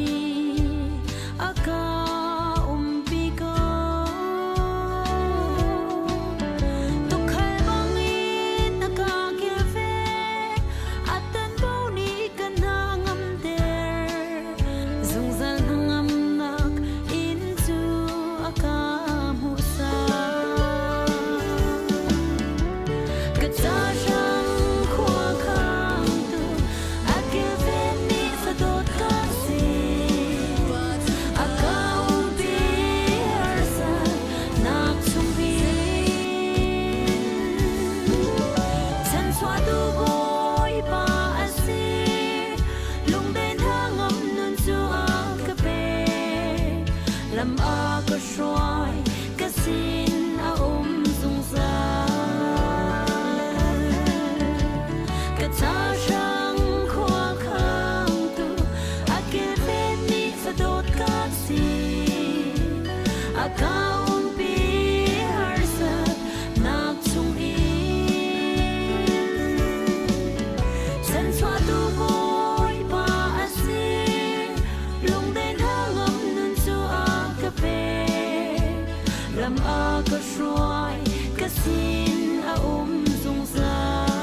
Nih a ka umpi ko. Tuukhal bangin a ka kilven, a tanbo nih ka hna ngamter. Zungzal hnangamnak inn cu a ka hmuhsak. Ka ca hrang khua khangtu a kilvenmi fadawt ka si. A ka umpi harsatnak chungin. Chanchuahtu Bawipa a si. Lungden hangam nun cu a ka pek. Lam a ka hruai, ka sin a um zungzal. Ka ca hrang khua khangtu a kilvenmi fadawt ka si. A ka umpi harsatnak chungin. Chanchuahtu Bawipa a si. Lungden hangam nun cu a ka pek. Lam a ka hruai, ka sin a um zungzal.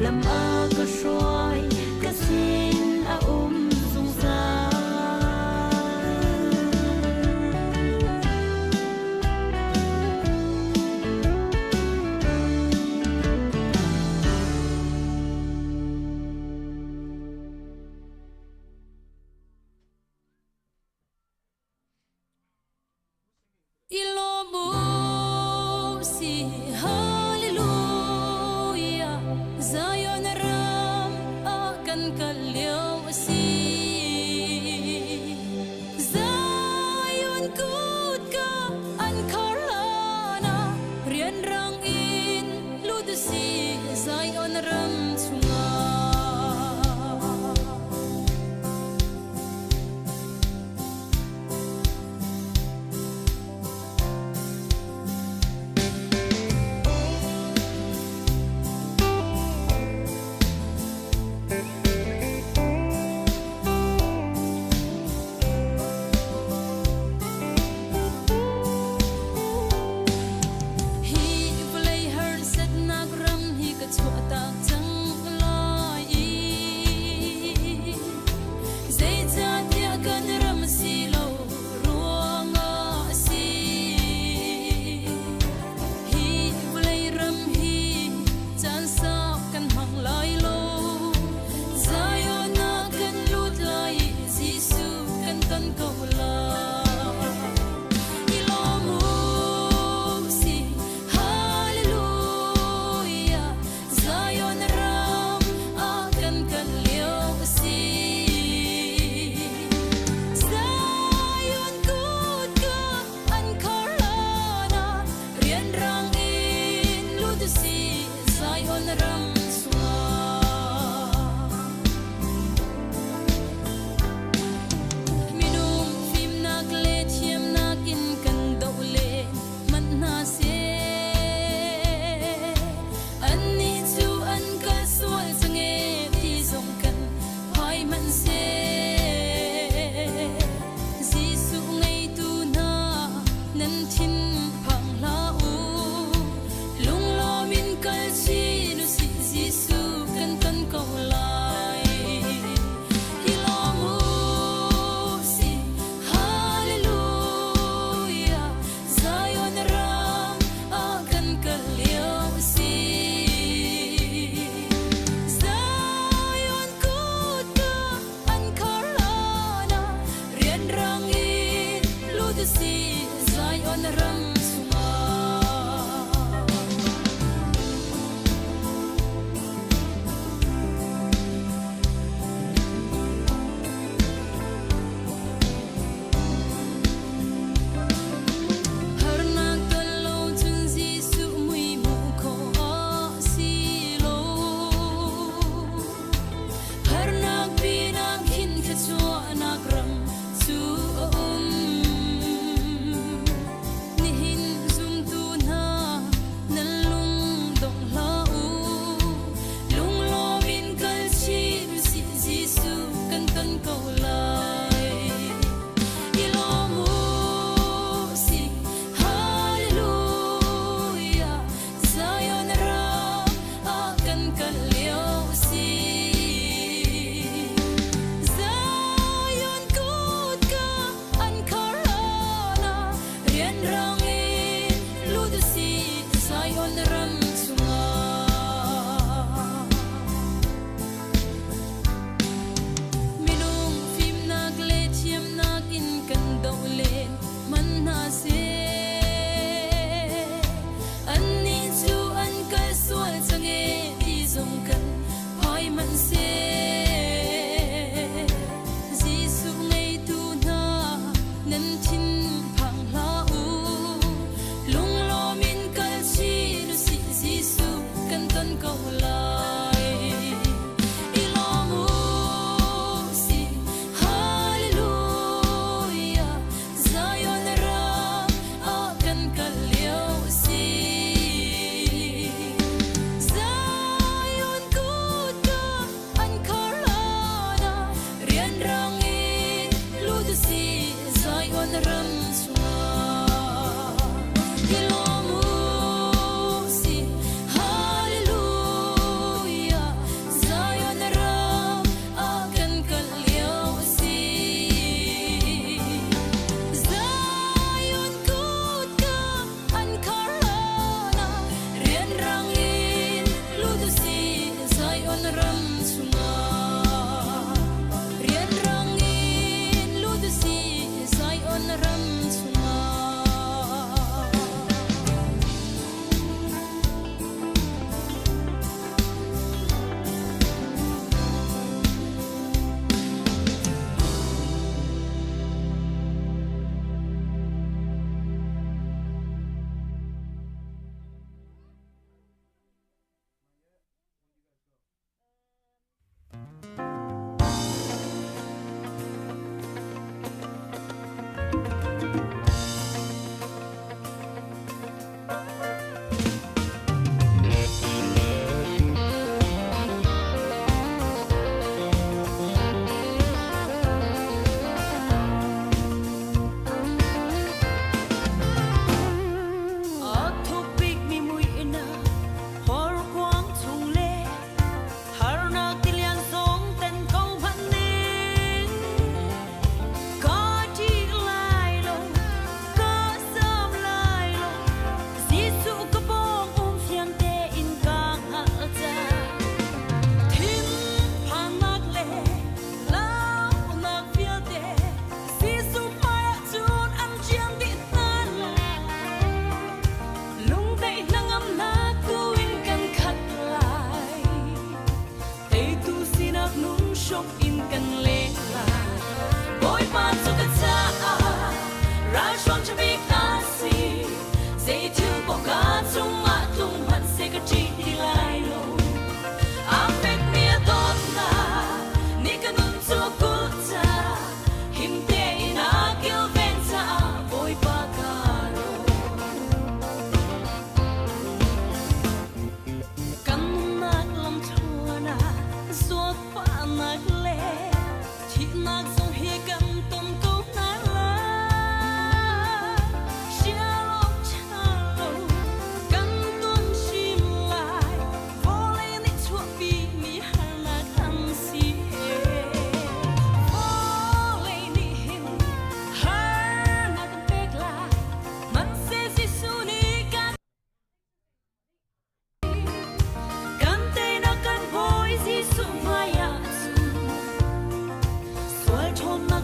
Lam a ka hruai, ka sin a um zungzal. I lawm u si Hallelujah Zion ram ah kan kal lio a si Zion kutka an khar hlan ah rianrang in lut u si Zion ram chungah.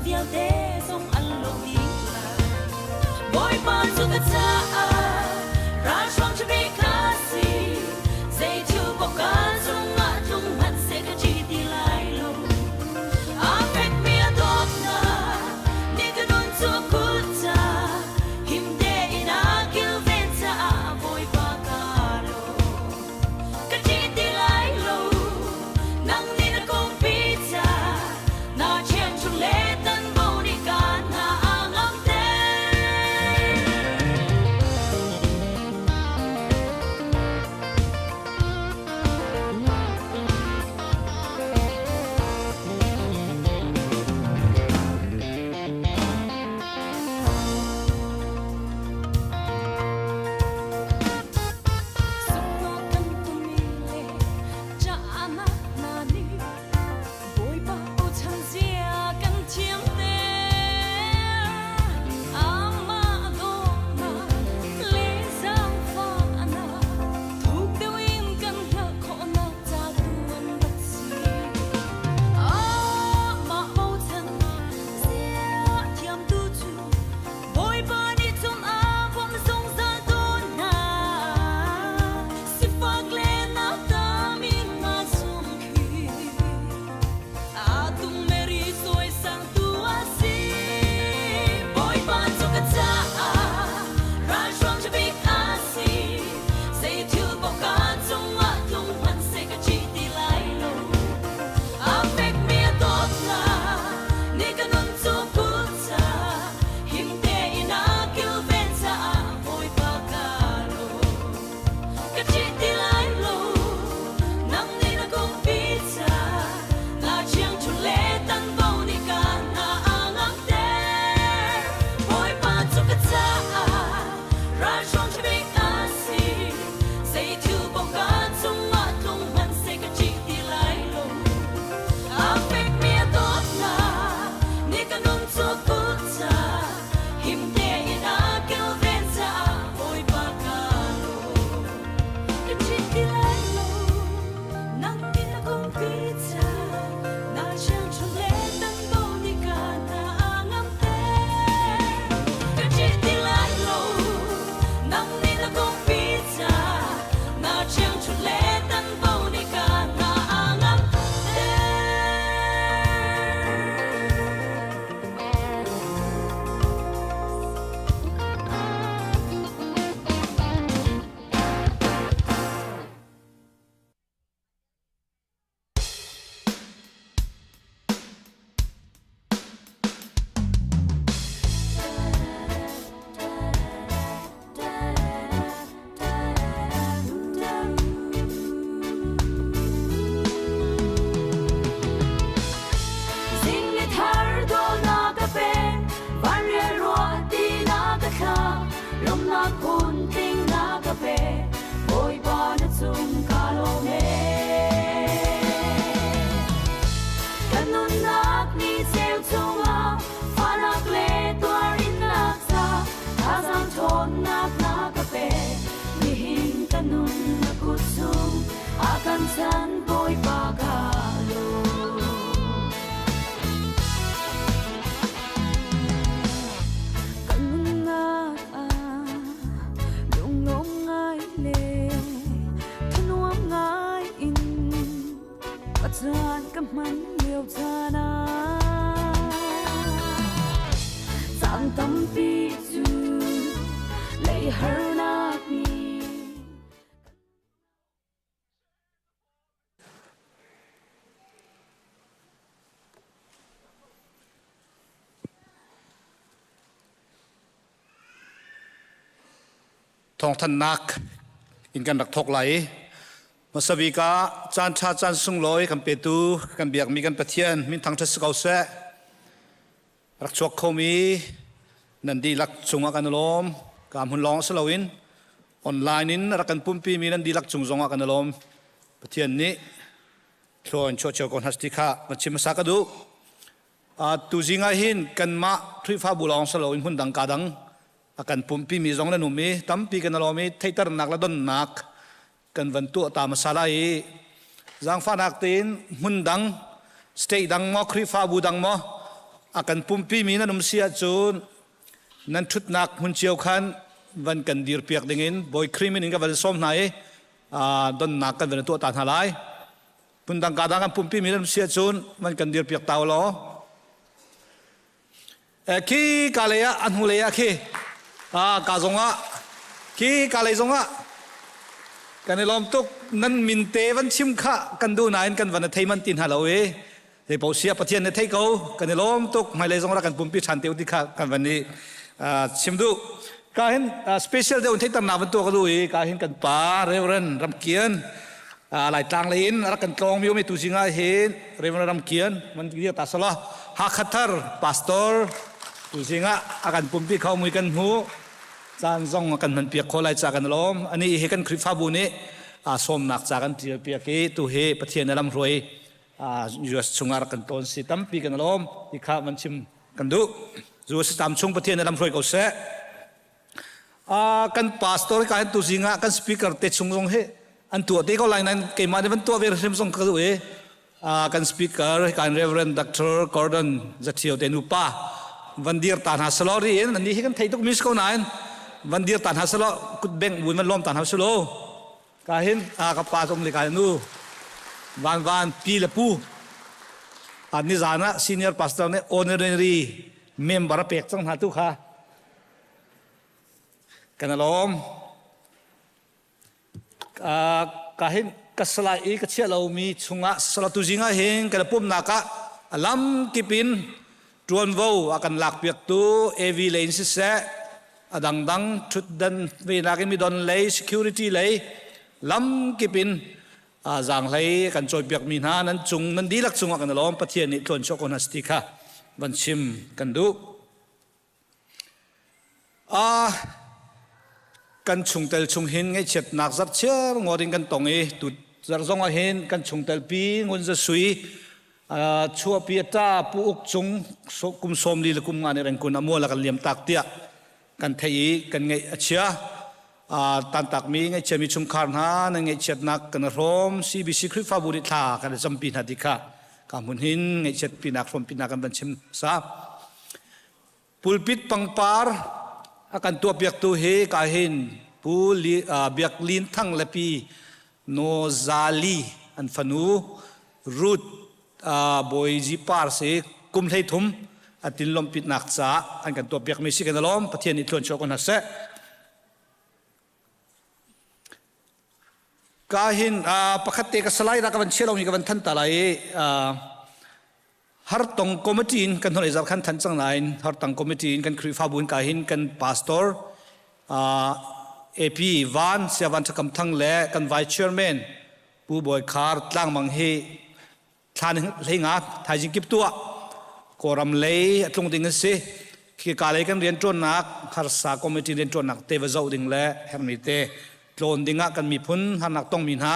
vialte zong an lo dih lai. Bawipa cu ka caah ralhruang ṭhabik ka si, zei thil paoh ka cungah tlung hmanhseh ka ṭih ti lai lo. Aa fekmi a dawtnak nih ka nun cu a kulh ca, him tein a kilven caah Bawipa kaa lawm. Ka ṭih ti lai lo, nang nih na kungpi ca, na ṭhiangṭhunh le tanbo nih ka hna a ngamter. Sunghno kan tumi le ca'nak hna nih Bawipa bochan zia kan thiam ter. Amah dawtnak le zaangfahnak thuk deuh in kan hngalh khawhnak ca tu an rak si. Amah bochan zia thiamtu cu Bawipa nih cun a bawmh zungzal tawn hna. Sifak le naktami hna chung khi aa tung meri cawisangtu a si. Bawipa cu ka caah ralhruang ṭha bik a si. Zei thil paoh ka cungah tlung hmanhseh ka ṭih ti lai lo. A fekmi a dawtnak nih ka nun cu kulh ca him tein a kilven caah Bawipa kaa lawm. Ka ṭih ti lai lo, nang nih na kungpi ca na ṭhiangṭhunh le tanbo nih ka hna a ngamter. Bawipa cu ka caah ralhruang ṭha bik a si. Zei thil paoh ka cungah tlung hmanhseh ka ṭih ti lai lo. A fekmi a dawtnak nih ka nun cu kulh ca him tein a kilven caah Bawipa kaa lawm. Ka ṭih ti lai lo, nang nih na kungpi ca na ṭhiangṭhunh le tanbo nih ka hna a ngamter. Ka ṭih ti lai lo, nang nih na kungpi ca na ṭhiangṭhunh le tanbo nih ka hna a ngamter. Zing ni thar dawhnak ka pek, vanrial ruah ti na ka thla, lawmhnak phun tling na ka pek, Bawipa na cung ka lawm ee. Ka nunnak ni cheu chungah fahnak le tuarinnak ca thazaang ṭhawnnak na ka pek. Nihin ka nun na kut chung a kan chan Bawipa ka lawm. Ka nunnak ah lunglawm ngai le thanuam ngai in ka caan ka hman lio caan ah caan tampi cu lei harnak nih Thawngthanhnak in kan rak thawk lai i hmasa bik ah caan ṭha caan sunglawi kan petu kan biakmi kan Pathian min thangṭhat si ko seh. Rak chuak khomi nan dihlak cungah kan i lawm. Ka hmun lawng si loin online in rak kan pumpi mi nan dihlak cung zongah kan i lawm. Pathian nih thlua in chuah cio ko hna ti kha kan chim hmasa ka duh. Tuzing ah hin kanmah Khrihfabu lawng si loin hmun dang ka dang a kan pumpi mi zong nan um i tampi kan i lawm i theihternak le donnak kan van tuah ta hmasa lai i zaangfahnak tein hmun dang state dang maw Khrihfabu dang maw A kan pumpi mi nan um si ahcun nan ṭhutnak hmun cio khan van kan dirpiak dingin Bawi Khrih min in ka van sawm hna i donnak kan van tuah ta hna lai. Phundang ka dang kan pumpi mi nan um si ahcun van kan dirpiak ta u law. Khi ka lei ah a hnu lei ah khi ka zong ah khi ka lei zong ah kan i lawm tuk. Nan min te van chim kha kan duh nain kan van thei man ti hna lo i zei paoh sia Pathian ne thei ko. Kan i lawm tuk. Hmailei zong rak kan pumpi ṭhan te u ti kha kan van i chim duh. Ka hin special deuh thei tam nak van tuah ka duh i ka hin kan pa Reverend Ramkian Laitlang lei in rak kan tlawng mi um i tu zingah hin Reverend Ramkian man dir ta sala Hakha thar pastor tu zingah a kan pumpi kho mui kan hmu caan zong kan hman piak kho lai ca kan lawm. Ani hi kan Khrihfabu nih sawmnak ca kan tial piak i tu hi Pathian lam hruai US chungah rak kan tawn si tampi kan lawm ti kha man chim kan duh. US tam chung Pathian lam hruai ko seh. Kan pastor ka hin tu zingah kan speaker te chung zong hi an tuah te ko lai nan keimah nih van tuah ve hrim zong ka duh i kan speaker kan Reverend Dr. Gordon Zathio te nupa van dir ta hna selo ri in ani hi kan thei tuk mi ko nain van dir ta hna selo kut beng bun van lom ta hna selo ka hin ka pa zong le ka nu van van pi le pu ni zan ah senior pastor nih honorary member a pek cang hna tu kha kan alawm. Ka hin ka salai i ka chiah lomi chungah salatu zingah hin kan pumnak ah a lam kip in ṭuanvo a kan lakpiaktu AV lei in siseh, a dangdang ṭhutdan venak in midon lei, security lei lam kip in zaanghlei kan cawipiakmi hna nan cung nan dihlak cungah kan i lawm. Pathian nih tluan chuah ko hna si ti kha van chim kan duh. Kan chungtel chung hin ngaihchiatnak zarhchiar ngawt in kan tong i tu zarh zong ah hin kan chungtel pi Ngun Za Sui chuahpi a ṭa Pu Uk Cung kum 40 le kum nga nih Rengkun a mual a kan liam tak tiah kan theih i kan ngaih a chia. Tantakmi ngaihchiami chungkhar hna nan ngaihchiatnak kan i hrawm. CBC Khrihfabu nih thla kan i campi hna ti kha ka hmun hin ngaihchiatpinak hrawmpinak kan van chim sa. Pulpit pangpar a kan tuahpiaktu hi ka hin Pu Biak Lin Thang le Pi No Za Li an fanu Ruth Bawi Par si kum 33 a tin lawmhpitnak caah an kan tuahpiakmi si. Kan lawm. Pathian nih tluan chuah ko hna seh. Ka hin pakhat te ka salai ra ka van chia lomi ka van than ta lai i Hartong committee in kan hnulei zarh khan than cang nain Hartong committee in kan Khrihfabu in ka hin kan pastor AP Van Siavan Thakam Thang le kan vice chairman Pu Bawi Khar Tlangmang hi thlan hleinga thaizing kip tuah Kawlram lei a tlung ding an si. Khi ka lei kan rianṭuannak harsa committee rianṭuannak te va zoh ding le herhmi te tlawn dingah kan miphun harnak tongmi hna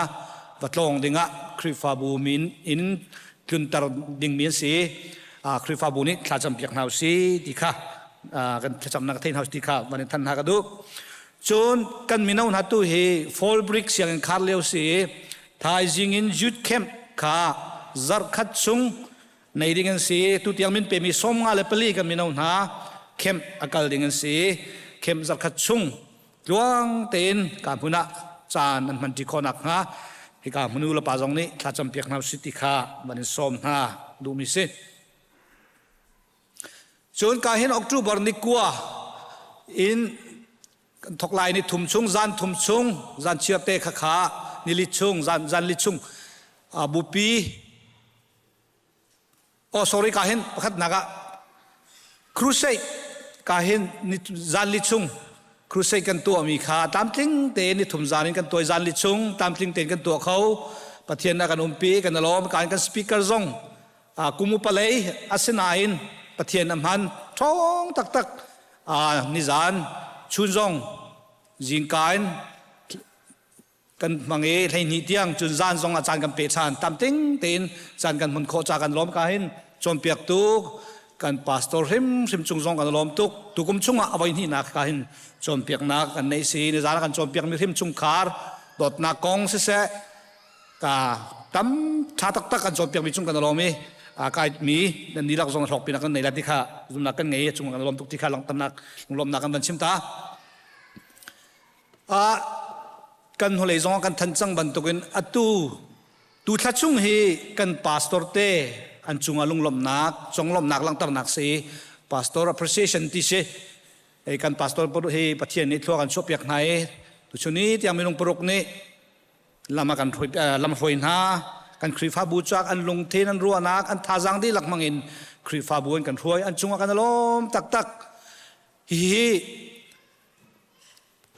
va tlawng dingah Khrihfabu min in tlunter dingmi an si. Khrihfabu nih thlacam piak hna usih ti kha kan thlacamnak thei hna usih ti kha van in than hna ka duh. Cun kan mino hna tu hi fall break sianginn khar lio si i thaizing in youth camp kha zarhkhat chung nei ding an si. Tutiang min pemi 54 kan mino hna camp a kal ding an si. Camp zarhkhat chung tluang tein ka hmun ah caan an hmanṭi khawh nakhnga hika hmunu le pa zong nih thlacam piak hna usih ti kha van in sawm hna duhmi si. Cun ka hin October ni 9 in kan thok lai ni thum chung zan thum chung zan chiar te kha kha nili chung zan zan li chung bupi. Oh, sorry, ka hin pakhat nak ah crusade ka hin zan li chung crusade kan tuah mi kha tlamtling tein ni thum zan in kan tuai zan li chung tlamtling tein kan tuah kho. Pathian na kan umpi kan alawm. Kan kan speaker zong kum upa lei asinain Pathian a hman ṭhawng taktak. Nizan chun zong zingka in kan hmang i 12 tiang cun zan zong ah caan kan pe ṭhan tamting tein caan kan hmun khawh ca kan lawm. Ka hin cawnpiaktu kan pastor hrimhrim cung zong kan lawm tuk. Tukum chungah a voi hnihnak ka hin cawnpiaknak kan nei si. Ni zan kan cawnpiakmi hrim chungkhar dawtnak kong siseh ka tam ṭha taktak kan cawnpiakmi cung kan lawm i. Aa kaimi nan dihlak zong hlawkpinak kan nei lai ti kha zumnak kan ngei cung kan lawm tuk ti kha langhternak lunglawmnak kan van chim ta. Kan hnulei zong kan than cang bantukin atu tu thla chung hi kan pastor te an cungah lunglawmhnak conglawmhnak langhternak si pastor appreciation ti si. Hei kan pastor hi Pathian nih thlua kan chuahpiak hna i tuchun ni tiang minung paruk nih lam a kan hruai lam hruai hna. Kan Khrihfabu cak an lungthin an ruahnak an thazaang dihlak hmangin Khrihfabu an kan hruai, an cungah kan lawm taktak. Hihi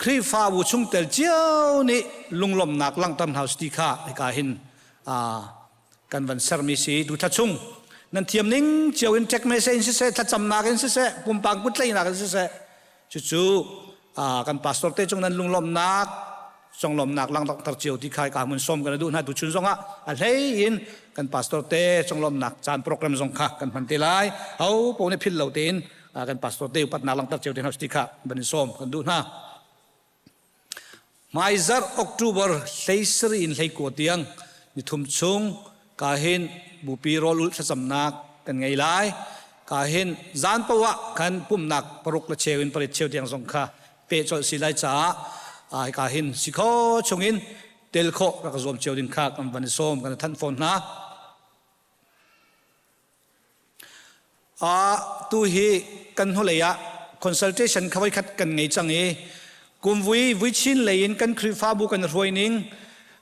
Khrihfabu chungtel cio nih lunglawmhnak langhter hna ti kha hika hin kan van sermi si. Tu thla chung nan thiam ning cio in text message in siseh, thlacamnak in siseh, pumpak kuttlaihnak in siseh, cucu kan pastor te cung nan lunglawmhnak conglawmhnak langhter cio ti kha ka mun som kan duh hna. Tu chun zongah a hlei in kan pastor te conglawmhnak caan program zong kha kan hman te lai. Ho po nih phil lo tein kan pastor te upatnak langhter cio te hna ti kha van in som kan duh hna. Hmaizarh October 17 in 19 tiang nithum chung ka hin bupi rawl ulh thlacamnak kan ngei lai. Ka hin zan poah khan pumnak paruk le cheu in parit cheu tiang zong kha peh colh si lai caah ka hin si kho chungin tel khawh rak zuam cio ding kha kan van i sawm kan thanh fawn hna. Tu hi kan hnulei ah consultation kha voikhat kan ngei cang i kumvui vuichin lei in kan Khrihfabu kan hruai ning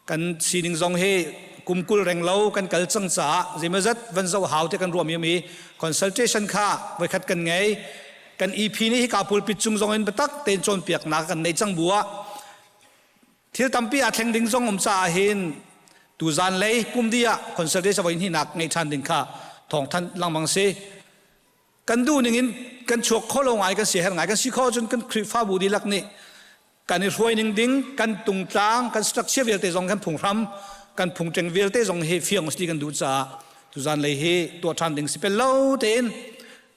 kan sining zong hi kum 20 reng lo kan kal cang caah zeimawzat van zoh hau te kan ruah mi consultation kha voikhat kan ngei. Kan EP nih hika pulpit cung zong in biatak tein cawnpiaknak kan nei cang bu ah thil tampi aa thleng ding zong um caah hin tuzan lei pumdi ah consultation voi hnihnak ngeih ṭhan ding kha thawngthanh lengmang si. Kan duh ning in kan chuak kho lo ngai, kan si her ngai. Kan si kho cun kan Khrihfabu dihlak nih kan i hruai ning ding kan tungtlang, kan structure vialte zong, kan phunghram, kan phungṭeng vialte zong hi fiang si kan duh caah tuzan lei hi tuah ṭhan ding si pel lo tein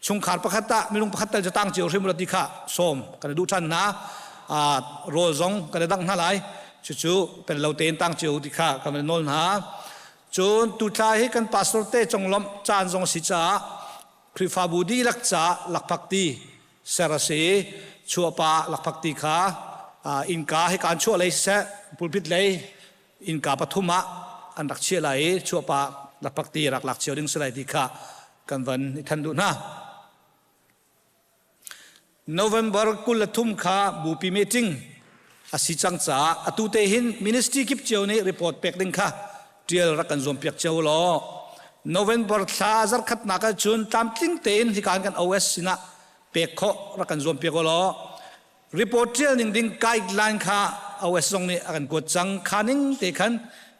chungkhar pakhat ah minung pakhat tal tang cio hrim ti kha sawm kan duh ṭhan hna. Rawl zong kan dang hna lai. Cucu pen lo tein tang cio ti kha kan nawl hna. Cun tuthla hi kan pastor te conglawmh caan zong si caah Khrihfabu dihlak ca lakphakti ser a si. Chuahpa lakphakti kha innka hi kaan chuah lei siseh, pulpit lei innka pathum ah an rak chiah lai i chuahpa lakphakti rak lak cio ding si lai ti kha kan van i than duh hna. November 23 kha bupi meeting a si cang caah atu te hin ministry kip cio nih report pek ding kha tial rak kan zuam piak cio law November thla zarkhatnak ah cun tlamtling tein hikan kan OS sinah pek khawh rak kan zuam piak law report tial ning ding guideline kha OS zong nih a kan kuat cang. Kha ning te khan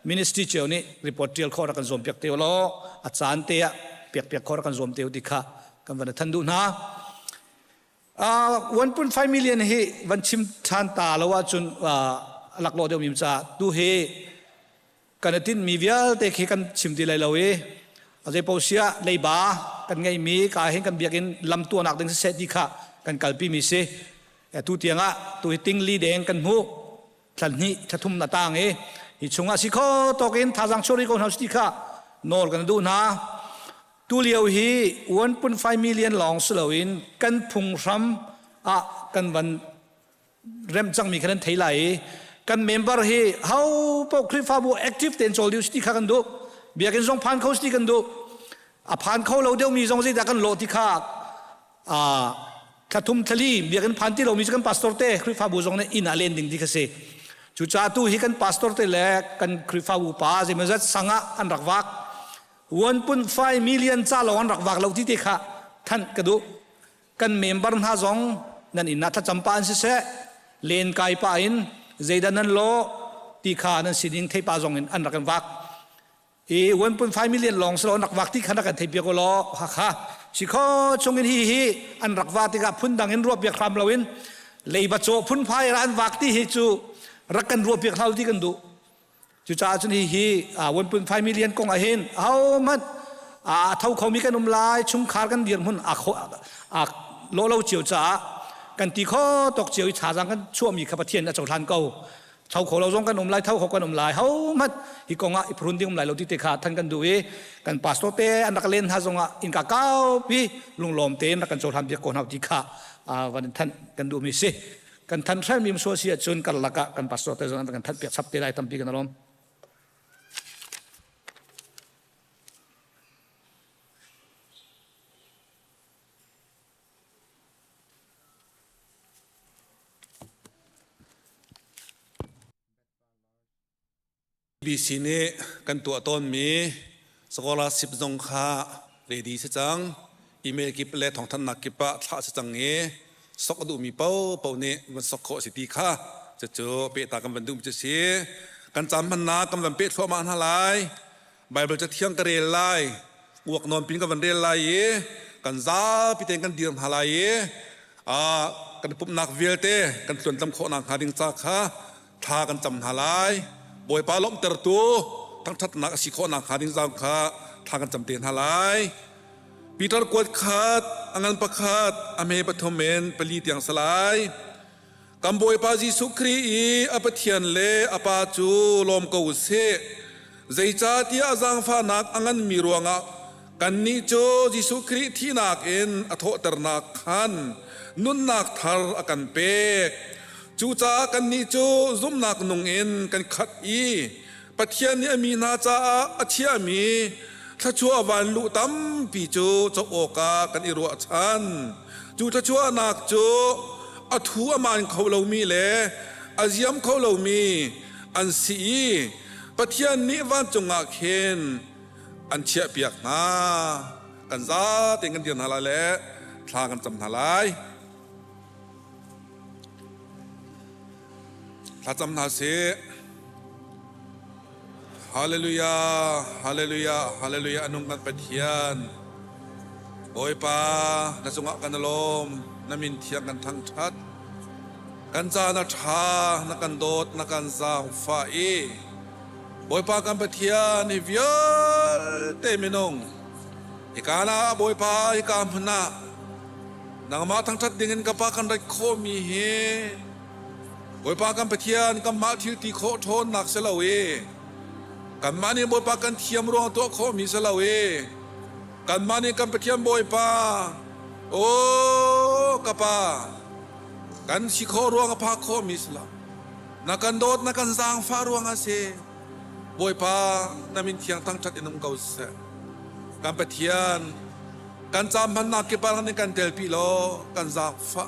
ministry cio nih report tial khawh rak kan zuam piak te law a caan te ah piak piak khawh rak kan zuam te ti kha kan van than duh hna. 1.5 million hi van chim than ta lo ahcun laklawh deuh mi ca tu hi kan i tinhmi vialte khi kan chim ti lai lo i a zei paoh siah leiba kan ngeihmi ka hin kan biakinn lam tuahnak ding siseh ti kha kan kalpi mi si. Tu tiang ah tu hi tingli deng kan hmuh, thla hnih thla thum na tang i hi chungah si kho tawk in thazaang chuah rih ko hna ti kha nawl kan duh hna. Tu lio hi 1.5 million lawng si loin kan phunghram ah kan van rem cangmi kha nan thei lai i kan member hi ho paoh Khrihfabu active tein cawl dih ti kha kan duh. Biakinn zong phan kho ti kan duh. A phan kho lo deuhmi zong zeidah kan lawh ti kha thla thum thla li biakinn phan ti lomi cu kan pastor te Khrihfabu zong nih inn ah len ding ti kha si. Cucaah tu hi kan pastor te le kan Khrihfabu pa zeimawzat sang ah an rak vak, 1.5 million ca lawng an rak vak lo ti te kha thanh ka duh. Kan member hna zong nan inn ah thlacam pa in siseh, len kai pa in zeidah nan lawh ti kha nan sining thei pa zong in an rak in vak i 1.5 million lawng silo an rak vak ti kha rak kan thei piak law hakha si kho chung in hi hi an rak va tikah phundang in ruah piak hram loin leiba caw phunphai ra an vak ti hi cu rak kan ruah piak hlau ti kan duh. Cucaah cun hi hi 1.5 million kong ah hin ahohmanh a tho khomi kan um lai, chungkhar kan dirhmun a lawh lo cio caah kan ti kho tawk cio i thazaang kan chuahmi kha Pathian a cohlan ko. Tho kho lo zong kan um lai, tho kho kan um lai. Ho hmanh hi kong ah i phrun ding um lai lo ti te kha than kan duh i kan pastor te an rak len hna zong ah innka kaupi lunglawm tein rak kan cohlan piak ko hna ti kha van in thanh kan duhmi si. Kan than hranmi sual si ahcun karlak ah kan pastor te zong an kan thanh piak chap te lai tampi kan alawm. BC nih kan tuah tawnmi scholarship zong kha ready si cang. Email kip le thawngthanhnak kip ah thlah si cang i sok a duhmi paohpaoh nih van sok khawh a si ti kha cucu pehta kan van duhmi cu si. Kan caan hmannak kan van peh thluahmah hna lai. Baibal cathiang ka rel lai. Uak nawn pin ka van rel lai i kan zapi tein kan dir hna lai i kan pumhnak vialte kan tluantlam khawh nakhnga ding ca kha thla kan cam hna lai. Bawipa lawmhtertu thangṭhatnak a si khawh nakhnga ding zong kha thla kan cam te hna lai. Peter kuat khat, a ngan pakhat, a hme pathum in pali tiang salai. Kan Bawipa Jesuh Khrih i a Pathian le a Pa cu lawm ko u sih. Zeicahtiah a zaangfahnak a nganmi ruangah kannih cu Jesuh Khrih thihnak in a thawhternak khan nunnak thar a kan pek. Cucaah kannih cu zumhnak nung in kan khat i Pathian nih a mi hna caah a chiahmi thluachuah vanluh tampi cu co awkah kan i ruahchan. Cu thluachuahnak cu a thu a maan kho lomi le a ziam kho lomi an si i Pathian nih vancung ah khin an chiahpiak hna. Kan zatein kan dir hna lai le thla kan cam hna lai. Thlacam hna sih. Hallelujah, hallelujah, hallelujah anung kan Pathian. Bawipa, na cungah kan lawm, na min thiang kan thangṭhat. Kan ca na ṭha, na kan dawt, na kan zaangfah i Bawipa kan Pathian hi vialte minung hika na Bawipa hika hmun ah nangmah thangṭhat dingin ka pa kan rat khawhmi hi Bawipa kan Pathian kanmah thil ti khawh ṭhawnnak si lo i kanmah nih Bawipa kan thiam ruang tuah khawhmi si lo i kanmah nih kan Pathian Bawipa aw ka pa kan si khawh ruang a phak khawhmi si lo na kan dawt na kan zaangfah ruang a si Bawipa na min thiang thangṭhat in um ko seh kan Pathian kan caam hmannak kip ah kan telpi law kan zaangfah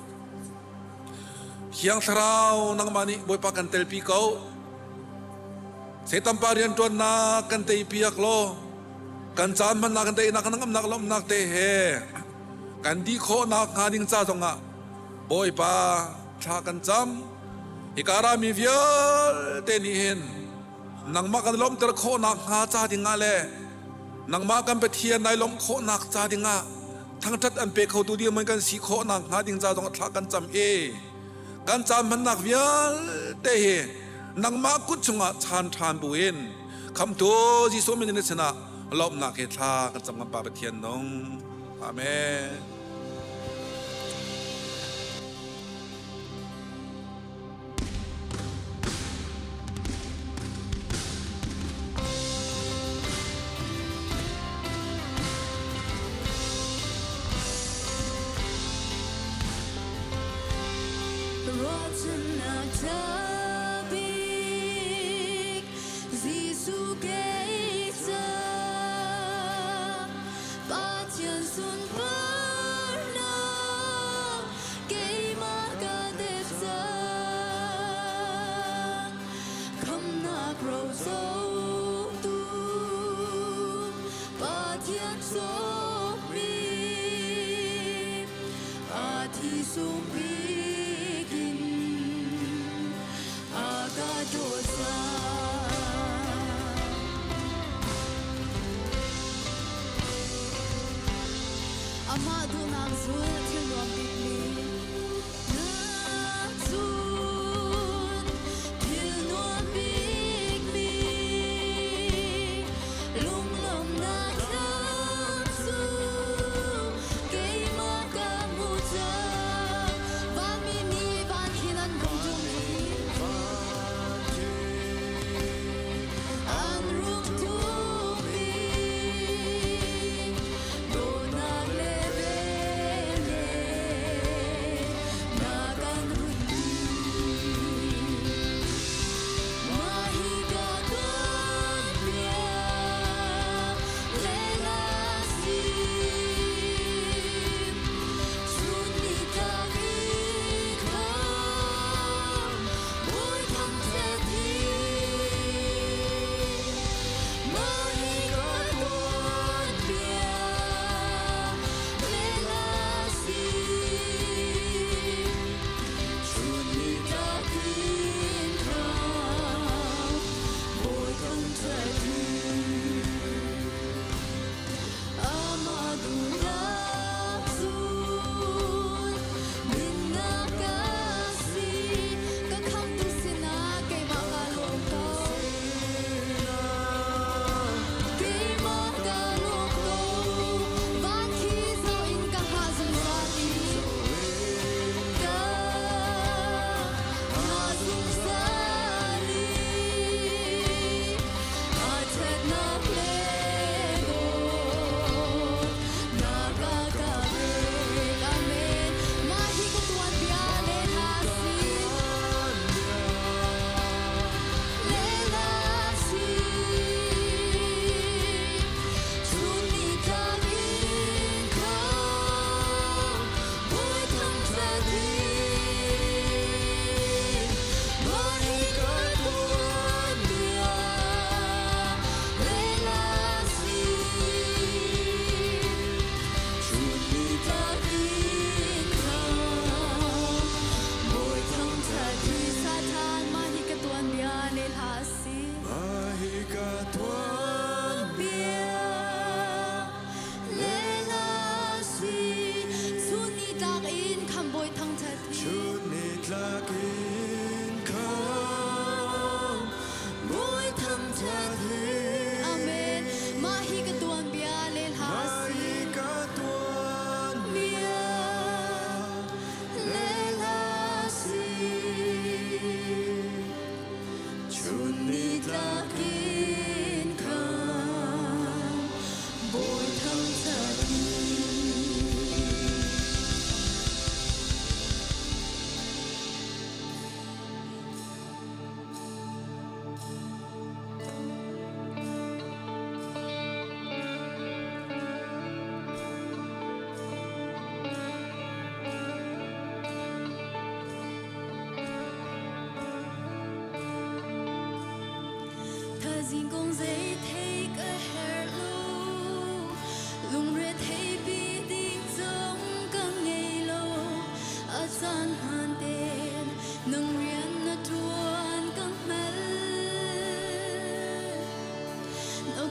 Thiang Thlarau nangmah nih Bawipa kan telpi ko. Satan pa rianṭuannak kan teipiak law kan caan hmannak kan teinak kan ngamnak lawmhnak te he kan dih khawhnak hnga ding ca zongah Bawipa thla kan cam. Hika rami vialte nih hin nangmah kan lawmhter khawhnak hnga ca dingah le nangmah kan Pathian nai lawmh khawhnak ca dingah thangṭhat an pe khotu dirhmun kan si khawh nakhnga ding ca zong thla kan cam i kan caan hmannak vialte hi nangmah kut chungah chan ṭhan buin khamtu Jesuh min in sinah lawmhnak he thla kan cam kan Pa Pathian nung. Amen. Ruahchannak ṭha bik Jesuh kei cang Pathian sunparnak keimah ka dep cang Khamnak rocotu Pathian sawmmi a thi sung bik in a ka dawt cang. Amah duhnak zul thil nuam bikmi nak cun thil nuam bikmi lunglawmhnak thlam cu keimah ka hmu cang. Vanmi nih van hin an vung ṭum i.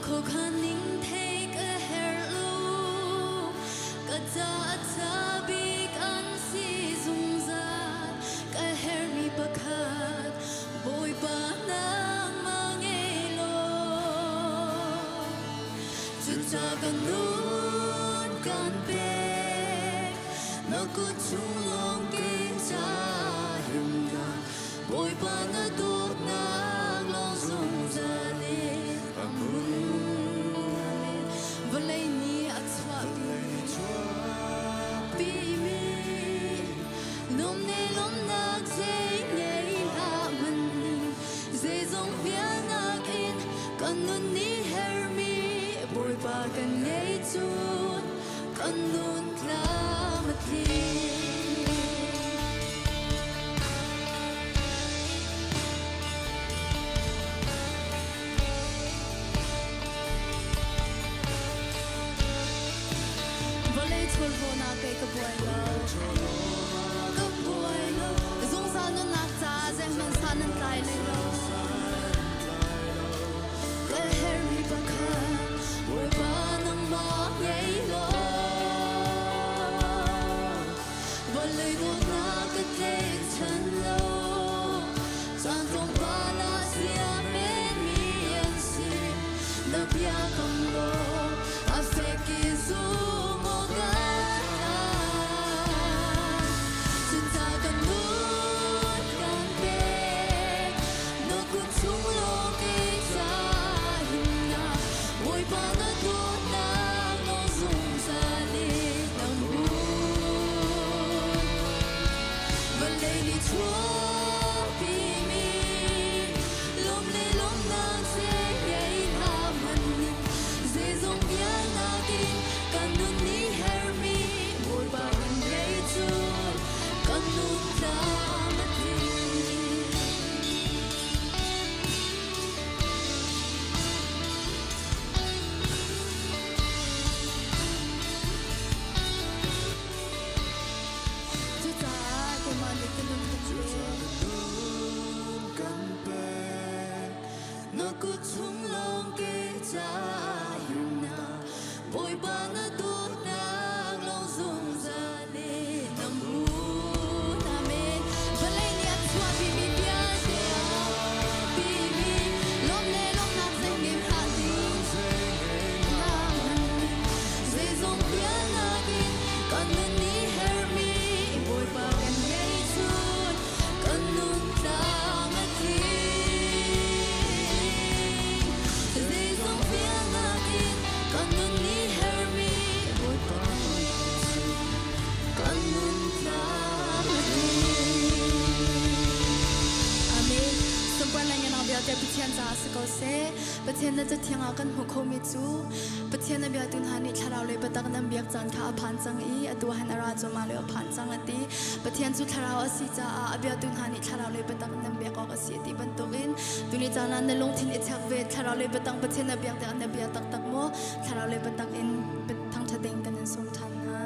Khuakhan ning theih ka herh lo. Ka ca a ca bik an si zungzal. Ka herhmi pakhat Bawipa nangmah ngei law. Cuca kan nun kan pek. Na kut chung lawng ke ca himnak. Bawipa na dawtnak lawng zungzal in a hmun. Amen. Vawlei nih a chuahpi mi lawm ne lawmnak zei ngei hlah hmanh zeizong vialnak in kan nun nih hermi Bawipa kan ngei cun kan nun tlam a tling. Vawlei chawlhawnak kei ka buai lo. Ka buai lo. Zungzal nunnak caah zeihmanh san an tlai lai lo. Ka herhmi pakhat Bawipa nangmah ngei law. Vawlei dawtnak ka tlaihchan lo. Caan tlawmpal ah siamenmi an si. Na bia kam law a fek i zum awk Cuca kan nun kan pek. Na kut chung lawng kei ca himnak. Bawipa na dawtnak nawl zungzal in a hmun. Vawlei nih chuahpimi lawm le lawmnak zei hlah hmanh ning zeizong vialnak in kan nun nih herhmi Bawipa kan ngei cun kan nun tlam a tling. Cucaah keimah nih ka nun kan pek. Na kut chung lawng ke ca himnak Bawipa na dawtnak lawng zungzal in na hmun. Amen. Vawlei nih a chuahpimi vialte ah pimi lawm le lawmhnak zeihmanh hlah ding. Zeizong vialnak in kan nun nih herhmi Bawipa kan ngei cun kan nun tlang a tling. Zeizong vialnak in kan nun nih herhmi Bawipa kan ngei cun kan nun tlang a tling. Amen. Sunparnak ngan vialte Pathian caah si ko seh. Pathian na cathiang ah kan hmuh khomi cu Pathian a biatu hna nih thlarau le biatak nan biak caan kha a phan cang i atu han a ra cuahmah lio a phan cang a ti. Pathian cu thlarau a si caah a biatu hna nih thlarau le biatak nan biak awk a si a ti bantukin tuni caan ah na lungthin i check ve thlarau le biatak Pathian na biak tikah na bia taktak maw thlarau le biatak in thangṭhat ding kan in sawm ṭhan hna.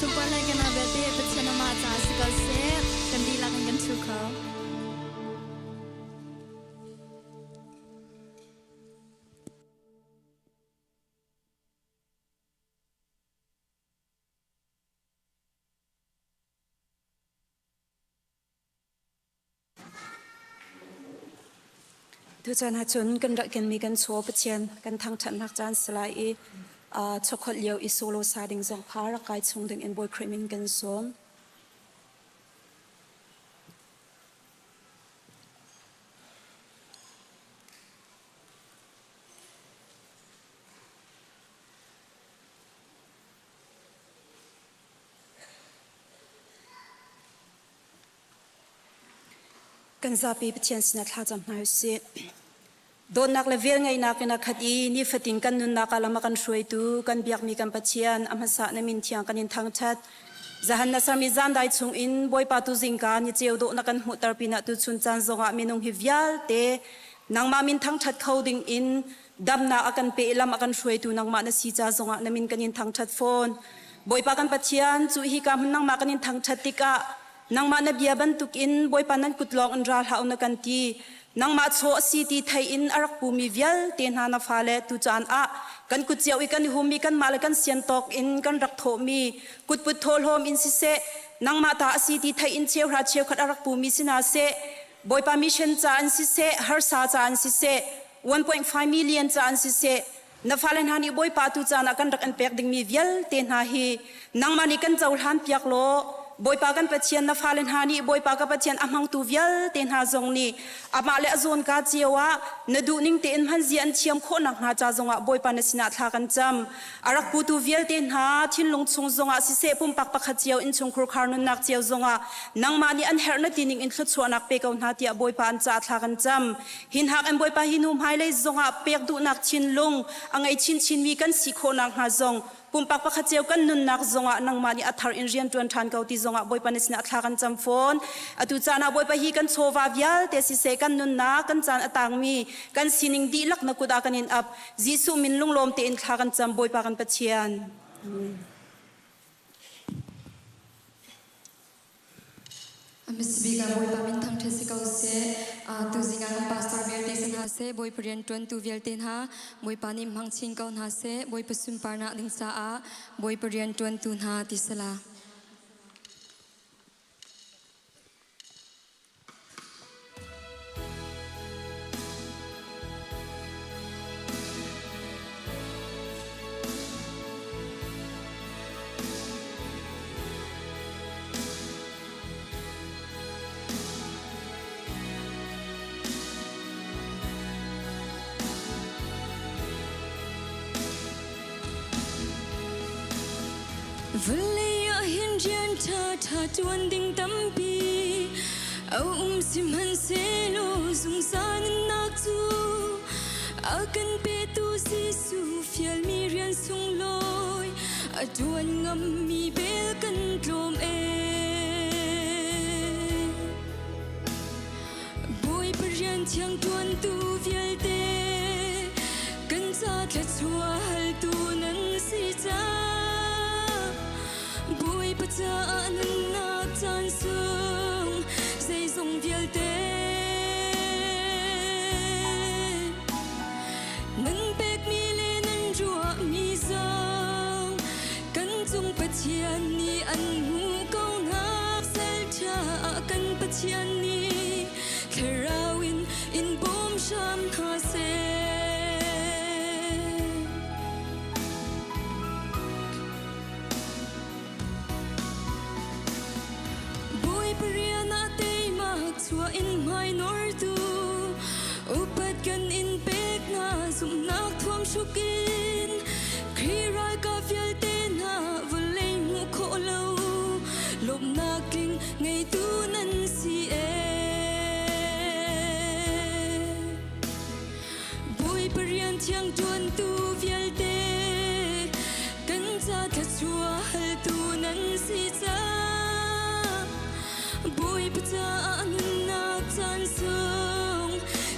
Sunparnak kan vialte Pathian amah caah si ko seh. Kan dihlak in kan ṭhu kho. Tuchan ahcun kan rak kenmi kan chaw Pathian kan thangṭhatnak caan si lai i chawkholh lio i solo sa ding zong kha rak kai chung ding in Bawi Khrih min kan sawm. Kan zapi Pathian sinah thlacam hna usih. Dawtnak le velngeihnak in a khat i nifatin kan nunnak ah lam a kan hruaitu kan biakmi kan Pathian a hmasa na min thiang kan in thangṭhat. Zahan na sermi zandai chungin Bawipa tu zingka ni ceu dawh na kan hmuhter pinah tuchun caan zongah minung hi vialte nangmah min thangṭhat kho ding in damnak a kan pe i lam a kan hruaitu nangmah na si ca zongah na min kan in thangṭhat fawn. Bawipa kan Pathian cu hi ka hmun nangmah kan in thangṭhat tikah nangmah na bia bantukin Bawipa nan kut lawng in ra hlah u na kan ti. Nangmah chaw a si ti thei in a rak pumi vialte hna na fale tu caan ah kan kut cio i kan i hum i kanmah le kan sian tawk in kan rak thawhmi kutput thawhlawm in siseh nangmah ta a si ti thei in cheuhra cheukhat a rak pumi si hna seh Bawipa mission ca an siseh harsa ca an siseh 1.5 million ca an siseh na fale hna nih Bawipa tu caan ah kan rak in pek dingmi vialte hna hi nangmah nih kan cohlan piak law Bawipa kan Pathian na fale hna nih Bawipa ka Pathian a hmangtu vialte hna zong nih amah le a zawnka cio ah na duhning tein hmanzia an thiam khawh nakhnga ca zongah Bawipa na sinah thla kan cam. A rak putu vialte hna thinlung chung zongah siseh pumpak pakhat cio innchungkhur khar nunnak cio zongah nangmah nih an herh na ti ning in thluachuahnak pe ko hna tiah Bawipa an caah thla kan cam. Hin hak in Bawipa hi nu hmailei zongah pek duhnak thinlung a ngei chinchinmi kan si khawh nakhnga zong pumpak pakhat cio kan nunnak zongah nangmah nih a thar in rian ṭuan ṭhan ko ti zongah Bawipa na sinah thla kan cam fawn. Atu caan ah Bawipa hi kan chawva vialte siseh kan nunnak kan caan a tangmi kan sining dihlak na kut ah kan in ap. Jesuh min lunglawm tein thla kan cam Bawipa kan Pathian. Amen. Hmasabik ah Bawipa min thangṭhat si ko seh. Tuzing ah kan pastor vialte si hna seh, Bawipa rianṭuantu vialte hna, Bawipa nih hmang chin ko hna seh, Bawipa sunparnak ding caah Bawipa rianṭuantu hna ti sala. Vawlei ah hin rian ṭhaṭha ṭuan ding tampi a um sihmanhsehlaw zungzal nunnak cu a kan petu Jesuh fialmi rian sunglawi a ṭuan ngammi bel kan tlawm ee. Bawipa rian thiang ṭuantu vialte kan ca thluachuah haltu nan si caah Bawipa caah nunnak caan sung zeizong vialte Nan pekmi le nan ruahmi zong kan cung Pathian nih an hmuh ko hna. Sal ṭha ah kan Pathian nih thlarau in in bawm hram hna seh. Bawipa rian ah teimak chuah in hmai nawrtu upat kan in pek hna zumhnak thuam hruk in Khrih ralkap vialte hna vawlei hmuh khawh lo lawmhnak tling ngeitu nan si ee. Bawipa rian thiang ṭuantu vialte kan ca thluachuah haltu nan si caah Bawipa caah nunnak caan sung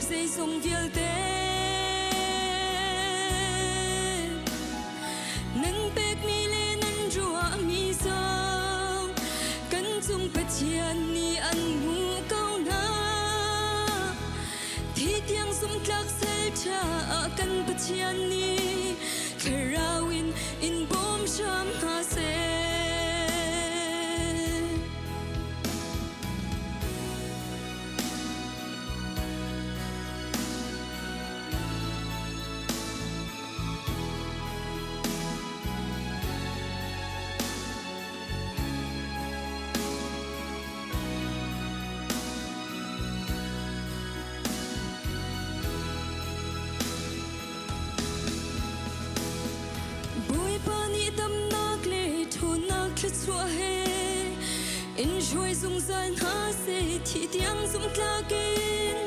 zeizong vialte. thluachuah he in hruai zungzal hna seh thi tiang zumhtlak in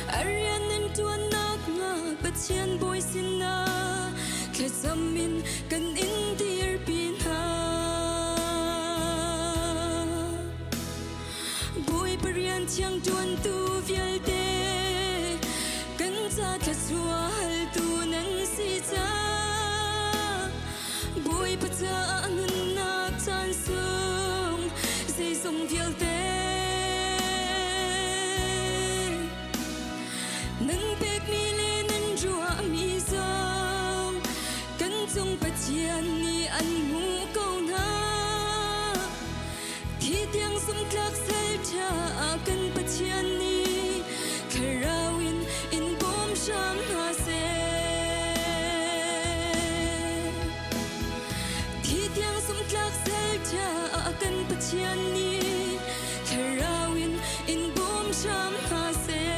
a rian nan ṭuannak hnga Pathian bawi sinah thlacam in kan in dirpi hna. Bawipa rian thiang ṭuantu vialte kan ca thluachuah haltu nan si caah Bawipa caah nunnak caan sung zeizong vialte nan pekmi le nan ruahmi zong kan cung Pathian nih an hmuh ko hna. Thi tiang zumhtlak sal ṭha kan Pathian nih thlarau in in bawm hram hna seh. Thi tiang zumhtlak sal ṭha kan Pathian nih thlarau in in bawm hram hna seh.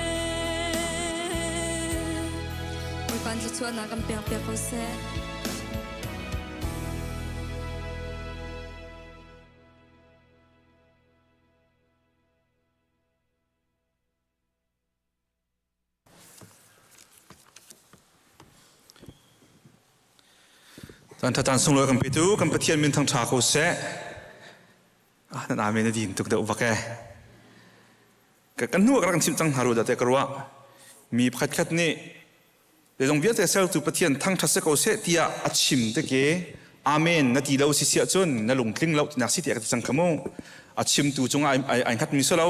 Bawipa thluachuahnak kan pek piak ko seh. Caan ṭha caan sunglawi kan petu kan Pathian min thangṭha ko seh. Ah, nan amen a din tuk deuh vak e. Kan hnu ah ka rak chimh cang hna ru dah te ka ruah. Mi pakhat khat nih Zeizong vialte sertu Pathian thangṭhat si ko seh tiah a chim teke Amen na ti lo si siah cun na lungtling lo tinak si tiah ka ti cang kha mu. A chimtu cungah ai, ai, ai hngatmi si lo.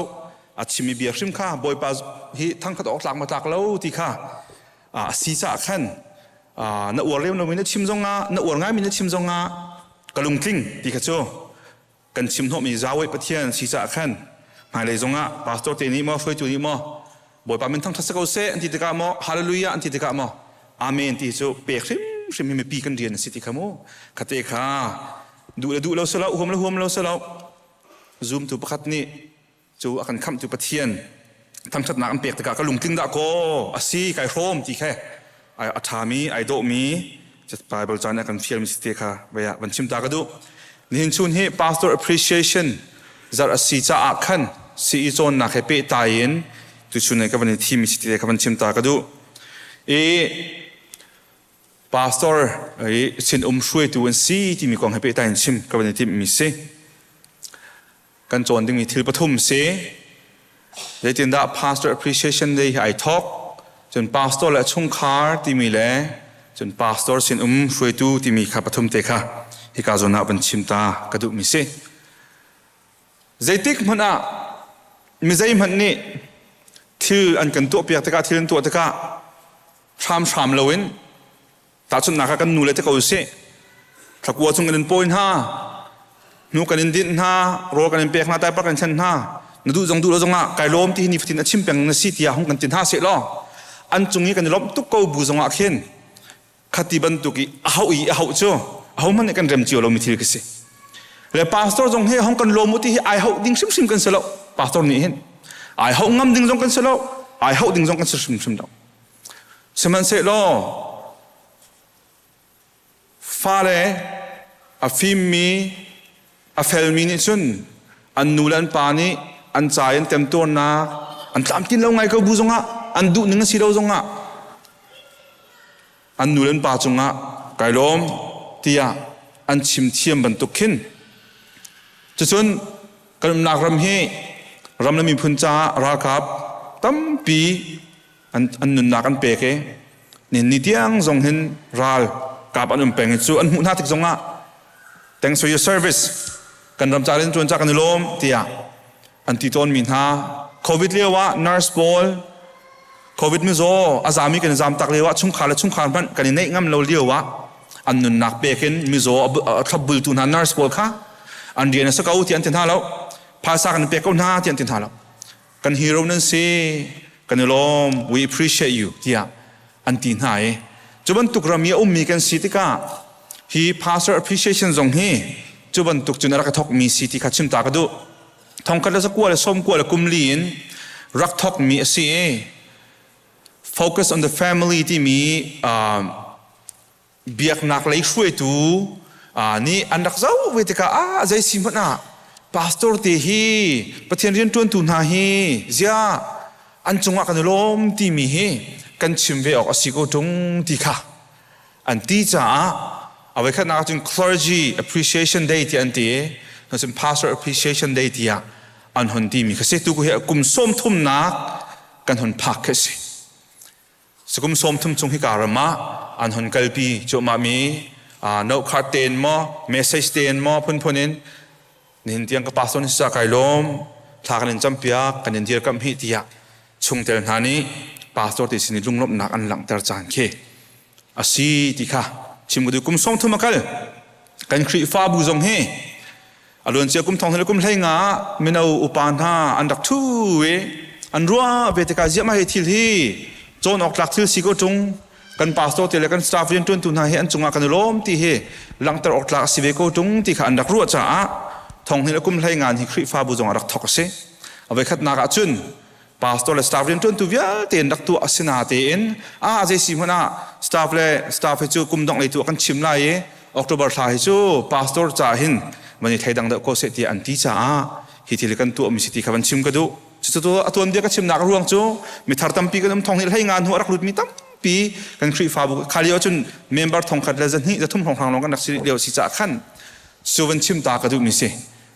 A chimmi bia hrim kha Bawipa hi thangṭhat awk tlak ma tlak lo ti kha a si caah khan na uar lem lomi na chim zongah na uar ngaimi na chim zongah ka lungtling ti kha cu kan chim hnawhmi Yahweh Pathian si caah khan hmailei zongah pastor te nih maw hruaitu nih maw Bawipa min thangṭhat si ko seh an ti tikah maw hallelujah an ti tikah maw amen ti cu pek hrimhrim hi mipi kan rian a si ti kha mu khate kha duh le duh lo si lo huam le huam lo si lo zumtu pakhat nih cu a kan khamhtu Pathian thangṭhatnak an pek tikah ka lungtling dah kaw a si kai hrawm ti khe a ṭhami ai dawhmi Bible caan a kan fialmi si te kha vei ah van chim ta ka duh nihin chun hi pastor appreciation zarh a si caah khan CE cawnnak he pehtlai in tuchun ka van i thimi si te kha van chim ta ka duh i pastor i sinum hruaitu an si timi kong he pehtlai in chim ka van i timhmi si kan cawn dingmi thil pathum si. Zeitindah Pastor Appreciation Day hi ai thawk? Cun pastor le chungkhar timi le cun pastor sin um hruaitu timi kha pathum te kha hika zawn ah van chim ta ka duhmi si. Zeitik hmanh ah mi zeihmanh nih thil an kan tuahpiak tikah thil an tuah tikah hramhram loin Tahchunhnak ah kan nu le te ko usih. Thlakua chung kan in pawi hna, hnu kan in dinh hna, rawl kan in pek hna, taipak kan thlen hna. Na duh zong duh lo zongah kai lawm ti hi nifatin a chim peng na si tiah hung kan ti hna seh law an cung i kan i lawmh tuk ko bu zongah khin khati bantuk i a hauh i a hauh cu ahohmanh nih kan rem cio lomi thil ka si. Le pastor zong hi hong kan lawm u ti hi ai hauh ding hrimhrim kan si lo. Pastor nih hin ai hauh ngam ding zong kan si lo, ai hauh ding zong kan si hrimhrim lo. Sihmanhsehlaw fale a fimmi, a felmi nih cun an nu le an pa nih an ca i an temtuarnak an tlamtlin lo ngai ko bu zongah an duh ning a si lo zongah an nu le an pa cungah kai lawm tiah an chim thiam bantuk khin cucun kan umnak ram hi ram le miphun caah ralkap tampi an, an nunnak an pek i ni tiang zong hin ral kap an um peng i cu an hmuh hna tik zongah thanks for your service kan ram ca len tuan ca kan i lawm tiah an ti tawn mi hna covid lio ah nurse pawl covid mizaw a zami kan zam tak lio ah chungkhar le chungkhar hmanh kan i neih ngam lo lio ah an nunnak pek in mizaw a thlopbultu hna nurse pawl kha an rian a si ko ti an ti hna lo phaisa kan pek ko hna ti an ti hna lo kan hero nan si kan i lawm we appreciate you tiah an ti hna i cu bantuk ram i a ummi kan si tikah hi pastor appreciation zong hi cu bantuk cun a rak thokmi si ti kha chim ta ka duh thongkhat le zakua le sawmkua le kumli in rak thokmi a si i focus on the family timi biaknak lei hruaitu Nih an rak zoh ve tikah ah zei si hmanh ah pastor te hi Pathian rianṭuantu hna hi ziah an cungah kan i lawm timi hi kan chim ve awk a si ko ṭung ti kha an ti caah a voikhatnak ahcun clergy appreciation day tiah an ti i cun pastor appreciation day tiah an hun timi kha si tu hi kum sawm thumnak kan hun phak khi a si. Kum 30 chung hika ram ah an hun kalpi cuahmah mi note tein maw message tein maw phunphun in nihin tiang ka pastor ni sa kai lawm thla kan in campiak kan in dirkamh hi tiah chungtel hna nih pastor te sin i lunglawmhnak an langhter caan khi a si ti kha chim ka duh kum 30 a kal kan Khrihfabu zong hi A luancia kum thong le kum hlei nga ah mino upa hna an rak ṭhu i an ruah ve tikah ziah mah hi thil hi cawn awk tlak thil si ko ṭung kan pastor te le kan staff rianṭuantu hna hi an cungah kan i lawm ti hi langhter awk tlak a si ve ko ṭung ti kha an rak ruah caah thong hnih le kum hlei ngan hi Khrihfabu zong a rak thawk a si. A voikhatnak ah cun pastor le staff rianṭuantu vialte in rak tuah a si na tein a zei si hmanh ah staff le staff hi cu kum dongh lei tu ah kan chim lai i October thla hi cu pastor ca hin van i thleidang deuh ko seh tiah an ti caah hi thil kan tuah mi si ti kha van chim ka duh cucu a tuanbia ka chimnak ruang cu mithar tampi kan um thong hi hlei nga hnu a rak lut mi tampi kan Khrihfabu kha lio cun member thongkhat le zahnih zathum hrawnghrang lawng kan rak si lio si caah khan cu van chim ta ka duh mi si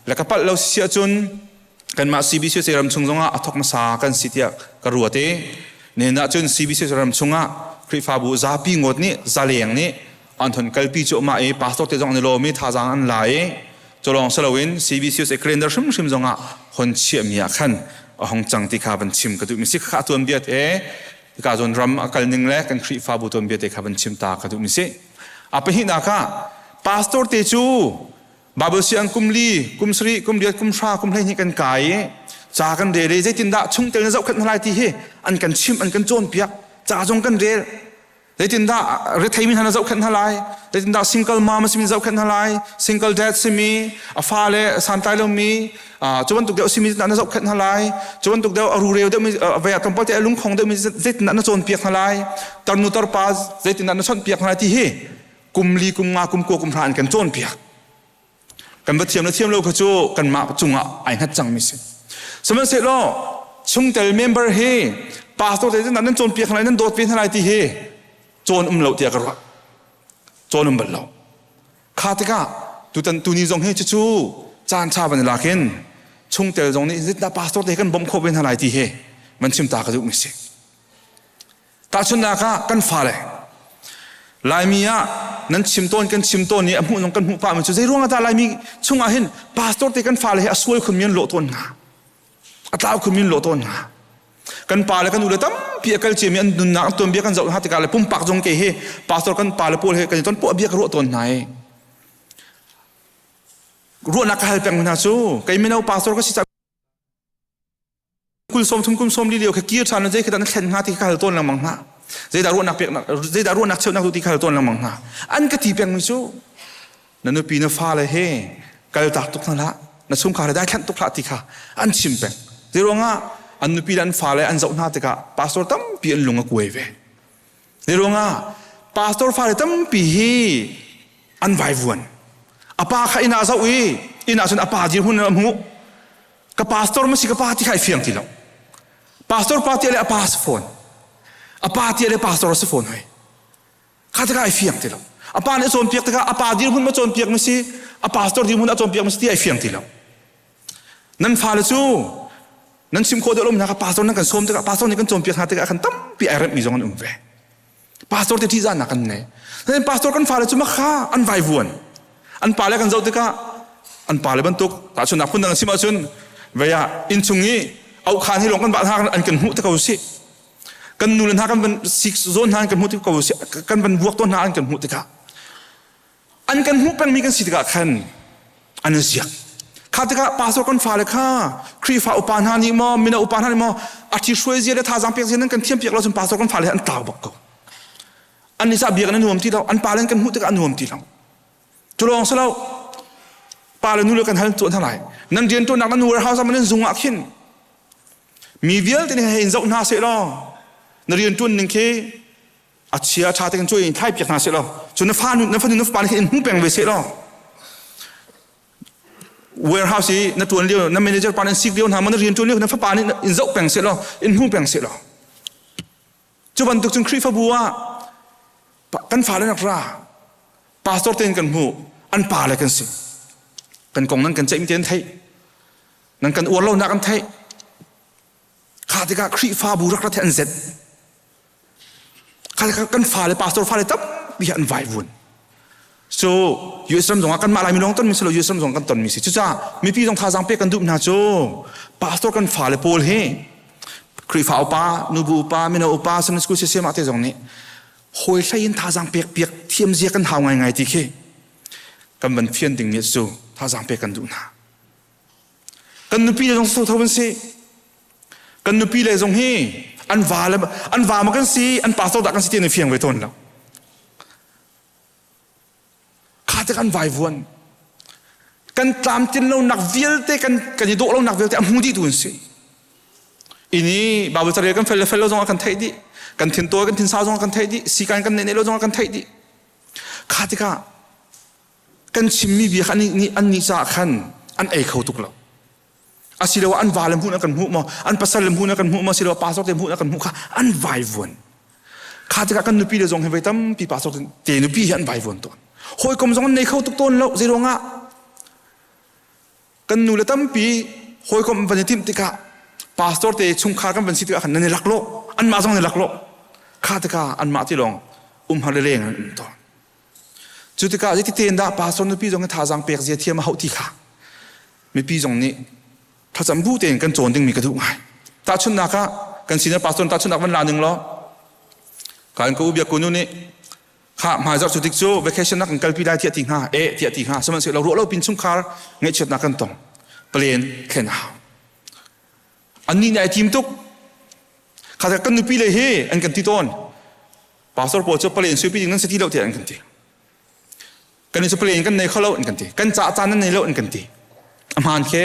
le ka palh lo si ahcun kanmah CBC ram chung zongah a thawk hmasa kan si tiah ka ruat i nihin ah cun CBC ram chungah Khrihfabu zapi ngawt nih zaleng nih an thon kalpi cuahmah i pastor te zong an i lawm i thazaang an la i culawng si loin CBC calendar hrimhrim zongah hon chiahmi ah khan a hong cang ti kha van chim ka duhmi si kha tuanbia te ka zawn ram a kal ning le kan Khrihfabu tuanbia te kha van chim ta ka duhmi si a pahnihnak ah pastor te cu Bible siang kum li, kum sarih, kum riat, kum hra, kum 12 kan kai i ca kan rel i zeitindah chungtel na zohkhenh hna lai ti hi an kan chimh, an kan cawnpiak. Ca zong kan rel. Zeitindah retheimi hna na zohkhenh hna lai? Zeitindah single mom a simi zohkhenh hna lai? Single dad simi, a fale santlai lomi, cu bantuk deuh simi na zohkhenh hna lai? Cu bantuk deuh a rureu deuhmi, vei ah tlawmpal te a lungkhong deuhmi zeitindah na cawnpiak hna lai? Tarnu tarpa zeitindah na chawnhpiak hna lai ti hi kum li kum nga kum kua kum hra an kan cawnpiak kan va thiam le thiam lo kha cu kanmah cungah ai hngat cangmi si sihmanhsehlaw chungtel member hi pastor te nan cawnpiak hna lai nan dawt ve hna lai ti hi cawn um lo tiah ka ruah cawn um bal lo kha tikah tutan tuni zong hi cucu caan ṭha van i lak in chungtel zong nih zeitindah pastor te kan bawmh khawh ve hna lai ti hi van chim ta ka duhmi si Tahchunhnak ah kan fale Laimi ah nan chim tawn kan chim tawn i a hmuh zong kan hmuh pahmi cu zei ruang ah dah Laimi chungah hin pastor te kan fale hi a sual khunmi an lawh tawn hna a tlau khunmi an lawh tawn hna kan pa le kan u le tampi a kal ciami an nunnak an tuanbia kan zoh hna tikah le pumpak zong ke hi pastor kan pa le pawl he kan i ton poah bia ka ruah tawn hna i ruahnak ka hal peng hna cu kei mino pastor ka si ca kul 30 kum 40 lio kha kir ṭhan in zei khi dah na thlen hnga ti kha hal tawn lengmang hna zeidah ruahnak peknak zeidah ruahnak cheuhnak tu ti kha hal tawn lengmang hna an ka ti pengmi cu na nupi na fale he kaltak tuk hna hlah na chungkhar he daithlanh tuk hlah ti kha an chim peng zei ruangah an nupi le an fale an zoh hna tikah pastor tampi an lung a kuai ve zei ruangah pastor fale tampi hi an vaivuan a pa kha inn ah zoh i inn ah cun a pa dirhmun a hmuh Ka pastor ma si ka pa ti kha i fiang ti lo. Pastor pa ti le a pa si fawn. A pa ti le pastor si fawn hoi. Kha tikah ai fiang ti lo. A pa nih a cawnpiak tikah a pa dirhmun ma cawnpiak ma si, a pastor dirhmun a cawnpiak ma si ti ai fiang ti lo. Nan fale cu nan chim khawh deuh lo hna kha pastor nan kan sawm tikah pastor nih kan cawnpiak hna tikah khan tampi ai remhmi zong an um ve. Pastor te ṭihzahnak kan nei. Nain pastor kan fale cu makha an vaivuan. An pale kan zoh tikah an pale bantuk tahchunhnak phundang chim ahcun vei ah innchung i auhkhan hi lawng kan vah hna an kan hmuh te ko sih. Kan nu le hna kan van sik zawn hna an kan hmuh te ko sih. Kan van vuak tawn hna an kan hmuh tikah an kan hmuh pengmi kan si tikah khan an i ziak kha tikah pastor kan fale kha Khrihfa upa hna nih maw mino upa hna nih maw a thi hruai zia le thazaang pek zia nan kan thiam piak lo cun pastor kan fale an tlau bak ko an nih cah biak an nuam ti lo an pa le an kan hmuh tikah an nuam ti lo cu lawng si lo pa le nu le kan hal tuah hna lai nan rian tuahnak nan warehouse ah nan zung ah khin mi vialte nih hei in zoh hna seh law na rian tuan ning khi a chia ṭha tein cuai in thlai piak hna seh law cu na fa na fanu na fapa nih in hmu peng ve seh law. Warehouse i na tuan lio na manager pa nan sik lio hna ma na rian tuan lio na fapa nih in zoh peng seh law in hmu peng seh law. Cu bantuk cun Khrihfabu ah kan fale nak ra pastor tein kan hmu an pa le kan si. Kan kong nan kan ceih mi te an theih. Nan kan uar lo nak an theih. Kha tikah Khrihfabu rak rat an zet. Kha tikah kan fale pastor fale tampi an vaivun. So US ram zongah kanmah Laimi lawng tonmi si lo US ram zong kan tonmi si. Cucaah mipi zong thazaang pek kan duh hna cu pastor kan fale pawl hi Khrihfa upa, nubu upa, mino upa, Sunday school sisem te zong nih hawi hlei in thazaang pek piak thiam zia kan hau ngaingai ti khi kan van fian ding mi cu thazaang pek kan duh hna. Kan nupi le zong so tho an si. Kan nupi le zong hi an va le an va ma kan si, an pastor dah kan si ti an fiang ve tawn lo. Kha te kan vaivuan. Kan tlamtlin lo nak vialte kan kan i dawh lo nak vialte a hmu dih tu an si. Ini Bible carel kan fel le fel lo zong ah kan theih dih. Kan thin tawi kan thin sau zong ah kan theih dih. Sikan kan neih lo zong ah kan theih dih. Kha tikah kan chimmi bia kha nih an nih caah khan an ei kho tuk lo asiloah an vale hmuh na kan hmuh maw an pasal le hmuh na kan hmuh maw asiloah pastor te hmuh na kan hmuh kha an vaivuan kha tikah kan nupi le zong hi voi tampi pastor te nupi hi an vaivuan tawn hawikom zong an nei kho tuk tawn lo zeiruangah kan nu le tampi hawikom van i timh tikah pastor te chungkhar kan van si tikah khan nan i laklawh anmah zong nan i laklawh kha tikah anmah ti lawng umhar le leng an um tawn Cu tikah zeiti tein dah pastor nupi zong hi thazaang pek zia thiam a hauh ti kha mipi zong nih thlacam bu tein kan cawn dingmi ka duh ngai. Tahchunhnak ah kan senior pastor tahchunhnak van la ning law kan ka u biak kunu nih kha hmaizarh cu tik cu vacation nak kan kalpi lai tiah ti hnga e tiah ti hnga sihmanhsehlaw ruah lo pin chungkhar ngaihchiatnak kan tong plan thlen a hau annih nih ai tim tuk kha kan nupi le hi an kan ti tawn Pastor pawl cu palen suipi ding nan si ti lo tiah an kan ti. Kan cu palen kan nei kho lo an kan ti. Kan ca caan nan nei lo an kan ti. A hmaan khe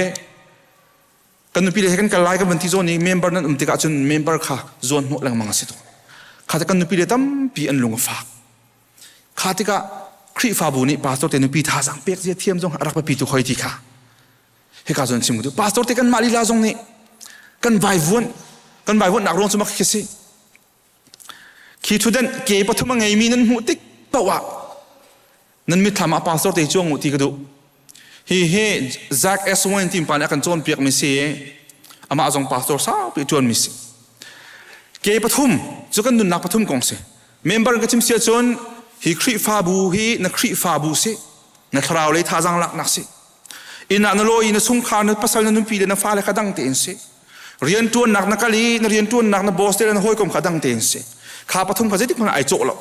kan nupi le he kan kal lai kan van ti zawn i member nan um tikah cun member kha zawn hnawh lengmang a si tawn. Kha kan nupi le tampi an lung a fak. Kha tikah Khrihfabu nih pastor te nupi thazaang pek zia thiam zong a rak biapi tu khoi ti kha hika zawn chim ku pastor te kan mah lila zong nih kan vaivuan kan vaivuan nak ruang cu mak khi si Khi ṭhutdan ke pathum a ngeimi nan hmuh tik paoh ah nan mitthlam ah pastor te cuang u ti ka duh. Hi hi Zack S. Wayne tim pa nih a kan cawnpiakmi si i amah zong pastor saupi a ṭuanmi si. Ke pathum cu kan nunnak pathum kong si. Member ka chim si ahcun hi Khrihfabu hi na Khrihfabu si, na thlarau lei thazaang laknak si. Inn ah na lawi i na chungkhar na pasal na nupi le na fale kha dang tein si. Rianṭuannak na kal i na rianṭuannak na boss te le na hawikom kha dang tein si. Kha pathum kha zeitik hmanh ah ai cawh lo.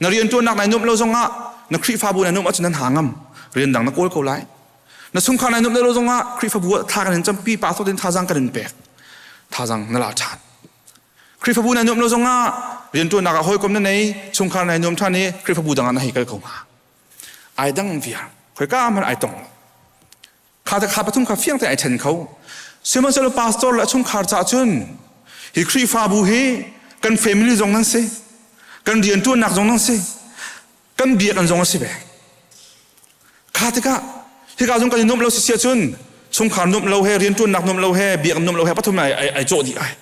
Na rianṭuannak nai nuamh lo zongah na Khrihfabu nai nuamh ahcun nan ha ngam. Rian dang na kawl ko lai. Na chungkhar nai nuamh lo zongah Khrihfabu ah thla kan in campi pastor in thazaang kan in pek. Thazaang na la ṭhan. Khrihfabu nai nuamh lo zongah rianṭuannak ah hawikom na nei, chungkhar nai nuam ṭhan i Khrihfabu dang ah na hei kal ko hnga. Ai dang viar. Khoika hmanh ai tong lo. Kha te kha pathum kha fiang te ai ṭhen kho. Sihmanhsehlaw pastor le a chungkhar caah cun hi Khrihfabu hi kan family zong nan si, kan rianṭuannak zong nan si, kan biakinn zong a si ve. Kha tikah hika zong kan i nuamh lo si si ahcun chungkhar nuamh lo he rianṭuannak nuamh lo he biakinn nuamh lo he pathum ai, ai, ai cawh dih ai.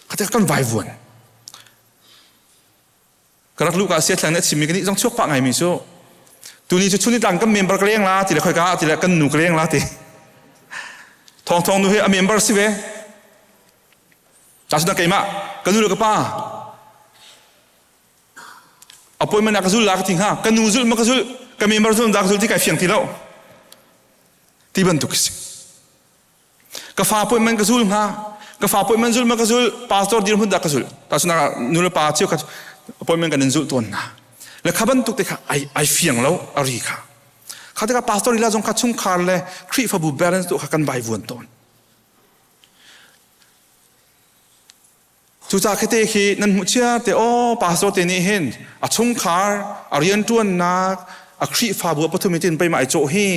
Kha tikah kan vaivuan. Ka rak luhka siathlang nih a chimmi ka nih zong chuak pah ngaimi cu tuni cu chunitlang kan member ka leng la ti le khoika ti le kan nu ka leng la ti thawng thawng nu hi a member si ve ta keimah ka nu le ka pa appointment ah ka zul la ka ti hnga ka nu zul ma ka zul ka member zul da ka zul ti kai fiang ti lo ti bantuk si Ka fa appointment ka zul hnga. Ka fa appointment zul ma ka zul, pastor dirhmun dah ka zul. Tahchunhnak ah nu le pa cheukhat appointment kan in zulh tawn hna. Le kha bantuk te kha ai, ai fiang lo a ri kha. Kha tikah pastor lila zong kha chungkhar le Khrihfabu balance tu kha kan vai vuan tawn. Cucaah khite khi nan hmuh chia te aw pastor te nih hin a chungkhar a rianṭuannak a Khrihfabu a pathum in pei ma ai cawh hi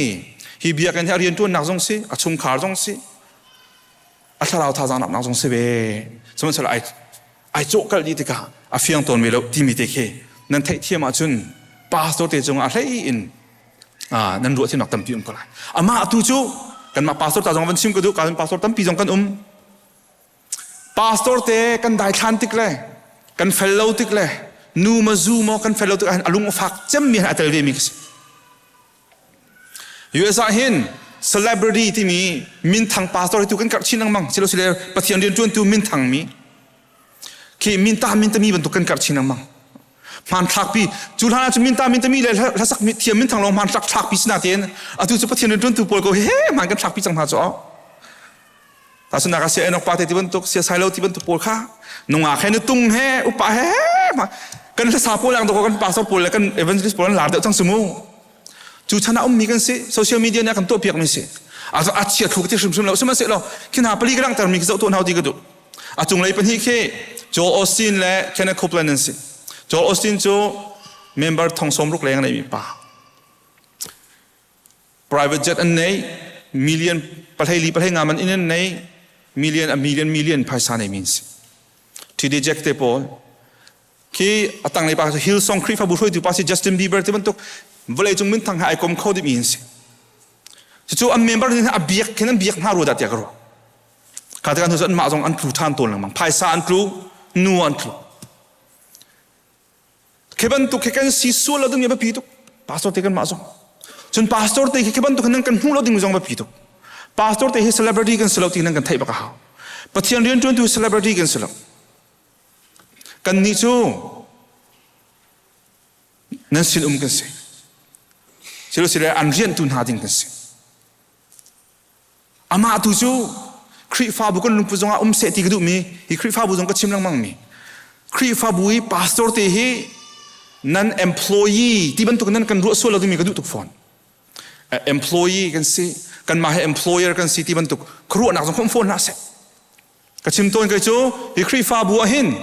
hi biakinn hi a rianṭuannak zong si a chungkhar zong si a thlarau thazaang nak zong si ve sihmanhsehlaw ai ai cawh kalh dih tikah a fiang tawn ve lo timi te khi nan theihthiam ahcun pastor te cungah a hlei in. Nan ruah thiamnak tampi um ko lai. Amah tu cu kanmah pastor ta zong van chim ka duh, kan pastor tampi zong kan um. Pastor te kan daithlan tik le kan fel lo tik le nu ma zu maw kan fel lo tik ahhin a lung a fak cemmi a tel ve mi ka si. US ah hin celebrity timi minthang pastor hi tu kan karh chin lengmang silosile Pathian rianṭuantu minthang mi khi minta mintami bantuk kan karh chin lengmang hmanthlakpi cu hlan ah cun minta mintami le hlasak thiam minthang lawng hmanthlak thlakpi si natein atu cu Pathian rianṭuantu pawl ko he hman kan thlakpi cang hna cu Tahchunhnak ah sia Enoch pa te ti bantuk, sia Sailo ti bantuk pawl kha nungak he nutung he upa he kan hlasa pawl lang kan pastor pawl le kan evangelist pawl an lar deuh cang si mu. Cu chan ah ummi kan si, social media nih a kan tuahpiak mi si. A a chia thlu ti hrimhrim lo sihmanhsehlaw khi hna pali ka langhter mi khi zoh tuah hna ti ka duh. A cunglei pahnih khi Joel Osteen le Kenneth Copeland an si. Joel Osteen cu member thong sawm ruk leng nei mi pa. Private jet an nei, million pahlei li pahlei nga man in an nei, million a million million phaisa nei mi an si. TD Jack te pawl khi a tanglei pa cu Hillsong Khrihfabu hruaitu pa si Justin Bieber te bantuk vawleicung minthang he ai kom kho dimi an si. Cucu an member nih a biak khin an biak hna rua dah tiah ka ruah. Kha tikah hnu cu anmah zong an tlu ṭhan tawn lengmang. Phaisa an tlu, nu an tlu. Khi bantuk khi kan si sual lo ding mi biapi tuk. Pastor te kan mah zong. Cun pastor te khi khi bantuk nan kan hmuh lo ding zong biapi tuk. Pastor te hi celebrity kan si lo ti nan kan theih bak a hau. Pathian rianṭuantu celebrity kan si lo. Kannih cu nan sin um kan si. Silosile an riantu hna ding kan si. Amah tu cu Khrihfabu kan lungput zongah um seh ti ka duhmi hi Khrihfabu zong ka chim lengmang mi Khrihfabu i pastor te hi nan employee ti bantuk nan kan ruah sual lo dingmi ka duh tuk fawn. Employee kan si, kanmah hi employer kan si ti bantuk khuaruahnak zong khom fawn hlah seh. Ka chim tawn kei cu hi Khrihfabu ah hin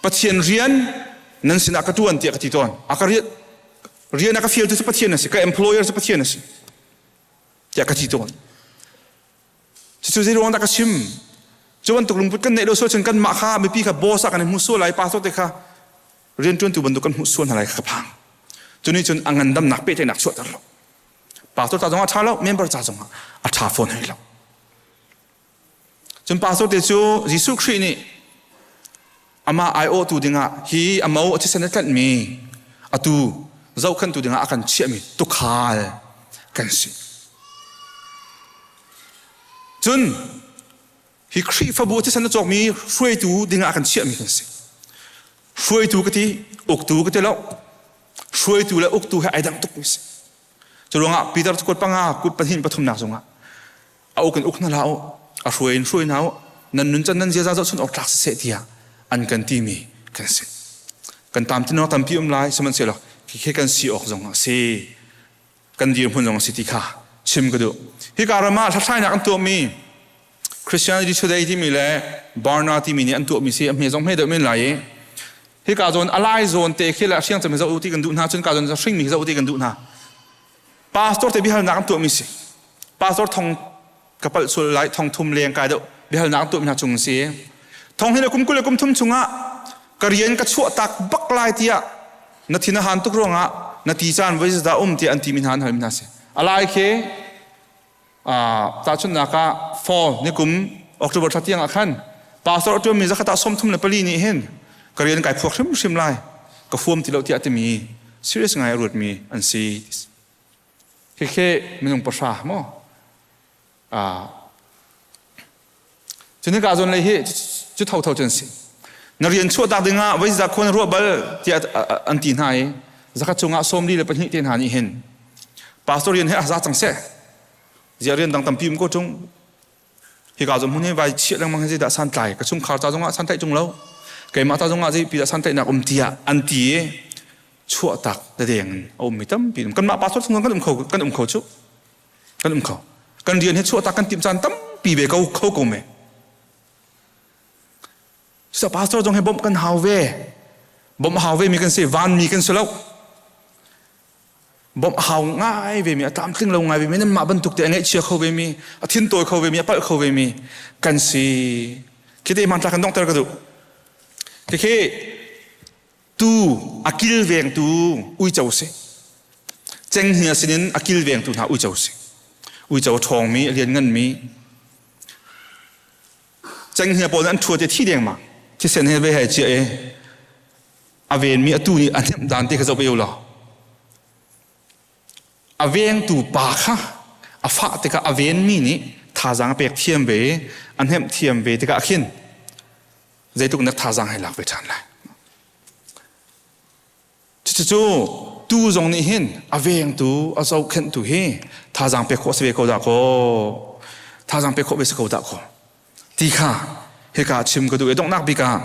Pathian rian nan sinah ka ṭuan tiah ka ti tawn. A ka rian rian a ka fialtu cu Pathian a si, ka employer cu Pathian a si. Tiah ka ti tawn. Cucu zei ruang dah ka chim? Cu bantuk lungput kan neih lo sual cun kanmah kha mipi kha boss ah kan i hmu sual lai, pastor te kha rianṭuantu bantuk kan hmuh sual hna lai kha ka phang. Cu nih cun a ngandamnak pehtlaihnak chuahter lo. Pastor ca zongah a ṭha lo, member ca zongah a ṭha fawn hlei lo. Cun pastor te cu Jesuh Khrih nih amah aiawhtu dingah hi a mo a thisen a tlanhmi atu zohkhenhtu dingah a kan chiahmi tukhal kan si. Cun hi Khrihfabu a thisen a cawkmi hruaitu dingah a kan chiahmi kan si. Hruaitu ka ti, uktu ka ti lo. Hruaitu le uktu he ai dang tukmi si. Cu ruangah Peter cu kut panga kut pahnih pathumnak zongah a uk in uk hna hlah u a hruai in hruai hna u nan nuncan nan ziaza zohchun awk tlak siseh tiah an kan timi kan si kan tam tinawk tampi um lai sihmanhsehlaw khi kan si awk zong a si kan dirhmun zong a si ti kha chim ka duh hika ram ah hlathlainak an tuahmi Christianity Today timi le Barna timi nih an tuahmi si a hme zong hme deuh men lai i hika zawn a lai zawn te khi le a hriang cem zoh ti kan duh hna cun ka zawn hringmi zoh ti kan duh hna pastor te biahalnak an tuahmi si pastor thong ka palh sul lai thong thum leng kai deuh biahalnak an tuahmi hna chung si thong hi le kum 20 le kum thum chungah ka rian ka chuah tak bak lai tiah na thin a han tuk ruangah na ti caan voi dah um tiah an ti mi hna an hal mi hna si alai khi tahchunhnak ah fall nikum October thla tiang ah khan pastor a ṭuanmi zakhat ah 34 nih hin ka rian kai phuak hrimhrim lai ka fuam ti lo tiah timi serious ngai a ruatmi an si khikhe minung pahra maw Cunika zawn lei hi cu thotho cun si. Na rian chuahtak dingah voi za khua na ruah bal tiah an ti hna i zakhat chungah 42 te hna nih hin pastor rian he a za cang seh. Ziah rian dang tampi um ko ṭung. Hika zawn hmun hi vai chiah lengmang hi zeidah santlai ka chungkhar ca zongah santlaih ṭung lo. Keimah ca zongah zeipi dah santlaihnak um tiah an ti i chuahtak dadeng in a ummi tampi um. Kanmah pastor chung kan um kho kan um kho cu. Kan um kho. Kan rian hi chuahtak kan timh caan tampi ve ko kho ko me. Cucaah pastor zong hi bawmh kan hau ve. Bawmh hau ve mi kan si, vanmi kan si lo. Bawmh hau ngai ve mi, a tlamtling lo ngai ve mi, nanmah bantuk te a ngaihchia kho ve mi, a thintawi kho ve mi, a palh kho ve mi kan si. Khi te hmanthlak kan donghter ka duh. Khikhi tu a kilvengtu uico si. Cenghngia sinin a kilvengtu hna uico si. Uico a ṭhawngmi, a liannganmi. Cenghngia pawl nih an ṭhuat i thi dengmang. Thisen he ve he ciah i a venmi atu nih a hnemh dan te kha zoh ve u law. A vengtu pa kha a fah tikah a venmi nih thazaang a pek thiam ve i a hnemh thiam ve tikah khin zeitluk nak thazaang hei lak ve ṭhan lai. Cucu tuu zong nih hin a vengtu, a zohkhenhtu hi thazaang pek khawh si ve ko dah kaw, thazaang pek khawh ve si ko dah kaw ti kha hika chim ka duh i donghnak bik ah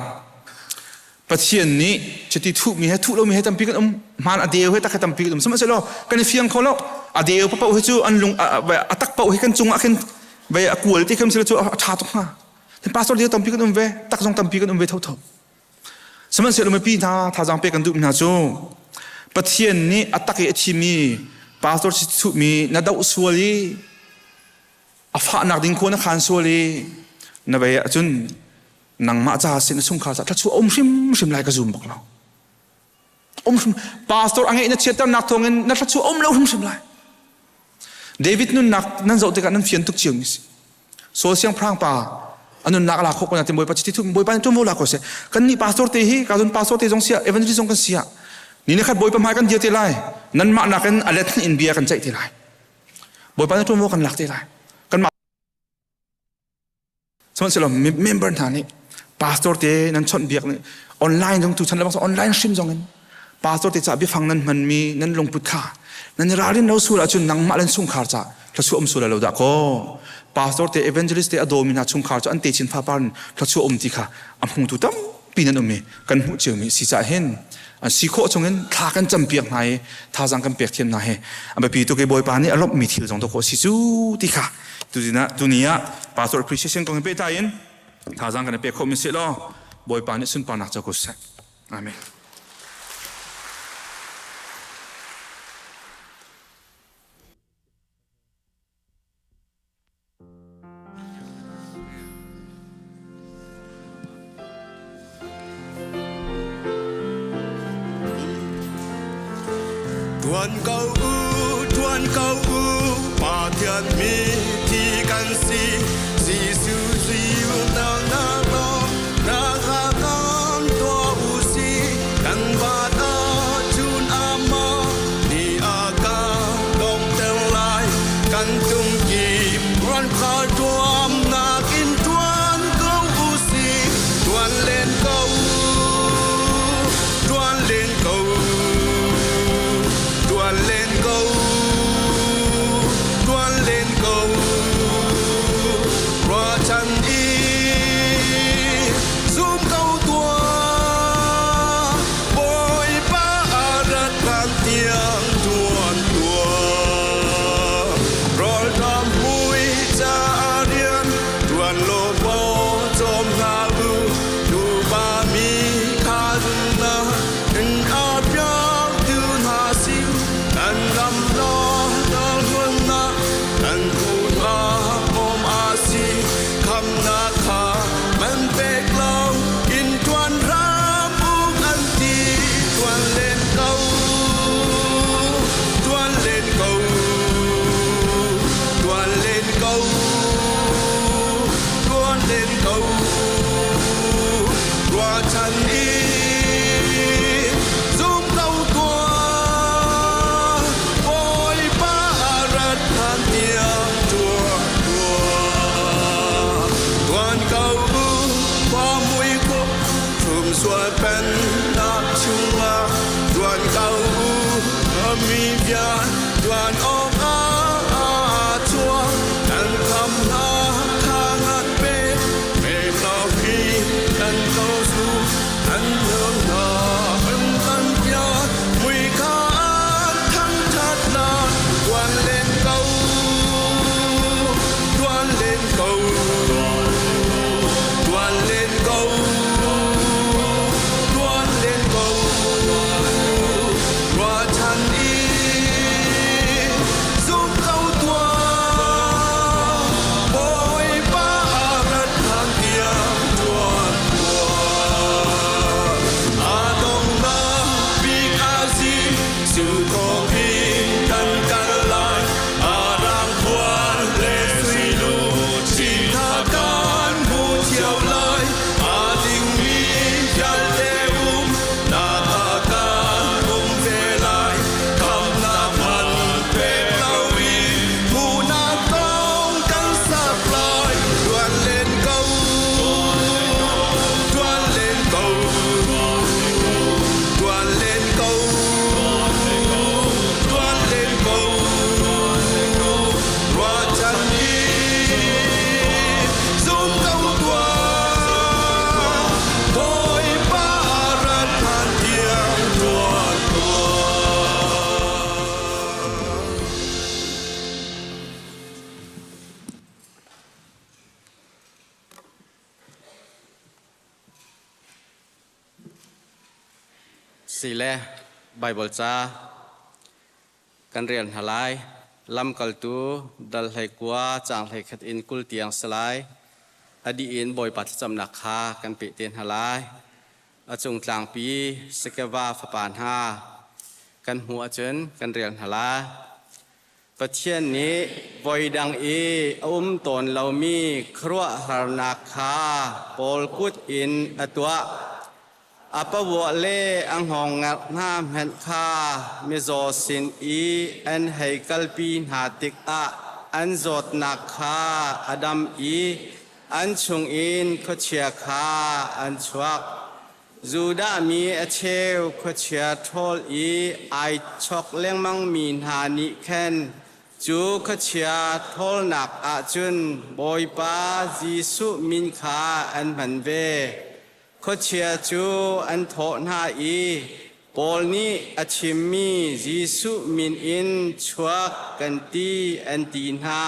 Pathian nih cuti thuhmi he thuh lomi he tampi kan um hmaan a deu he tak he tampi kan um sihmanhsehlaw kan i fiang kho lo a deu paoh hi cu an lung a tak paoh hi kan cungah khin ve a kual ti khin sila cu a ṭha tuk hnga pastor deu tampi kan um ve tak zong tampi kan um ve thotho Sihmanhsehlaw mipi hna thazaang pek kan duhmi hna cu Pathian nih a tak i a thimi pastor chuhmi na doh sual i a fahnak ding khua na khaan sual i na vei ahcun nangmah ca sin na chungkhar ca thluachuah um hrimhrim lai ka zum bak lo. Um hrim pastor a ngeih na chiatternak thawngin na thluachuah um lo hrimhrim lai. David nunnak nan zoh tikah nan fian tuk cio mi si. Saul siangpahrang pa a nunnak la khawh ko na ti Bawipa chiti Bawipa nih ṭuanvo la ko seh. Kan nih pastor te hi ka zun pastor te zong sia evangelist zong kan sia. Ni ni khat Bawipa hmai kan dir te lai. Nanmah nakin a let in bia kan ceih te lai. Bawipa nih ṭuanvo kan lak te lai. Kanmah Sihmanhsehlaw member hna nih pastor te nan chawnh biak nih online zong tu chan lebang online hrim zong in pastor te ca biafang nan hmanmi nan lungput kha nan i ralrin lo sual ahcun nangmah le chungkhar ca thluachuah um sual lo dah kaw pastor te evangelist te a dawmi hna chungkhar cu an te chin fapar in thluachuah um ti kha a hmutu tampi nan um i kan hmuh ciomi si cah hin an si khawh chungin thla kan campiak hna i thazaang kan pek thiam hna hi a biapi tuk i Bawipa nih a lawmhmi thil zong dawh khawh si cu ti kha tuni ah pastor appreciation kong he pehtlai in thazaang kan i pek khawh mi si law Bawipa nih sunparnak co ko seh. Amen. Tuan ko u, tuan ko u, Pathian mi thi kan si. Jesuh ziu na na lo, na ha kan tua u si. Kan van a chun ama, ni a ka dong ter lai. Kan tung kip ruan kha tuam nakin tuan ko u si. Tuan len ko, tuan len ko, tuan len ko, tuan len ko. Ruahchan i zum ko tuah, Bawipa a rat hlan tiang tuan tuah. Rawlṭam mui caah rian ṭuan law paw cawm hna u. Tupa mi kha zumnak in a piaktu hna si. Kan ram law hmunnak kan kut ah bawm a si. Khamnak kha man pek lo in ṭuan hram u kan ti. Ṭuan len ko, ṭuan len ko, ṭuan len ko, ṭuan len ko. Ruahchan i zum ko tuah, Bawipa a rat hlan tiang ṭuan tuah. Tuan ko u, khua mui kuk, thum sual pennak chungah tuan ko u, mi bia tuan awkah aa chuak. Kan kham hna kha ngat pe, me hi kan ko su, an hương hna an kan bia, mui kha an thangṭhat na, tuan len ko, tuan len ko, tuan len ko, tuan len ko. Ruahchan i zum Sile Baibal ca kan rel hna lai. Lamkaltu dal 19 caang 21 in 20 tiang si lai. A dih in Bawipa thlacamnak kha kan peh te hna lai. A cung tlangpi Sekeva fapa hna kan hmuh ahcun kan rel hna lai. Pathian nih voidang i a um tawn lomi khuaruahharnak kha Paul kut in a tuah. A pavuah le a hngawngngerh hna hmanh kha mizaw sin i an hei kalpi hna tikah an zawtnak kha a dam i an chungin khuachia kha an chuak. Judah mi a cheu khuachia ṭhawl i ai chok lengmangmi hna nih khan cu khuachia ṭhawlnak ah cun Bawipa Jesuh min kha an hman ve. Khuachia cu an thawh hna i Paul nih a chimmi Jesuh min in chuak kan ti an ti hna.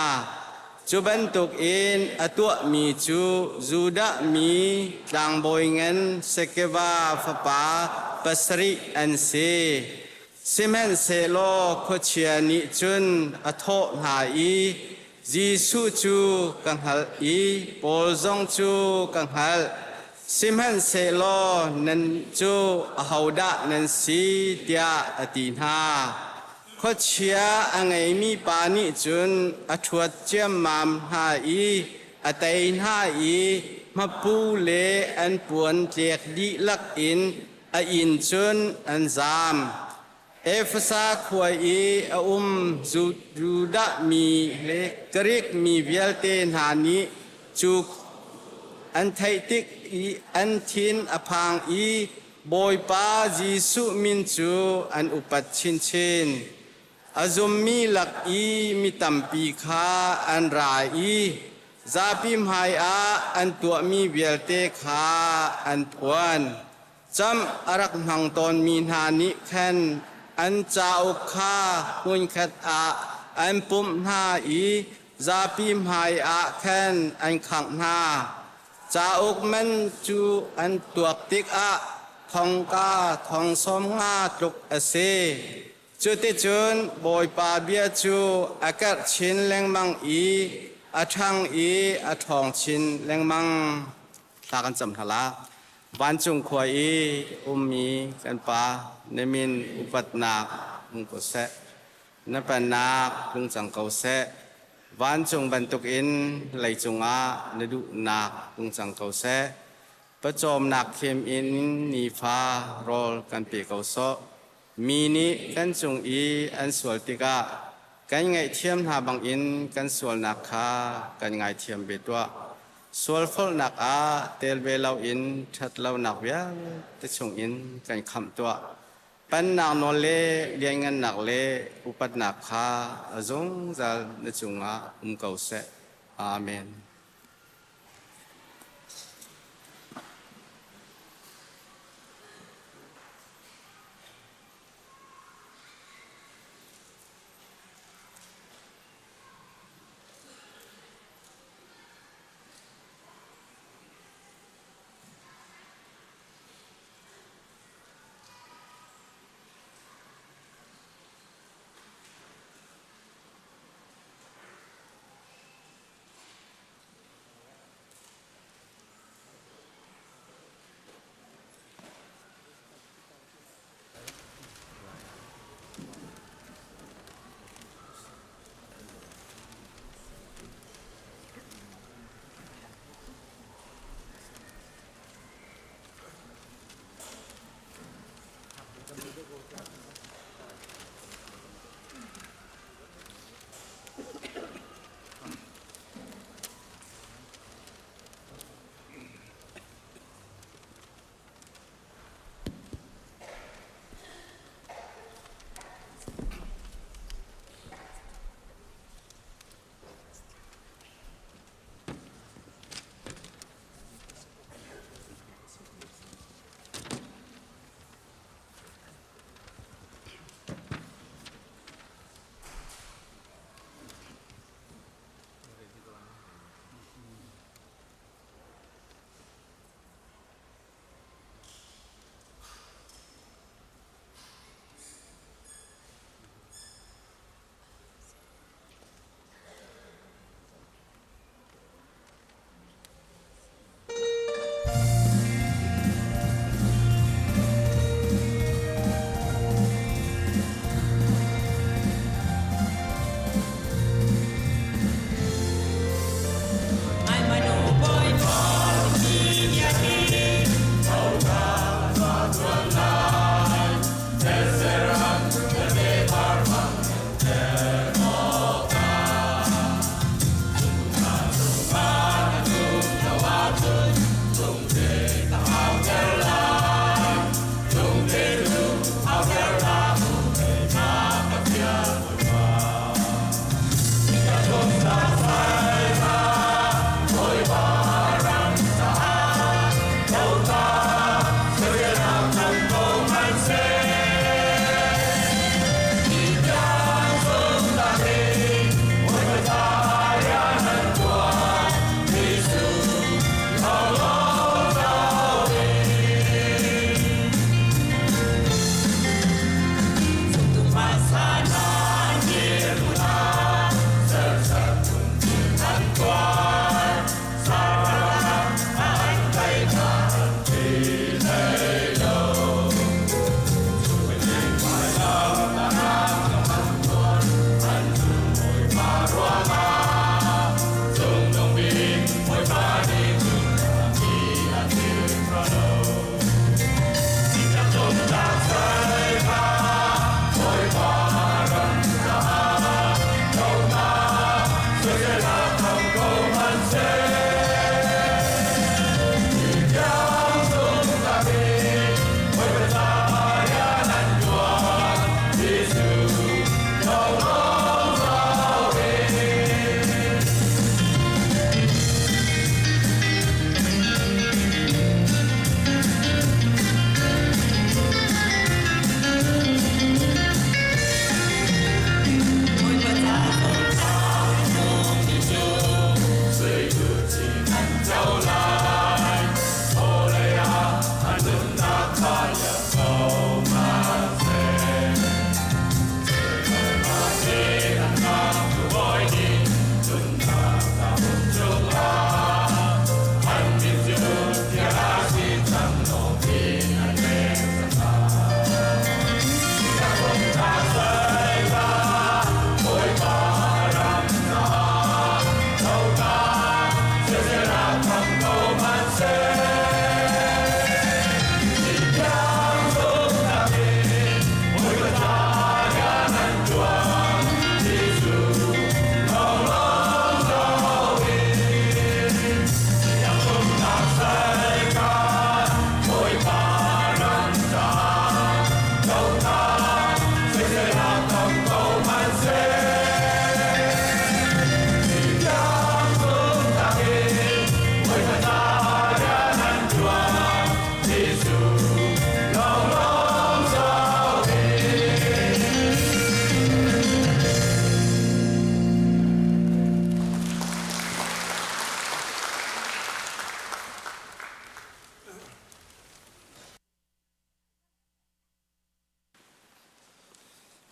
Cu bantukin a tuahmi cu Judah mi tlangbawi ngan Sekeva fapa pasarih an si. Sihmanhsehlaw khuachia nih cun a thawh hna i, Jesuh cu ka hngalh i Paul zong cu ka hngalh, sihmanhsehlaw nan cu ahodah nan si tiah a ti hna. Khuachia a ngeimi pa nih cun a ṭhuat ciammam hna i a tei hna i hmapu le an puan tlek dihlak in a inn cun an zaam. Efesa khua i a um Judah mi le Grik mi vialte hna nih cu an theih tik i an thin a phang i Bawipa Jesuh min cu an upat chinchin. A zummi lak i mi tampi kha an ra i zapi hmaiah an tuahmi vialte kha an phuan. Camh a rak hmang tawnmi hna nih khan an cauk kha hmunkhat ah an pumh hna i zapi hmaiah khan an khangh hna. Cauk man cu an tuak tikah thongka thong 50 tluk a si. Cuticun Bawipa bia cu a karh chin lengmang i a ṭhang i a ṭhawng chin lengmang. Thla kan cam hna la. Vancung khua i ummi kan Pa, na min upatnak hung ko seh. Na pennak tlung cang ko seh. Vancung bantukin leicung ah na duhnak tlung cang ko seh. Pawcawmnak khim in nifa rawl kan pe ko sawh. Mi nih kan cung i an sual tikah kan ngaihthiam hna bangin kan sualnak kha kan ngaithiam ve tuah. Sualfolhnak ah tel ve loin ṭhatlonak vialte chungin kan khamh tuah. Pennak nawl le lianngannak le upatnak kha a zungzal na cungah um ko seh. Amen.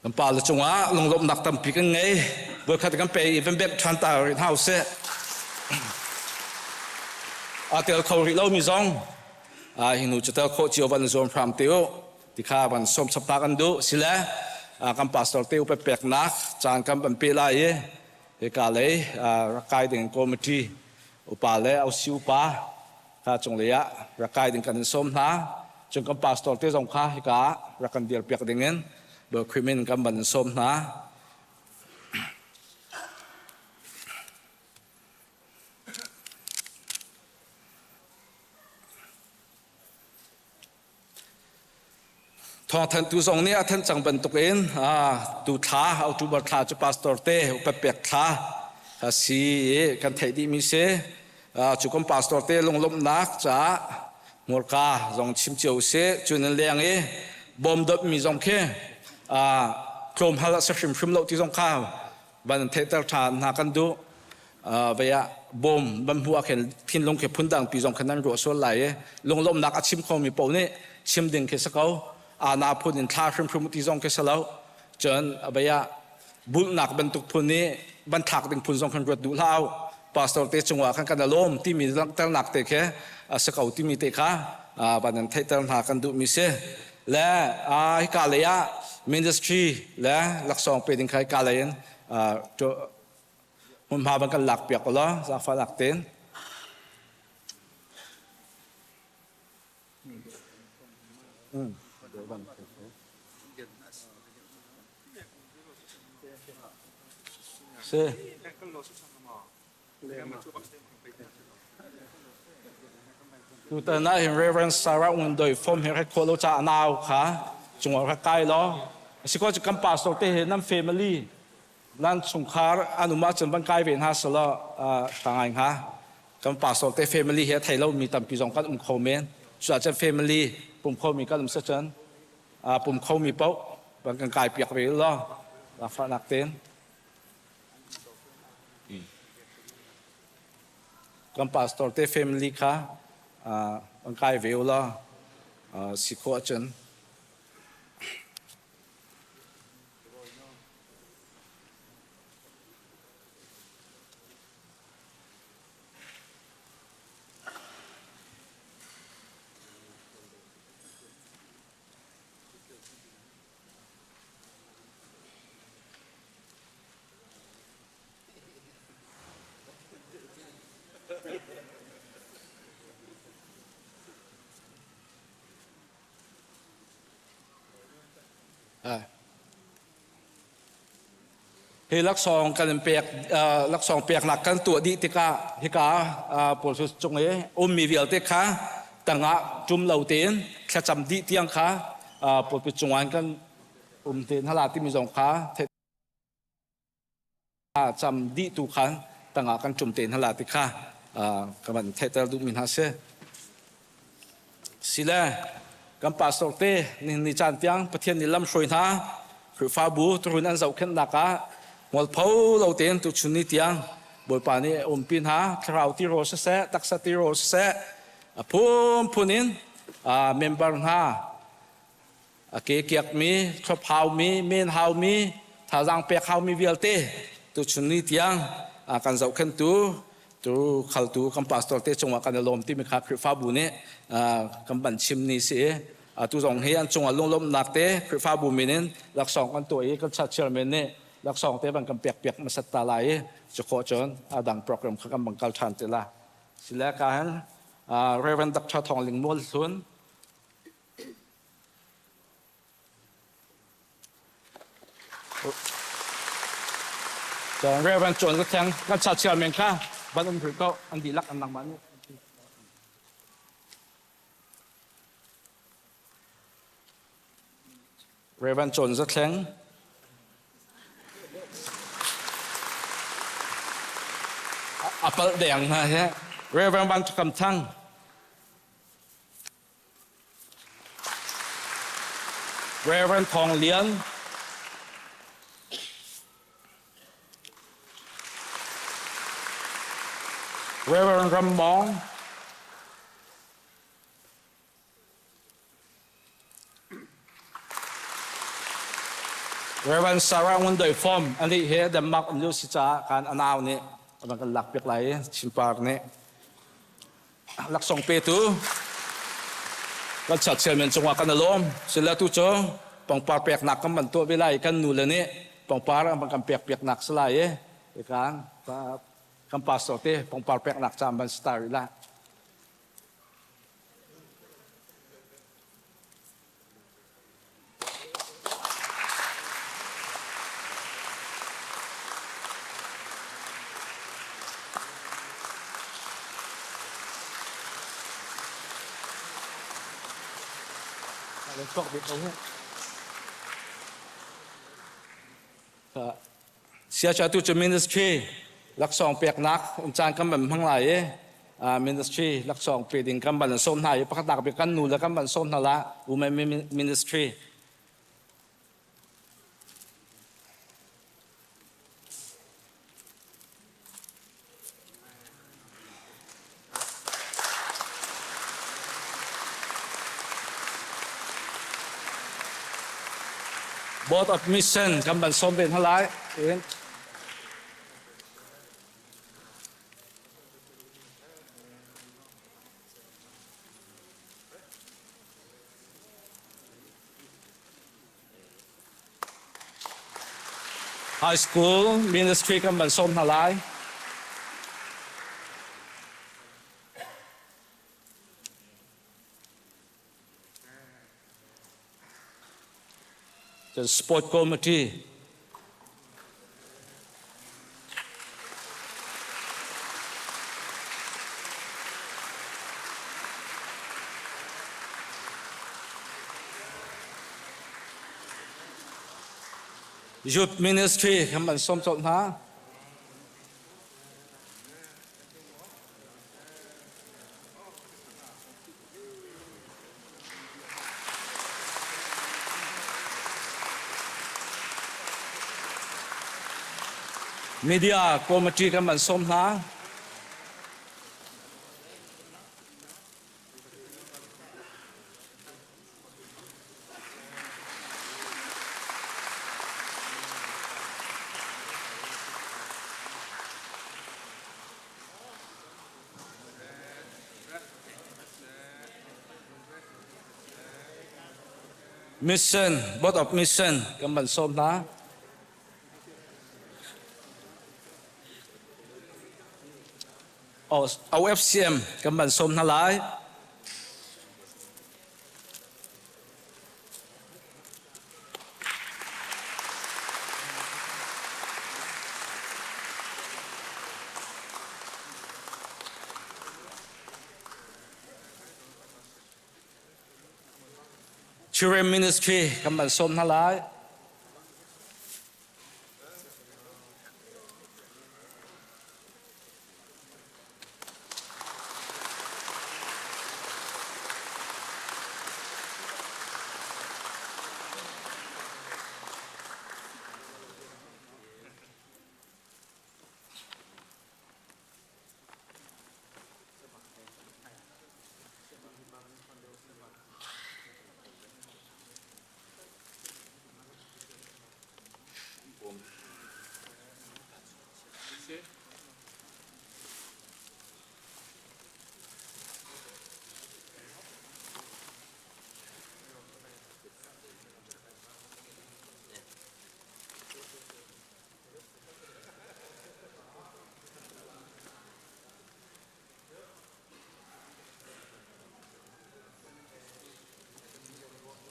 Kan pa le cungah lunglawmhnak tampi kan ngei. Voikhat kan pe i van bemh ṭhan ta rih hna usih. Aa tel kho rih lomi zong hi nu cu tel khawh cio van zuam hram te u ti kha van sawm chap ta kan duh sile kan pastor te upat peknak caan kan van pe lai i hika lei rak kai ding committee upa le ausi upa kha cunglei ah rak kai ding kan in sawm hna. Cun kan pastor te zong kha hika ah rak kan dir piak ding in Bawi Khrih min kan van in sawm hna. Thawngthanhtu zong nih a thanh cang bantukin tu thla October thla cu pastor te upat pek thla a si i kan theih dihmi si. Cu kan pastor te lunglawmhnak caah hmurka zong chim cio usih. Cu nan leng i bawm dotmi zong khi tlawm hal a si hrimhrim lo ti zong kha van in theihter ṭhan hna kan duh. Vei ah bawm van hmuh ah khin thinlung khi phundang pi zong khan nan ruah sual lai i lunglawmhnak a chim khomi paoh nih chim ding khi si ko. Ana phun in thla hrimhrim ti zong khi si lo. Cun vei ah bulhnak bantuk phun i van thlak ding phun zong khan ruat duh hlah u. Pastor te cungah khan kan alawm timi langhternak te khi a si ko timi te kha van in theihter hna kan duhmi si. Le hika lei ah ministry le laksawng pe ding kha hika lei in hmunhma van kan lak piak ulaw zaangfah lak tein. Si. Tutan ah hin Reverend Sarah Ngun Doi form hi rak khawh lo ca nau kha cungah rak kai law a si ko cu kan pastor te he nan family nan chungkhar an um ahcun van kai ve hna selaw ṭha ngai hnga. Kan pastor te family he thei lomi tampi zong kan um kho men. Cuahcun family pum khomi kan um sicun pum khomi paoh van kan kai piak ve law zaangfahnak tein. Kan pastor te family kha van kai ve u law si khawh ahcun. Hi laksawng kan in pek laksawng peknak kan tuah dih tikah hika pawl cu cung i ummi vialte kha tangah ṭum lo tein thlacam dih tiang kha pulpit cungah kan um te hna la timi zong kha cam dih tu kha tangah kan ṭum te hna la ti kha ka van theihter duhmi hna si. Sile kan pastor te nihin ni caan tiang Pathian nih lam hruai hna Khrihfabu turun an zohkhenhnak ah mualpho lo tein tuchun ni tiang Bawipa nih a umpi hna thlarau tirawl siseh taksa tirawl siseh a phunphun in member hna a ke kiakmi thlop haumi men haumi thazaang pek haumi vialte tuchun ni tiang kan zohkhenhtu tu khaltu kan pastor te cungah kan i lawm timi kha Khrihfabu nih kan ban chim ni si i atu zong hi an cungah lunglawmhnak te Khrihfabu min in laksawng kan tuah i kan church chairman nih laksawng te van kan pek piak hmasat ta lai i cu khawh cun a dang program kha kan bang kal ṭhan te la sile ka hin Reverend Dr. Thawng Ling Mual Hlun Cun Reverend John ka thiang kan church chairman kha van um rih ko an dihlak an nangmah nih Reverend John Zathleng a palh deng hna hi Reverend Van Kam Thang Reverend Thawng Lian Reverend Ram Mawng Reverend Sarah Ngun Doi Fom ani he Denmark um lio si caah kan anau nih a kan lak piak lai Chimpar nih laksawng petu kan church chairman cungah kan alawm sila tu cu pangpar peknak kan ban tuah ve lai kan nu le nih pangpar an kan pek piaknak si lai i kan kan pastor te pangpar peknak caan ban star rih la. Siacha tu cu ministry laksawng peknak um caan kan ban hmang lai i ministry laksawng pe ding kan ban sawm hna i pakhatnak bik kan nu le kan ban sawm hna la women ministry. Board of Mission kan ban sawm ve hna lai. High school ministry kan van sawm hna lai. The sport committee. Youth ministry kan van sawm colh hna. Media committee kan van sawm hna. Mission, Board of Mission kan van sawm hna. OFCM kan van sawm hna lai. Children Ministry kan van sawm hna lai.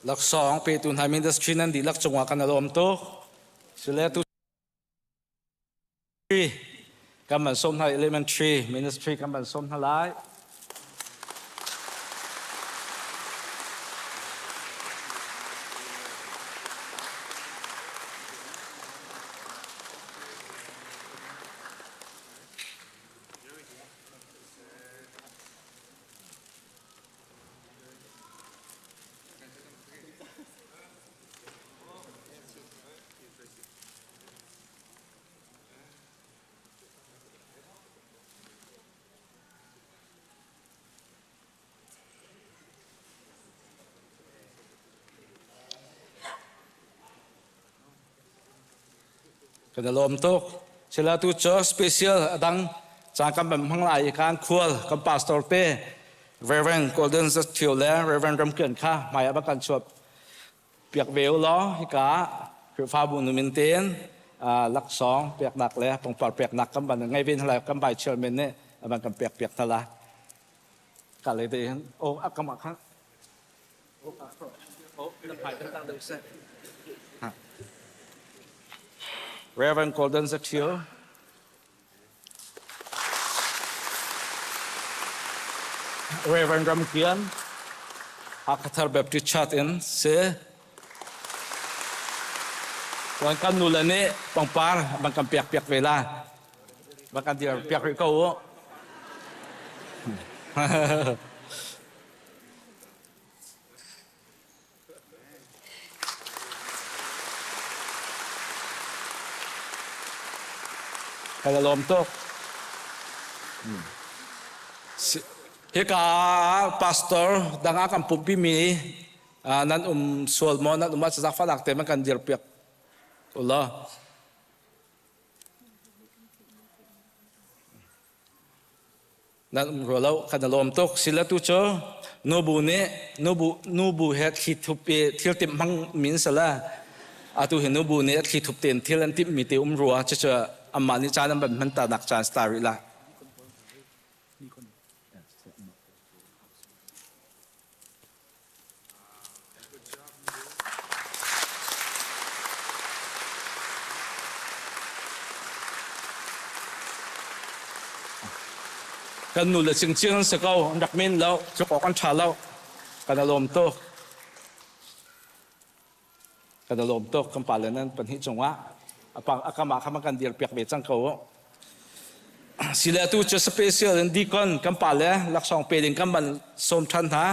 Laksawng petu hna ministry nan dihlak cungah kan alawm tuk. Sile tu kan van sawm hna elementary ministry kan van sawm hna lai. Kan i lawm tuk. Sila tu cu special adang caan kan ban hmang lai i kan khual kan pastor te Reverend Golden Thio le Reverend Ramkian kha hmai ah kan chuap piak ve u law hika Khrihfabu numin tein laksawng peknak le pangpar peknak kan ban ngei ve hna lai kan bai chairman nih ban kan pek piak hna la ka le te hin o akam ah khan Reverend Golden Zathio Reverend Ram Kian Hakhathar Baptist Church in si Tuan kan nu le nih pangpar bang kan piak piak ve la bang kan dir piak rih ko u Kan i lawm tuk. Hika pastor dang ah kan pumpi mi nan um sual maw nan um ah cazak falak te man kan dir piak ulaw. Nan um rua lo kan i lawm tuk. Sila tu cu nubu nih nubu nubu he thli thup i thil timh hmang min sala atu hi nubu nih thli thup tein thil an timh mi te um rua cucu amah nih caan an ban hman ta nak caan star rih la. Kan nu le cingcing an si ko, an rak men lo, cuk awk an ṭha lo. Kan i lawm tuk. Kan i lawm tuk. Kan pale nan pahnih cungah a kam ah khan kan dir piak ve cang ko. Sile atu cu special in deacon kan pale laksawng pe ding kan van sawm ṭhan hna.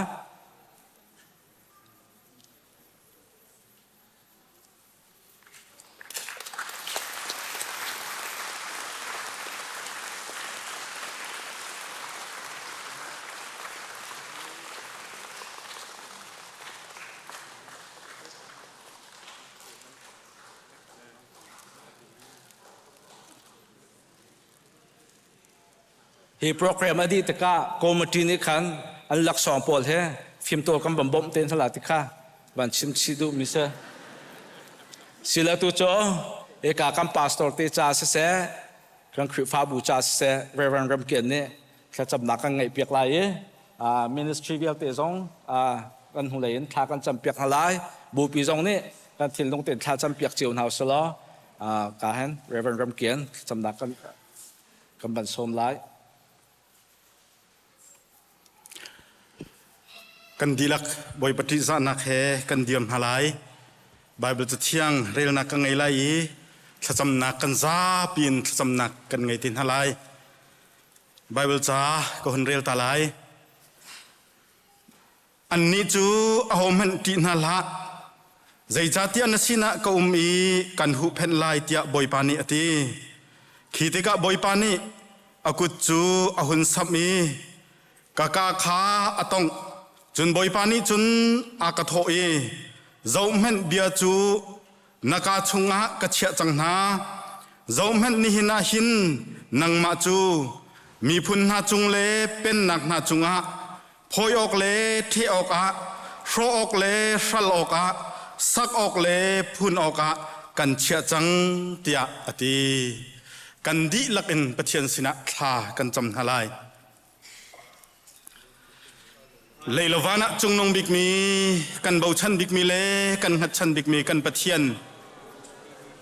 Hi program a dih tikah committee nih khan an laksawng pawl he fimtawl kan van bawmh te hna la ti kha van chim chih duhmi si. Sila tu cu hika kan pastor te ca siseh, kan Khrihfabu ca siseh, Reverend Ramkian nih thlacamnak kan ngeih piak lai i ministry vialte zong kan hnulei in thla kan cam piak hna lai. Bupi zong nih kan thinlung tein thla cam piak cio hna usih law ka hen Reverend Ramkian thlacamnak kan kan van sawm lai. Kan dihlak Bawipa ṭihzahnak he kan dir hna lai. Baibal Cathiang relnak ka ngei lai i thlacamnak kan zapi in thlacamnak kan ngei te hna lai. Baibal ca ka hun rel ta lai. Annih cu ahohmanh ṭih hna hlah, zeicahtiah na sinah ka um i kan huhphenh lai tiah Bawipa nih a ti. Khi tikah Bawipa nih a kut cu a hun samh i ka kaa kha a tongh. Cun Bawipa nih cun a ka thawh i, Zohhmanh bia cu na kaa chungah ka chiah cang hna. Zohhmanh nihin ah hin nangmah cu miphun hna cung le pennak hna cungah phawi awk le ṭheh awkah, hrawh awk le hral awkah, sak awk le phun awkah kan chiah cang tiah a ti. Kan dihlak in Pathian sinah thla kan cam hna lai. Leilovan ah cungnung bikmi, kan bochan bikmi le kan hngatchan bikmi kan Pathian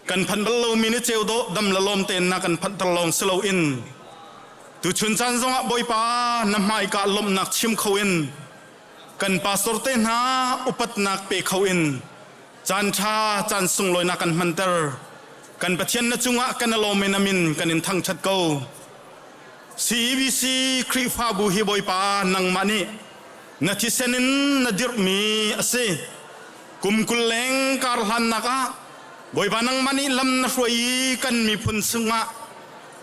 kan phanh bal lomi ni ceu dawh dam le lawm tein na kan phanhter lawng si loin tuchun caan zongah Bawipa na hmaika lawmhnak chim kho in kan pastor te hna upatnak pe kho in caan ṭha caan sunglawi na kan hmanter kan Pathian na cungah kan lawm in amin kan in thangṭhat ko CEBC Khrihfabu hi Bawipa nangmah nih na thisen in na dirhmi a si. Kum 20 leng kar hlannak ah Bawipa nangmah nih lam na hruai i kan miphun chungah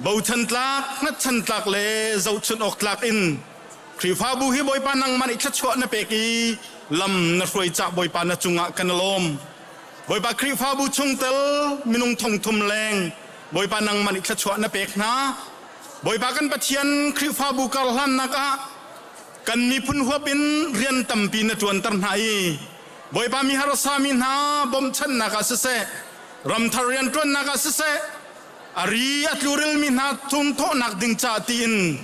bochan tlak, hngatchan tlak le zohchunh awk tlak in Khrihfabu hi Bawipa nangmah nih thluachuah na pek i lam na hruai cah Bawipa na cungah kan i lawm. Bawipa Khrihfabu chungtel minung thongthum leng. Bawipa nangmah nih thluachuah na pek hna. Bawipa kan Pathian Khrihfabu karhlannak ah kan miphun huap in rian tampi na ṭuanter hna i Bawipa mi harsa mi hna bawmhchanhnak ah siseh, ramthar rianṭuannak ah siseh, a ri a tluril mi hna thungthawhnak ding ca tiin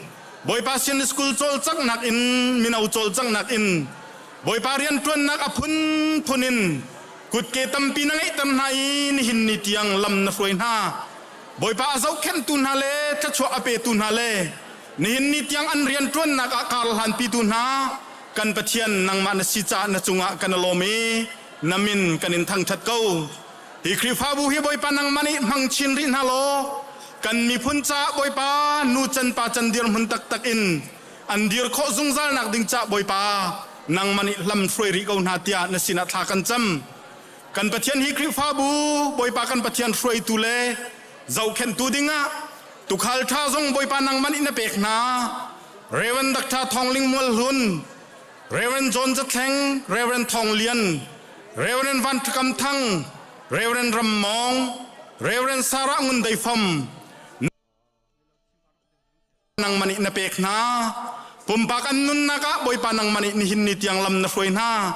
Bawipa sin school cawlcanghnak in mino cawlcanghnak in Bawipa rianṭuannak a phunphun in kutke tampi na ngeihter hna i nihin ni tiang lam na hruai hna. Bawipa a zohkhenhtu hna le thluachuah a petu hna le nihin ni tiang an rianṭuannak ah kar hlanpitu hna kan Pathian nangmah na si caah na cungah kan i lawm i na min kan in thangṭhat ko. Hi Khrihfabu hi Bawipa nangmah nih hmang chin rih hna law kan miphun caah Bawipa nu can pa can dirhmun taktak in an dir khawh zungzal nak ding caah Bawipa nangmah nih lam hruai rih ko hna tiah na sinah thla kan cam. Kan Pathian hi Khrihfabu Bawipa kan Pathian hruaitu le zohkhenhtu dingah tukhal ṭha zong Bawipa nangmah nih na pek hna. Reverend Dr. Thawng Ling Mual Hlun Reverend John Zathleng, Reverend Thawng Lian, Reverend Van Thakam Thang, Reverend Ram Mawng, Reverend Sarah Ngun Dei Fom, nangmah nih na pek hna. Pumpak an nunnak ah Bawipa nangmah nih nihin ni tiang lam na hruai hna.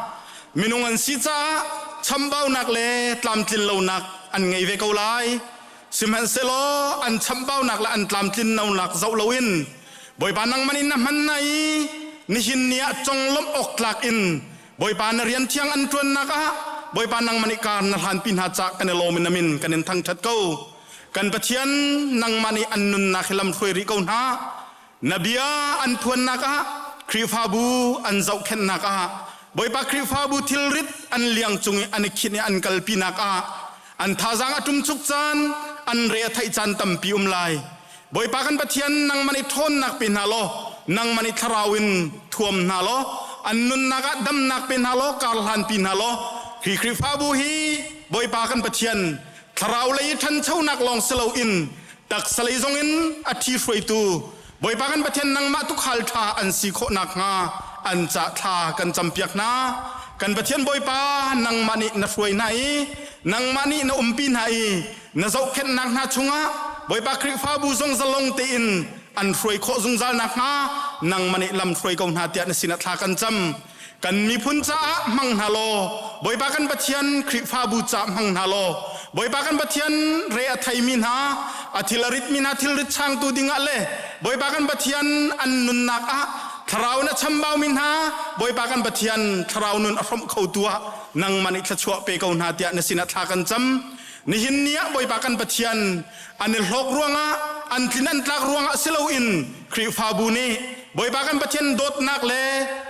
Minung an si caah chambaunak le tlamtlin lonak an ngei ve ko lai. Sihmanhsehlaw an chambaunak le an tlamtlin lonak zoh loin Bawipa nangmah nih na hman hna i nihin ni ah conglawmh awk tlak in Bawipa na rian thiang an ṭuannak ah Bawipa nangmah nih kar na hlanpi hna cah kan i lawm in na min kan in thangṭhat ko. Kan Pathian nangmah nih an nunnak hi lam hruai rih ko hna. Na bia an phuannak ah Khrihfabu an zohkhenhnak ah Bawipa Khrihfabu thilrit an liang cung i an i khinh i an kalpinak ah an thazaang a ṭumchuk caan an re a theih caan tampi um lai. Bawipa kan Pathian nangmah nih ṭhawnnak pe hna law nangmah nih thlarau in thuam hna law an nunnak ah damnak pe hna law kar hlanpi hna law hi Khrihfabu hi Bawipa kan Pathian thlarau lei ṭhanchonak lawng si loin taksa lei zongin a ṭhi hruaitu Bawipa kan Pathian nangmah tukhal ṭha an si khawh nakhnga an ca thla kan campiak hna. Kan Pathian Bawipa nangmah nih na hruai hna i nangmah nih na umpi hna i na zohkhenhnak hna chungah Bawipa Khrihfabu zong zalong tein an hruai khawh zungzal nakhnga nangmah nih lam hruai ko hna tiah na sinah thla kan cam. Kan miphun caah hmang hna law Bawipa kan Pathian Khrihfabu caah hmang hna law Bawipa kan Pathian re a theimi hna a thil a ritmi hna thilrit changtu dingah le Bawipa kan Pathian an nunnak ah thlarau na chambaumi hna Bawipa kan Pathian thlarau nun a hrawmh khotu ah nangmah nih thluachuah pe ko hna tiah na sinah thla kan cam. Nihin ni ah Bawipa kan Pathian an i hlawk ruangah an tlin an tlak ruangah si loin Khrihfabu nih Bawipa kan Pathian dawtnak le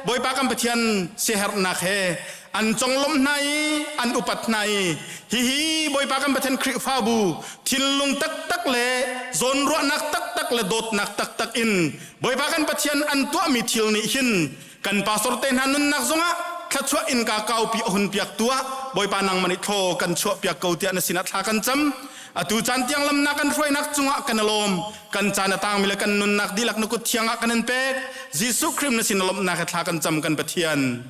Bawipa kan Pathian siaherhnak he an conglawmh hna i an upat hna i hihi Bawipa kan Pathian Khrihfabu thinlung taktak le zawnruahnak taktak le dawtnak taktak in Bawipa kan Pathian an tuahmi thil nih hin kan pastor te hna nunnak zongah thluachuah innka kaupi a hun piak tu ah Bawipa nangmah nih thlaw kan chuah piak ko tiah na sinah thla kan cam atu caan tiang lamnak kan hruainak cungah kan i lawm kan caan a tangmi le kan nunnak dihlak na kut thiang ah kan in pek Jesuh Khrih na sin lawmhnak he thla kan cam kan Pathian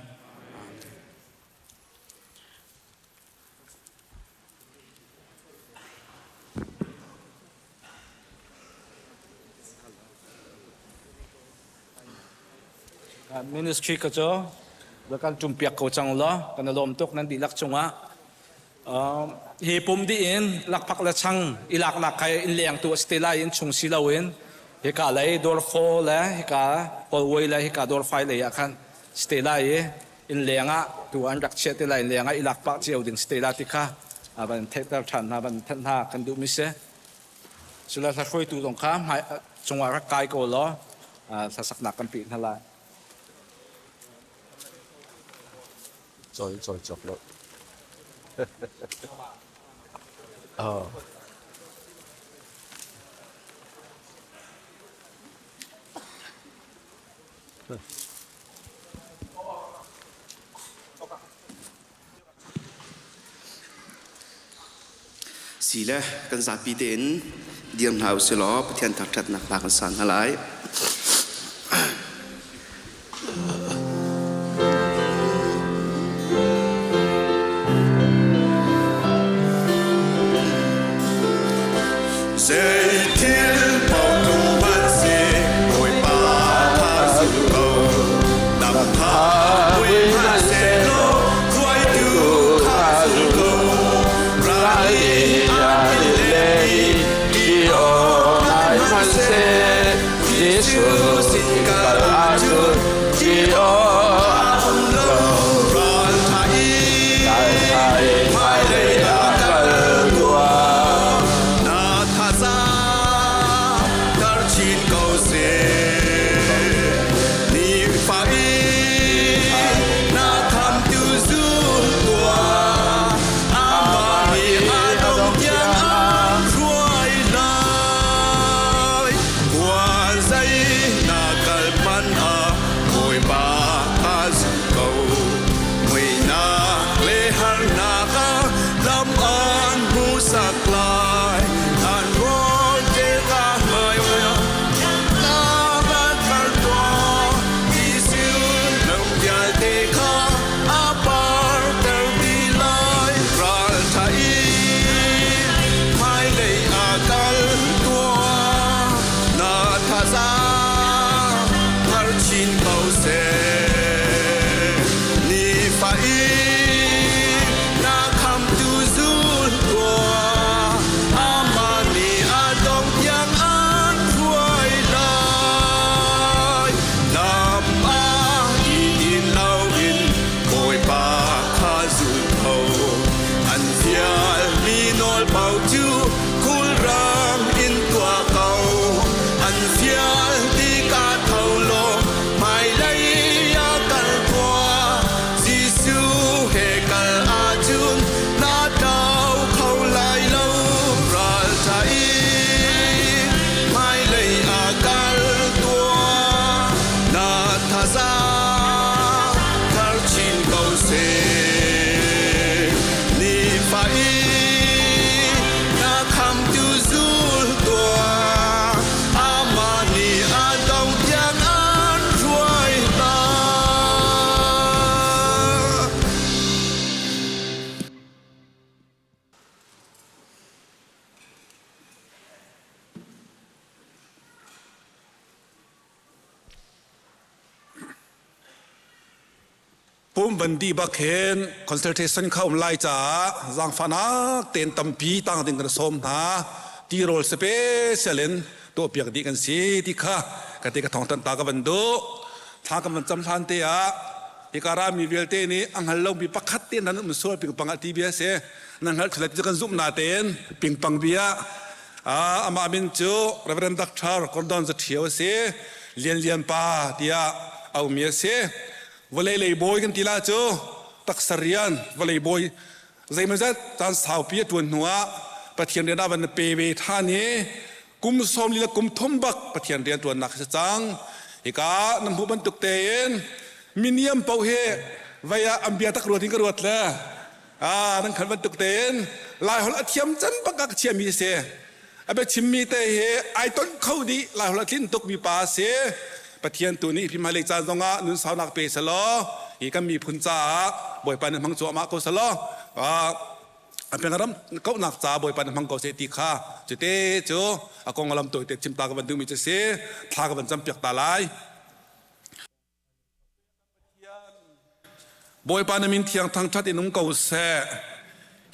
Ministry ka cu kan ṭum piak ko cang law kan i lawm tuk nan dihlak cungah. Hi pum dih in lakphak le chang i laknak kai in leng tu a si te lai in chung si loin hika lei door 4 le hika hallway le hika door 5 lei ah khan si te lai i inn leng ah tu an rak chiah te lai inn leng ah i lak pah cio ding si te lai ti kha van theihter ṭhan hna van thanh hna kan duhmi si. Sula hla hruaitu zong kha hmai cungah rak kai ko law hlasaknak kan pih hna lai. Cawi cawi cawk lo. Oh. Si le kan zapi tein dir hna usih law Pathian thangṭhatnak hla kan sa hna lai. Zeithil paoh tlung hmanhseh Bawipa kha zum ko. Lam kha mui hmanhsehlaw hruaitu kha zum ko. Ral nih an in lem i ti awk ngai hmanhseh Jesuh sin kal ahcun ti awk a um lo. Ralṭha i hmailei ah kal tuah. Na thazaang tar chin ko seh. Nifa in na khamtu zum tuah. Amah nih a dong tiang an hruai lai. Khual zei na kal hmanh ah Bawipa kha zum ko. Muihnak le harnak ah lam an hmuhsak lai. An rawl te ka hmai na kan tuah. Jesuh lung vialte kha a parter ti lai. Ralṭha in hmailei ah kal tuah. Na thazaang har chin ko seh. Nifa in na khamtu zul tuah. Amah nih a dong tiang an hruai lai. Lam ah i din loin Bawipa kha zul ko. An fialmi nawl paoh cu khulrang in tuah ko. An fial tikah tho law hmailei ah kal tuah. Jesuh he kal ahcun na tlau kho lai lo. Ralṭha in hmailei ah kal tuah. Na thazaang thar chin ko seh. Nifa in na khamtu zul tuah. Amah nih a dong tiang an hruai hna. Pum van dih bak hin consultation kha um lai caah zaangfahnak tein tampi tang ding kan sawm hna. Tirawl special in tuahpiak dih kan si ti kha ka ti ka thawng tan ta ka van duh. Thla kan van cam hlan te ah hika rami vialte nih a hngal lomi pakhat te nan um sual pingpang ah ti bia si. Nan hngalh thil ti kan zumh na tein pingpang bia amah min cu Reverend Dr. Gordon Zaṭhio a si. Lian Lian pa tiah aumi a si. Vawlei lei bawi kan ti la cu taksa rian vawlei bawi zeimawzat caan saupi a ṭuan hnuah Pathian rian ah van pe ve ṭhan i kum 40 le kum thum bak Pathian rian ṭuannak si cang. Hika nan hmuh bantuk tein miniam paoh hi vei ah an bia tak ruat in ka ruat le ah nan khan bantuk tein Laiholh a thiam can bak ah ka chiami a si. A biachimmi te hi ai ton kho dih Laiholh a tlin tukmi pa a si. Pathian tu nih hi hmailei caan zongah nun saunak pe selaw hi kan miphun caah Bawipa nih hmang cuahmah ko selaw a pengaram kauhnak ca Bawipa nih hmang ko seh ti kha cute cu a kong alam tawite chim ta ka van duhmi cu si thla ka van cam piak ta lai. Bawipa na min thiang thangṭhat in um ko seh.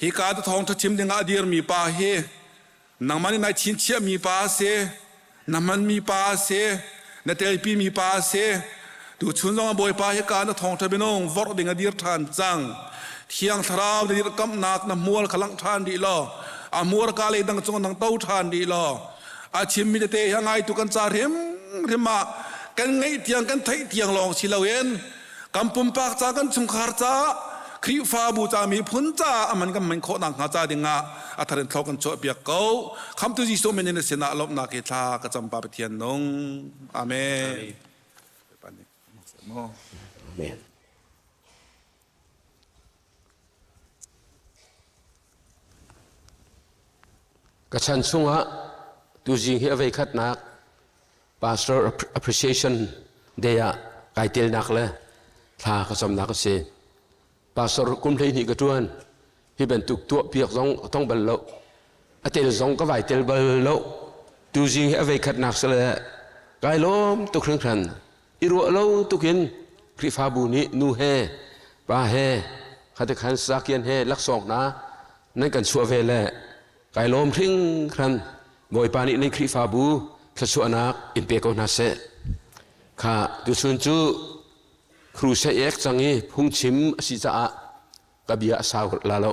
Hika ta thawngṭha chim dingah a dirmi pa hi nangmah nih nai chinchiahmi pa a si, na hmanmi pa a si, na telpimi pa a si. Tuchun zongah Bawipa hika na thawngṭha minung vorh ding a dir ṭhan cang. Thiang Thlarau na dirkamhnak na hmual kha langh ṭhan rih law, a hmurka le dang cung nang to ṭhan rih law, a chimmi tete hi a ngaitu kan ca hrimhrim ah kan ngeih tiang kan theih tiang lawng si loin kan pumpak ca kan chungkhar ca Khrihfabu ca miphun ca a man kan man khawh nakhnga ca dingah a thar in thlo kan chuah piak ko khamtu Jesuh min in a sinah lawmhnak he thla ka cam pa Pathian nung amen Amen. Ka chan chungah tuzing hi a veikhatnak Pastor Appreciation Day ah kai telnak le thla ka camnak a si. Pastor kum 12 ka ṭuan. Hi bantuk tuah piak zong a tong bal lo. A tel zong ka vai tel bal lo. Tuzing hi a vei khatnak si le kai lawm tuk hringhran. I ruah lo tukin Khrihfabu nih nu he pa he khate khan sakian he laksawng hna nan kan chuah ve le kai lawm hringhran. Bawipa nih nan Khrihfabu thluachuahnak in pe ko hna seh. Kha tuchun cu crusade ek cang i phungchim a si caah ka bia a sau la lo.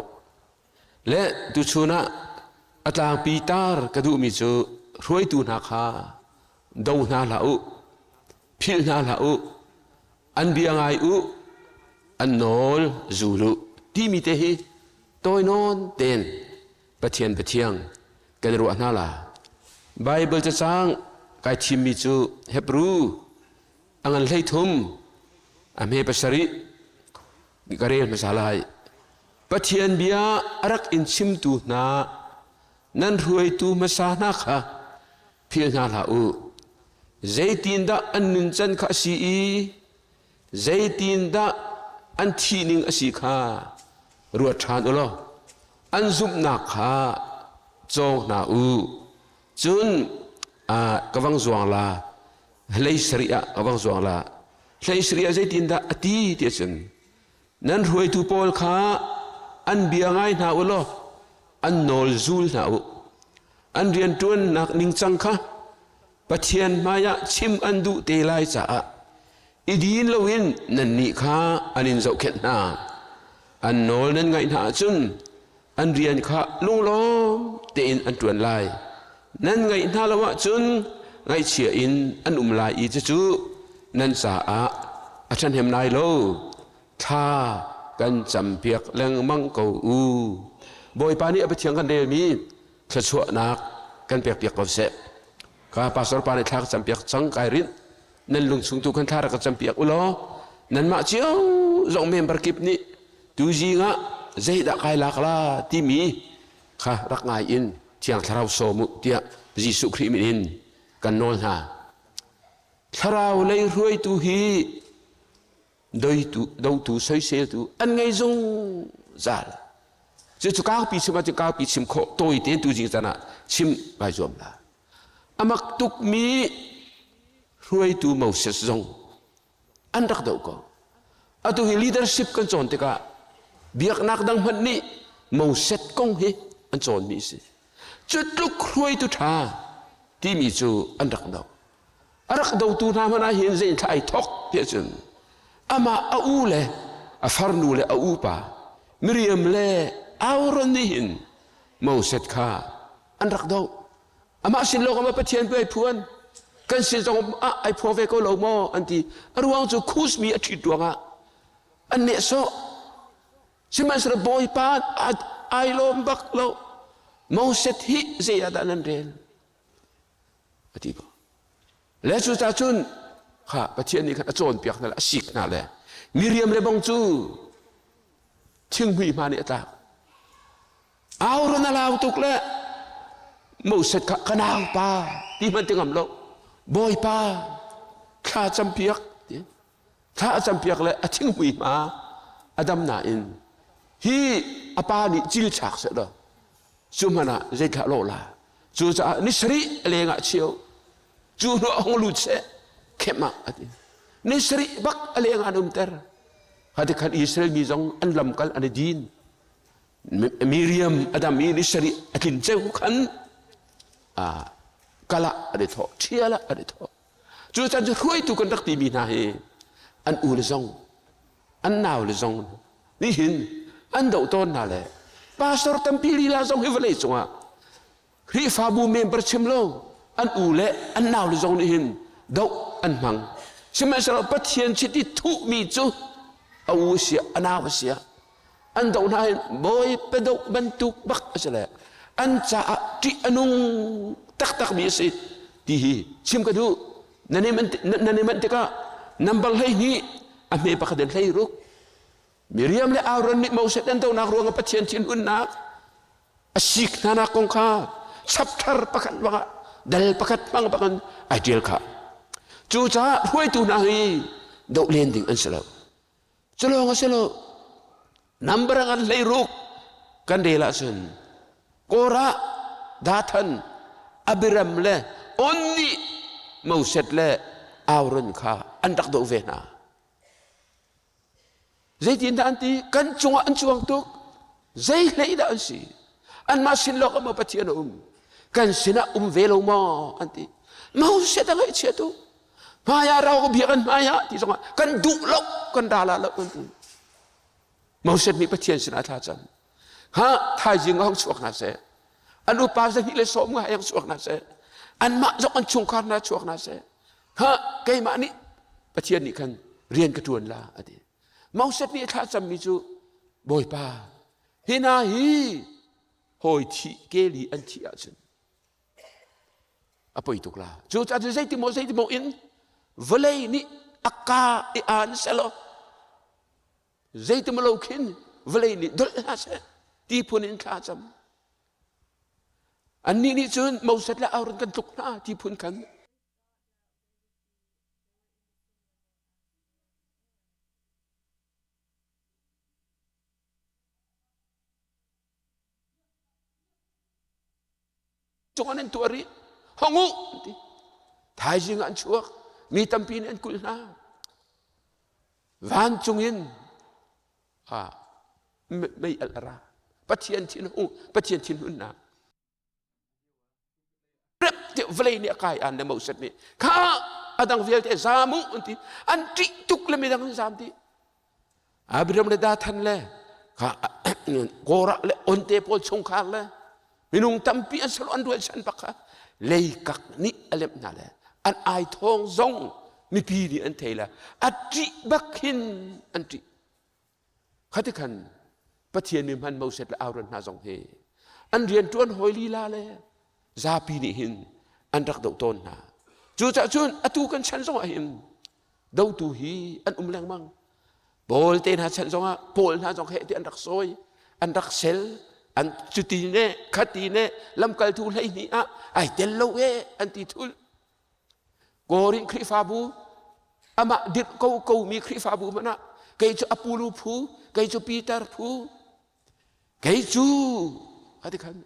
Le tuchun ah a tlangpi tar ka duhmi cu hruaitu hna kha do hna hlah u, philh hna hlah u, an bia ngai u, an nawl zul u timi te hi tawi nawn tein Pathian Pathiang kan i ruah hna la. Bible cacang kai thimmi cu Hebrew a ngan 13 a hme pasarih ka rel hmasa lai. Pathian bia a rak in chimtu hna nan hruaitu hmasa hna kha philh hna hlah u. Zeitindah an nuncan kha a si i zeitindah an thihning a si kha ruat ṭhan u law an zumhnak kha cawng hna u. Cun ka vang zuang la, hlei sarih ah ka vang zuang la. Hlei sarih ah zeitindah a ti ti ahcun nan hruaitu pawl kha an bia ngai hna u law an nawl zul hna u. An rianṭuannak ningcang kha Pathian hmaiah chim an duh te lai caah i din loin nannih kha an in zohkhenh hna. An nawl nan ngaih hna ahcun an rian kha lunglawm tein an ṭuan lai. Nan ngaih hna lo ahcun ngaihchia in an um lai i cucu nan caah a ṭhahnem lai lo. Thla kan campiak lengmang ko u. Bawipa nih a Pathian kan relmi thluachuahnak kan pekpiak ko seh. Ka pastor pa nih thla ka campiak cang kai rinh. Nan lungchung tu khan thla rak ka campiak u law nanmah cio zong member kip nih tuzing ah zeidah kai lak la timi kha rak ngai in Thiang Thlarau sawm u tiah Jesuh Khrih min in kan nawl hna. Thlarau lei hruaitu hi doitu dotu soiseltu an ngei zungzal. Cucu kaupi chim ahcun kaupi chim khawh tawi tein tu zing caan ah chim kai zuam la. Amak tukmi hruaitu Moses zong an rak doh ko. Atu hi leadership kan cawn tikah biaknak dang hmanh nih Moses kong hi an cawnmi a si. Cu tluk hruaitu ṭha timi cu an rak doh. A rak dotu hna hmanh ah hin zei thla ai thok tiah cun amah a u le a farnu le a upa Miriam le Aaron nih hin Moses kha an rak doh. Amah sin lawng ah Pathian pu ai phuan. Kan sin zong ah ai phuang ve ko lo maw an ti. A ruang cu Kus mi a ṭhit ruangah an nehsawh. Sihmanhsehlaw Bawipa ai lawm bak lo. Moses hi zei ah dah nan rel? A ti ko. Le cucaah cun kha Pathian nih khan a cawnpiak hna le a sik hna le Miriam le bang cu thinghmui hma nih a tlak. Auron a lau tuk le Moses kha ka naupa ti hmanh ti ngam lo. Bawipa thla campiak ti. Thla a campiak le a thinghmui hma a dam nain hi a pa nih cil chak seh law cu hmanh ah zeithlah lawh la. Cucaah ni sarih a leng ah chio cu hnu ah hung lut seh khem ah a ti. Ni sarih bak a leng ah an umter. Hati khan Israel mi zong an lamkal an i din. Miriam a dam i ni sarih a tlin ceu khan kal ah an i thawh, ṭhial ah an i thawh. Cu caan cu hruaitu kan rak timi hna hi an u le zong, an nau le zong nihin an doh tawn hna le pastor tampi lila zong hi vawlei cungah Khrihfabu member chim lo an u le an nau le zong nih hin doh an hmang. Sihmanhsehlaw Pathian chiti thuhmi cu a u a si a nau a si an doh hna hin bawipa doh bantuk bak a si le an caah ṭih a nung taktakmi a si ti hi chim ka duh. Nan i manh tikah number 12 a hme pakhat in 16 Miriam le Aaron nih Moses an dohnak ruangah Pathian thinhunnak a sik hnanak kong kha chapter pakhat bangah dal pakhat hmang bangin ai ṭial kha. Cucaah hruaitu hna hi doh len ding an si lo. Cu lawng a si lo. Number ngan 16 kan rel ahcun Korah. Dathan, Abiram le On nih Moses le Aaron kha an rak doh ve hna. Zeitindah an ti? Kan cungah an cuang tuk. Zei hlei dah an si? Anmah sin lawng ah maw Pathian a um? Kan sinah um ve lo maw? An ti. Moses a ngaihchia tuk. Hmai ah rau ka biak an hmai ah ti zongah kan duh lo, kan ra la lo kan ti. Moses nih Pathian sinah thla cam. Ha thaizing ah hong chuak hna seh. An upa zahnih le sawm nga yang chuak hna seh. Anmah zong an chungkhar hna chuak hna seh. Ha keimah nih Pathian nih khan rian ka ṭuan la a ti. Moses nih thla cammi cu Bawipa hi hna hi hawi thih keli an thih ahcun a poi tuk la. Cucaah zeiti maw zeiti maw in vawlei nih a ka i aan selaw zeiti maw lo khin vawlei nih dolh hna seh ti phun in thla cam. Annih nih cun Moses le Aaron kan tluk hna ti phun khan Cung an tuah rih. Hong u ti. Thaizing ah an chuak. Mi tampi nih an kulh hna. Vancung in mei alh a ra. Pathian thinhung, Pathian thinhunnak. Rep tiah vawlei nih a kai an le Moses nih kha a dang vialte zaam u an ti. An ṭih tuk le midang an zaam dih. Abraham le Dathan le kha Korah le Onte pawl chungkhar le minung tampi an salo an rualchan bak kha leikak nih a lemh hna le an ai thawng zong mipi nih an thei le a ṭih bak hin an ṭih. Khati khan Pathian mi hman Moses le Aaron hna zong hi an rian ṭuan hawi lila le zapi nih hin an rak doh tawn hna. Cucaah cun atu kan chan zong ah hin dotu hi an um lengmang. Paul te hna chan zongah Paul hna zong he ti an rak sawi, an rak sel, an cuti ne khati ne lamkaltu 12 ah ai tel lo e an ti thul. Korin Khrihfabu amah dirh ko ko mi Khrihfabu hmanh ah kei cu Apollo phu, kei cu Peter phu, kei cu ati khan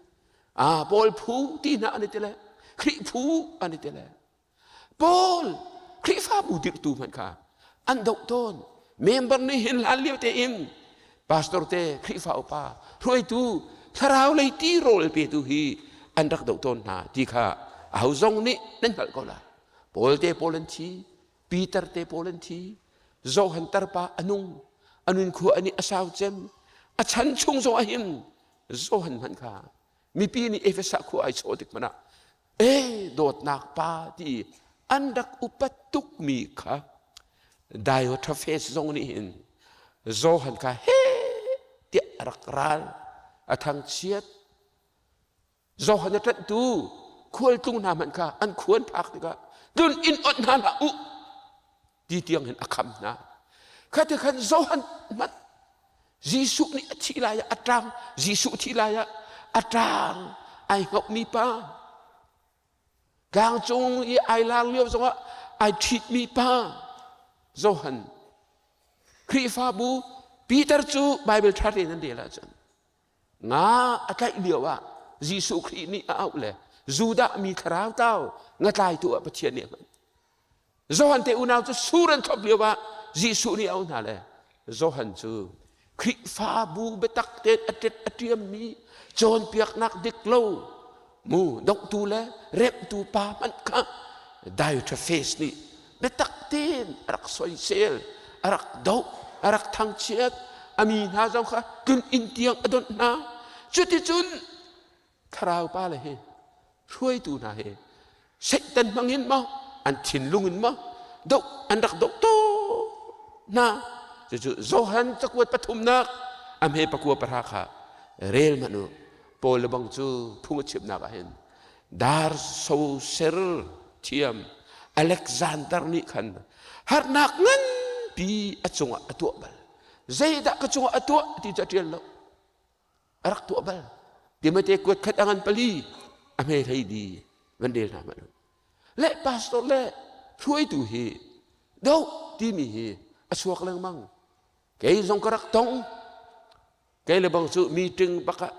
ah Paul phu ti hna an i ti le Khrih phu an i ti le Paul Khrihfabu dirhtu hmanh kha an doh tawn. Member nih hin hlan lio tein pastor te Khrihfa upa hruaitu thlarau lei tirawl petu hi an rak doh tawn hna ti kha aho zong nih nan hngalh ko lai. Paul te Paul an thi, Peter te Paul an thi, Johan tarpa a nung, a nun khua ani a sau cem, a chan chung zong ahim Johan hmanh kha mipi nih Efesa khua ai chawh tik hmanh ah e dawtnak pa ti an rak upat tukmi kha Diotrephes zong nih hin Johan kha he tiah a rak ral a thangchiat Johan a ṭanhtu khualtlung hna hmanh kha an khuan phak tikah tlun inn onh hna hlah u ti tiang hin a kham hna khati khan Johan hmanh Jesuh nih a thih lai ah a ṭang Jesuh thih lai ah a ṭang ai hngohmi pa tlangcung i ai lar lio zongah ai ṭhitmi pa Johan Khrihfabu Peter cu Bible ṭha tein an rel ahcun nga a tlaih lio ah Jesuh Khrih nih a auh le Judah mi thlarau tlau ngatlaitu ah Pathian nih a hman Johan te unau cu sur an thlop lio ah Jesuh nih a auh hna le Johan cu Khrihfabu biatak tein a ṭet a ṭiammi cawnpiaknak dik lo mu dohtu le remhtu pa hmanh kha Diotrephes nih biatak tein a rak soisel, a rak doh, a rak thangchiat, a mi hna zong kha tlun inn tiang a donh hna. Cuticun thlarau pa le hi hruaitu hna hi Satan hmangin maw an thinlung in maw doh an rak doh to hna cucu Johan cakuat pathumnak a hme pakua pahra kha rel hmanh u Paul le bang cu phung a chimnak ah hin dar soser thiam Alexander nih khan harnak nganpi a cungah a tuah bal zeidah ka cungah a tuah ti cu a ṭial lo a rak tuah bal Timote kuat khat a ngan pali a hme hlei di van rel hna hmanh le pastor le hruaitu hi do timi hi a chuak lengmang kei zong ka rak tong kei le bang cu meeting bak ah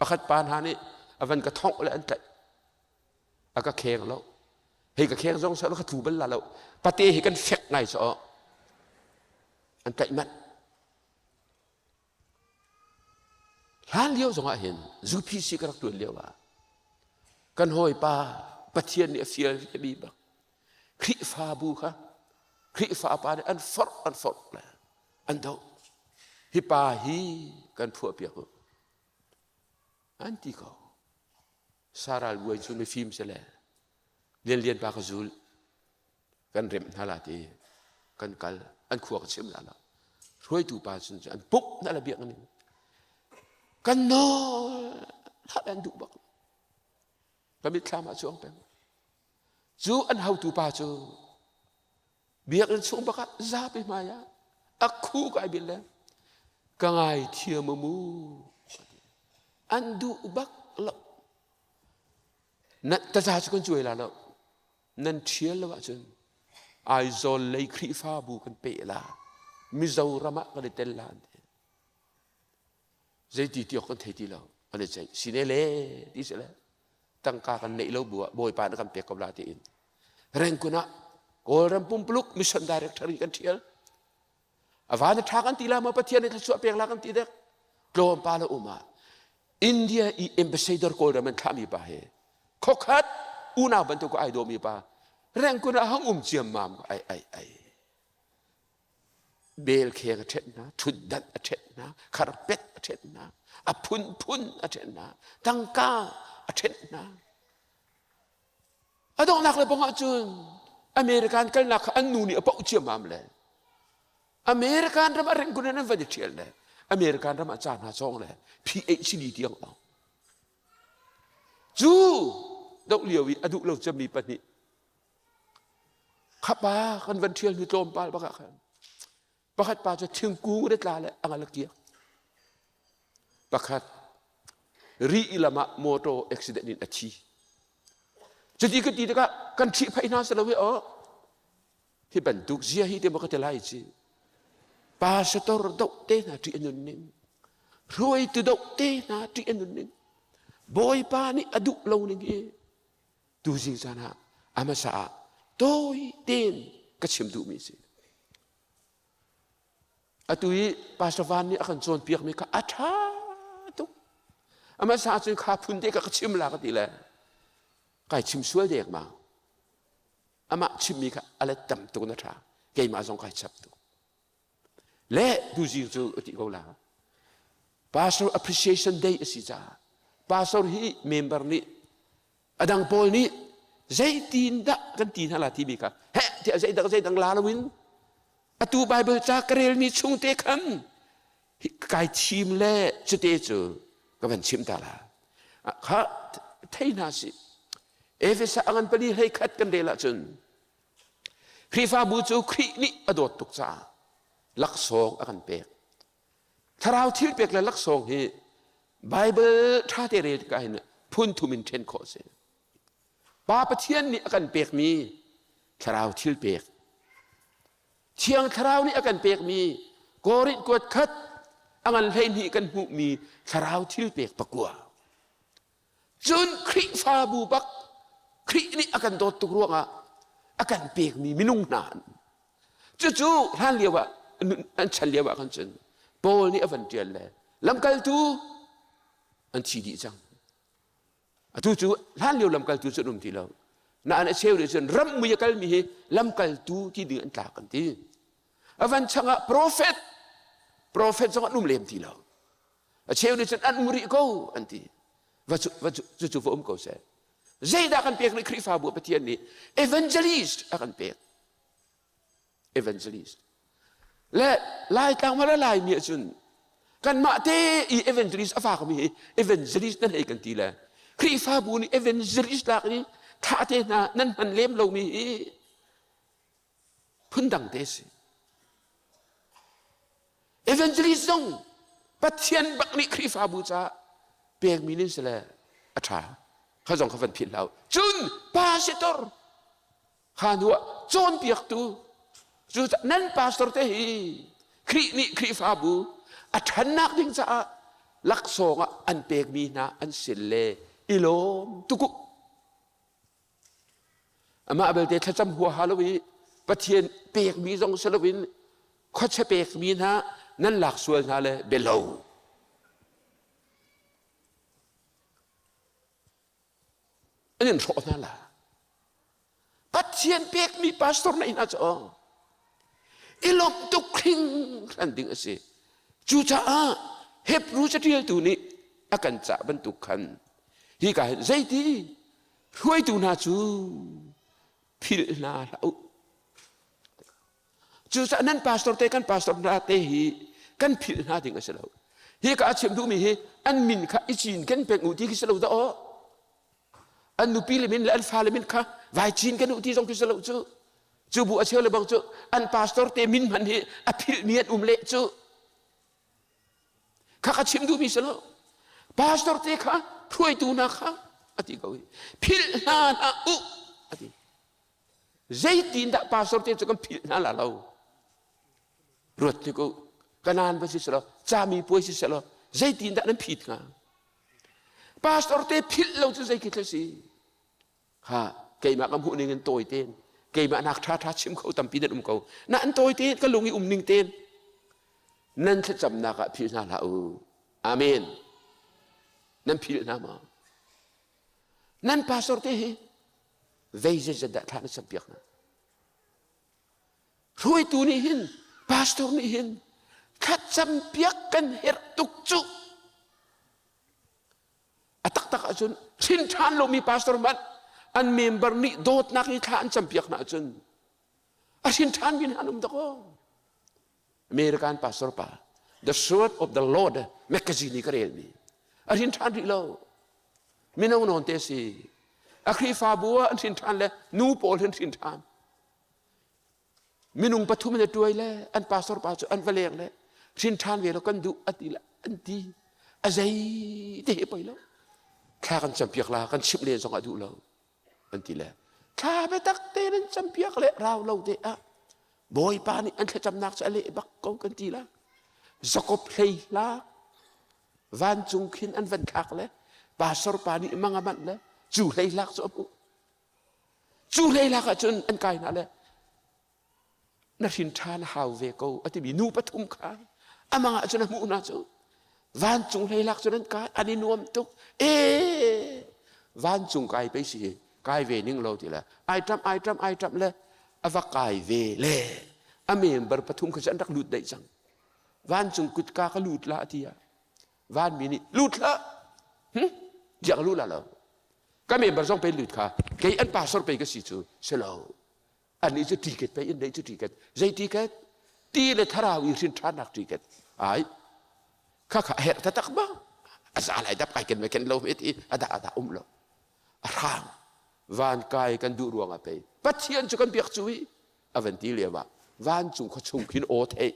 pakhat pa hna nih. A van ka thongh le an tlaih. A ka kheng lo. Hei ka kheng zong sa ka tlu bal la lo. Pate hi kan fek ngai so. An tlaih manh. Hlan lio zongah hin UPC ka rak tuan lio ah kan hawipa Pathian nih a fial mi bak Khrihfabu kha Khrihfa pa nih an forh an forh le an doh. Hi pa hi kan phuah piak u. An ti ko. Saral buai cu mifim si le lianlian pa ka zul. Kan remh hna la ti kan kal an khua ka chim la lo. Hruaitu pa cun an puk na la biak ning. Kan nawl an duh bak. Ka mitthlam ah cuang peng. Cu an hotu pa cu biakinn chung bak ah zapi hmai ah a khu kai bil le ka ngai thiam mu an duh bak lo na taza cu kan cuai la lo nan ṭhial lo ahcun Aizawl lei Khrihfabu kan peh la Mizoram ah kan i tel la an ti zeiti ti awk kan thei ti lo an i ceih sine le ti si le tangka kan neih lo bu ah bawipa na kan pek ko la tiin Rengkun ah Kawlram pumpuluk mission director i kan ṭhial a van a ṭha kan ti la maw Pathian nih thluachuah pek la kan ti dek tlawmpal a um ah India i ambassador Kawlram an thlahmi pa he khokhat unau bantuk ai dawmi pa Rengkun ah hang um ciammam ai ai ai Belkheng a ṭhenh hna, ṭhutdanh a ṭhenh hna, kharpet a ṭhenh hna, a phunphun a ṭhenh hna, tangka a ṭhenh hna. A donghnak le bang ahcun American kalnak kha an nu nih a poh ciammam le American ram a rengkun in an van i ṭhial le American ram ah ca hna cawng le PhD tiang awng. Cu doh lio i a duh lo cemmi pahnih Khapa kan van ṭhial hnu tlawmpal bak ah khan pakhat pa cu thingkung le tla le a ngal a kiak. Pakhat ri lam ah motor accident in a thi. Cuti ka ti tikah kan ṭhihphaih hna si lo hi aw. Hi bantuk zia hi te maw ka ti lai ci. Pastor doh te hna ṭih a nun ning. Hruaitu doh te hna ṭih a nun ning. Bawipa nih a duh lo ning hi Tuzing caan ah a hmasa ah tawi tein ka chim duhmi a si. Atu i Pastor Van nih a kan cawnpiakmi kha a ṭha tuk. A hmasa cun kha phun te kha ka chim la ka ti le kai chim sual dek ma. Amah chimmi kha a let tam tuk na ṭha. Keimah zong kai chap tuk. Le tuzing cu a ti ko la. Pastor Appreciation Day a si caah pastor hi member nih a dang pawl nih zeitin dah kan ti hna la timi kha heh tiah zeidang zeidang la loin atu Bible ca ka relmi chung te khan kai thim le cute cu ka van chim ta la kha thei hna si Efesa angan pali hlei khat kan rel ahcun Khrihfabu cu Khrih nih a dawt tuk caah laksawng a kan pek. Thlarau thil pek le laksawng hi Bible ṭha te rel tikah hin phun thum in ṭhen khawh a si. Pa Pathian nih a kan pekmi thlarau thil pek. Thiang Thlarau nih a kan pekmi Korinth kuat khat a ngan 12 kan hmuhmi thlarau thil pek pakua. Cun Khrihfabu bak Khrih nih a kan dawt tuk ruangah a kan pekmi minung hna an cucu hlan lio ah an chan lio ah khan cun Paul nih a van ṭial le lamkaltu an thi dih cang. Atu cu hlan lio lamkaltu cu an um ti lo. Nain a cheu nih cun ram mui a kalmi hi lamkaltu ti ding an tlak an ti. A van changah profet profet zong an um lem ti lo. A cheu nih cun an um rih ko an ti. Va cu va cu cucu va um ko seh. Zeidah kan pek rih Khrihfabu Pathian nih evangelist a kan pek. Evangelist. Le Laitlang ma le Laimi ahcun kanmah te i evangelist a fakmi hi evangelist nan hei kan ti le Khrihfabu nih evangelist lak i thah te hna nan hman lem lomi hi phundang te si. Evangelist zong Pathian bak nih Khrihfabu caah pekmi nin si le a ṭha. Kha zong kha van philh hlah u. Cun pastor kha hnu ah cawnpiaktu cu nan pastor te hi Khrih nih Khrihfabu a ṭhannak ding caah laksawng ah an pekmi hna an sin le I lawm tuk u. Amah belte thlacam huaha lo i Pathian pekmi zong si loin khuachia pekmi hna nan lak sual hna le belo. An in hrawh hna la. Pathian pekmi pastor na inn ah cu i lawmh tuk hringhran ding a si. Cucaah Hebrew caṭialtu nih a kan cah bantuk khan hika hin zeiti hruaitu hna cu philh hna hlah u. Cucaah nan pastor te kan pastor hna te hi kan philh hna ding a si lo. Hi ka a chim duhmi hi an min kha i cinken peng u ti khi si lo dah aw. An nupi le min le an fale min kha vai cinken u ti zong khi si lo cu. Cu bu a cheu le bang cu an pastor te min hman hi a philhmi an um leh cu. Kha ka chim duhmi si lo. Pastor te kha hruaitu hna kha a ti ko hi. Philh hna hlah u a ti. Zeitindah pastor te cu kan philh hna la lo? Ruat tik u. Kanan va si selaw, cami puai si selaw, zeitindah nan phit hnga? Pastor te philh lo cu zei khi thil si? Ha, keimah ka hmuh ning in tawi tein, keimah nak ṭha ṭha chim kho tampi nan um ko. Na an tawi tein, ka lung i um ning tein, nan thlacamnak ah philh hna hlah u. Amen. Nan philh hna maw? Nan pastor te hi vei zeizat dah thla na campiak hna hruaitu nih hin pastor nih hin thlacampiak kan herh tuk cu a taktak ahcun hrin ṭhan lomi pastor hmanh an member nih dawtnak i thla an campiak hna ahcun a hrin ṭhanmi hna an um dakaw American pastor pa The Sword of the Lord magazine i ka relmi a hrin ṭhan rih lo mino nawn te si a Khrihfabu ah an hrin ṭhan le nu pawl hin hrin ṭhan minung pathum in a tuai le an pastor pa cu an va leng le hrin ṭhan ve lo kan duh a ti le an ti a zei te he poi lo thla kan campiak la kan chimh len zong ah duh lo an ti le thla biatak te nan campiak le rau lo te ah Bawipa nih an thlacamnak cu a leh bak ko kan ti la Jakob hlei hlak vancung khin an van thlak le pastor pa nih mang a manh le cu hlei hlak cu a hmuh cu hlei hlak ahcun an kai hna le na hrin ṭhan hau ve ko a timi nu pathum kha amang ah cun a hmuh hna cu vancung hleilak cun an kai an i nuam tuk e vancung kai pei si kai ve ning lo ti le ai ṭam ai ṭam ai ṭam le a va kai ve le a member pathum kha cu an rak lut daih cang vancung kutka ka lut la ti ah vanmi nih lut hlah hm diak lut la lo ka member zong pei lut kha kei an pastor pei ka si cu si lo Anih cu tiket pei in neih cu tiket. Zei tiket? Ti le thlarau i hrin ṭhannak tiket. Ai. Kha kha a herh taktak ma? A za lai dap kai ken me ken lo me ti a dah a dah um lo. A hrang. Van kai kan duh ruang ah pei. Pathian cu kan biak cu i a van ti lio ah vancung khuachung khin aw theih.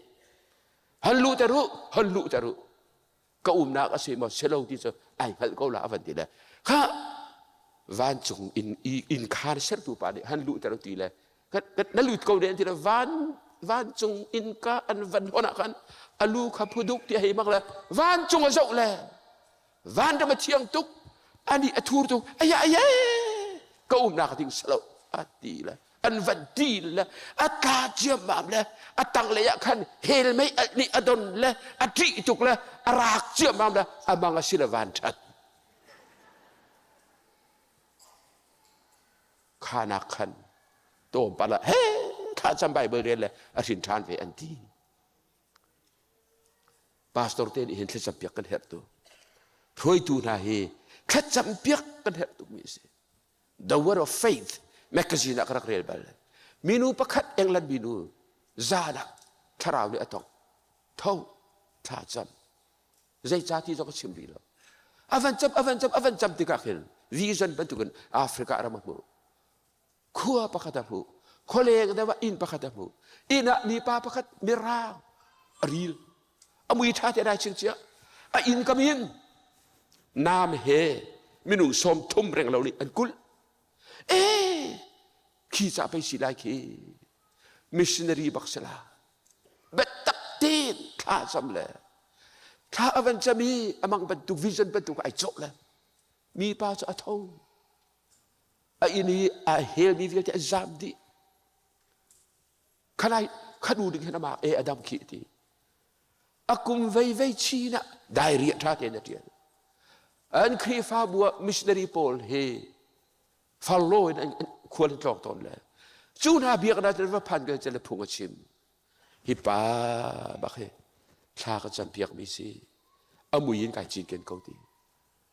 Han luh ter u, han luh ter u. Ka umnak a si maw silo ti cu ai hngalh ko la a van ti le kha vancung in inn khaan sertu pa nih han luhter ti le na lut ko ne an ti le van vancung innka an van hon ah khan a lu kha phuduk ti a hei mak le vancung a zoh le vanram a thiang tuk ani a thur tuk aya aya ka umnak ding salo a ti le an van ti le a tla ciammam le a tanglei ah khan hell mei alh nih a don le a ṭih tuk le a rak ciammam le a mang a si le van ṭhat khanak khan tawmpal ah he thla cam Bible rel le a hrin ṭhan ve an ti pastor te nih hin thlacam piak kan herh tu hruaitu hna hi thlacam piak kan herh tukmi a si The Word of Faith magazine ah ka rak rel bal. Minu pakhat England minu zan ah thlarau nih a tong. Tho, thla cam. Zeica ti zong ka chim rih lo. A van cam, a van cam, a van cam tikah khin vision bantukin Africa ram a hmuh. Khua pakhat a hmuh. Khualeng deuh ah inn pakhat a hmuh. Inn ah mipa pakhat mirang a ril. A mui ṭha te dai chingchiah. A inn kam in nam he minung 30 reng lo nih an kulh. Eh, khi ca pei si lai khi. Missionary bak si la. Biatak tein thla cam le thla a van cam i amang bantuk vision bantuk ai cawh le. Mipa cu a tho. A inn i a helmi vialte an zam dih. Khalai khanu ding hin amah e a dam khi ti. A kum vei vei chin ah diary ṭha tein a ṭial. An Khrihfabu ah missionary pawl hi farlo in an khual an tlawng tawn le cu hna biaknak va phan ka le phung a chim. Hi pa bak hi thla ka campiak mi si. A mui in kai cinken ko ti.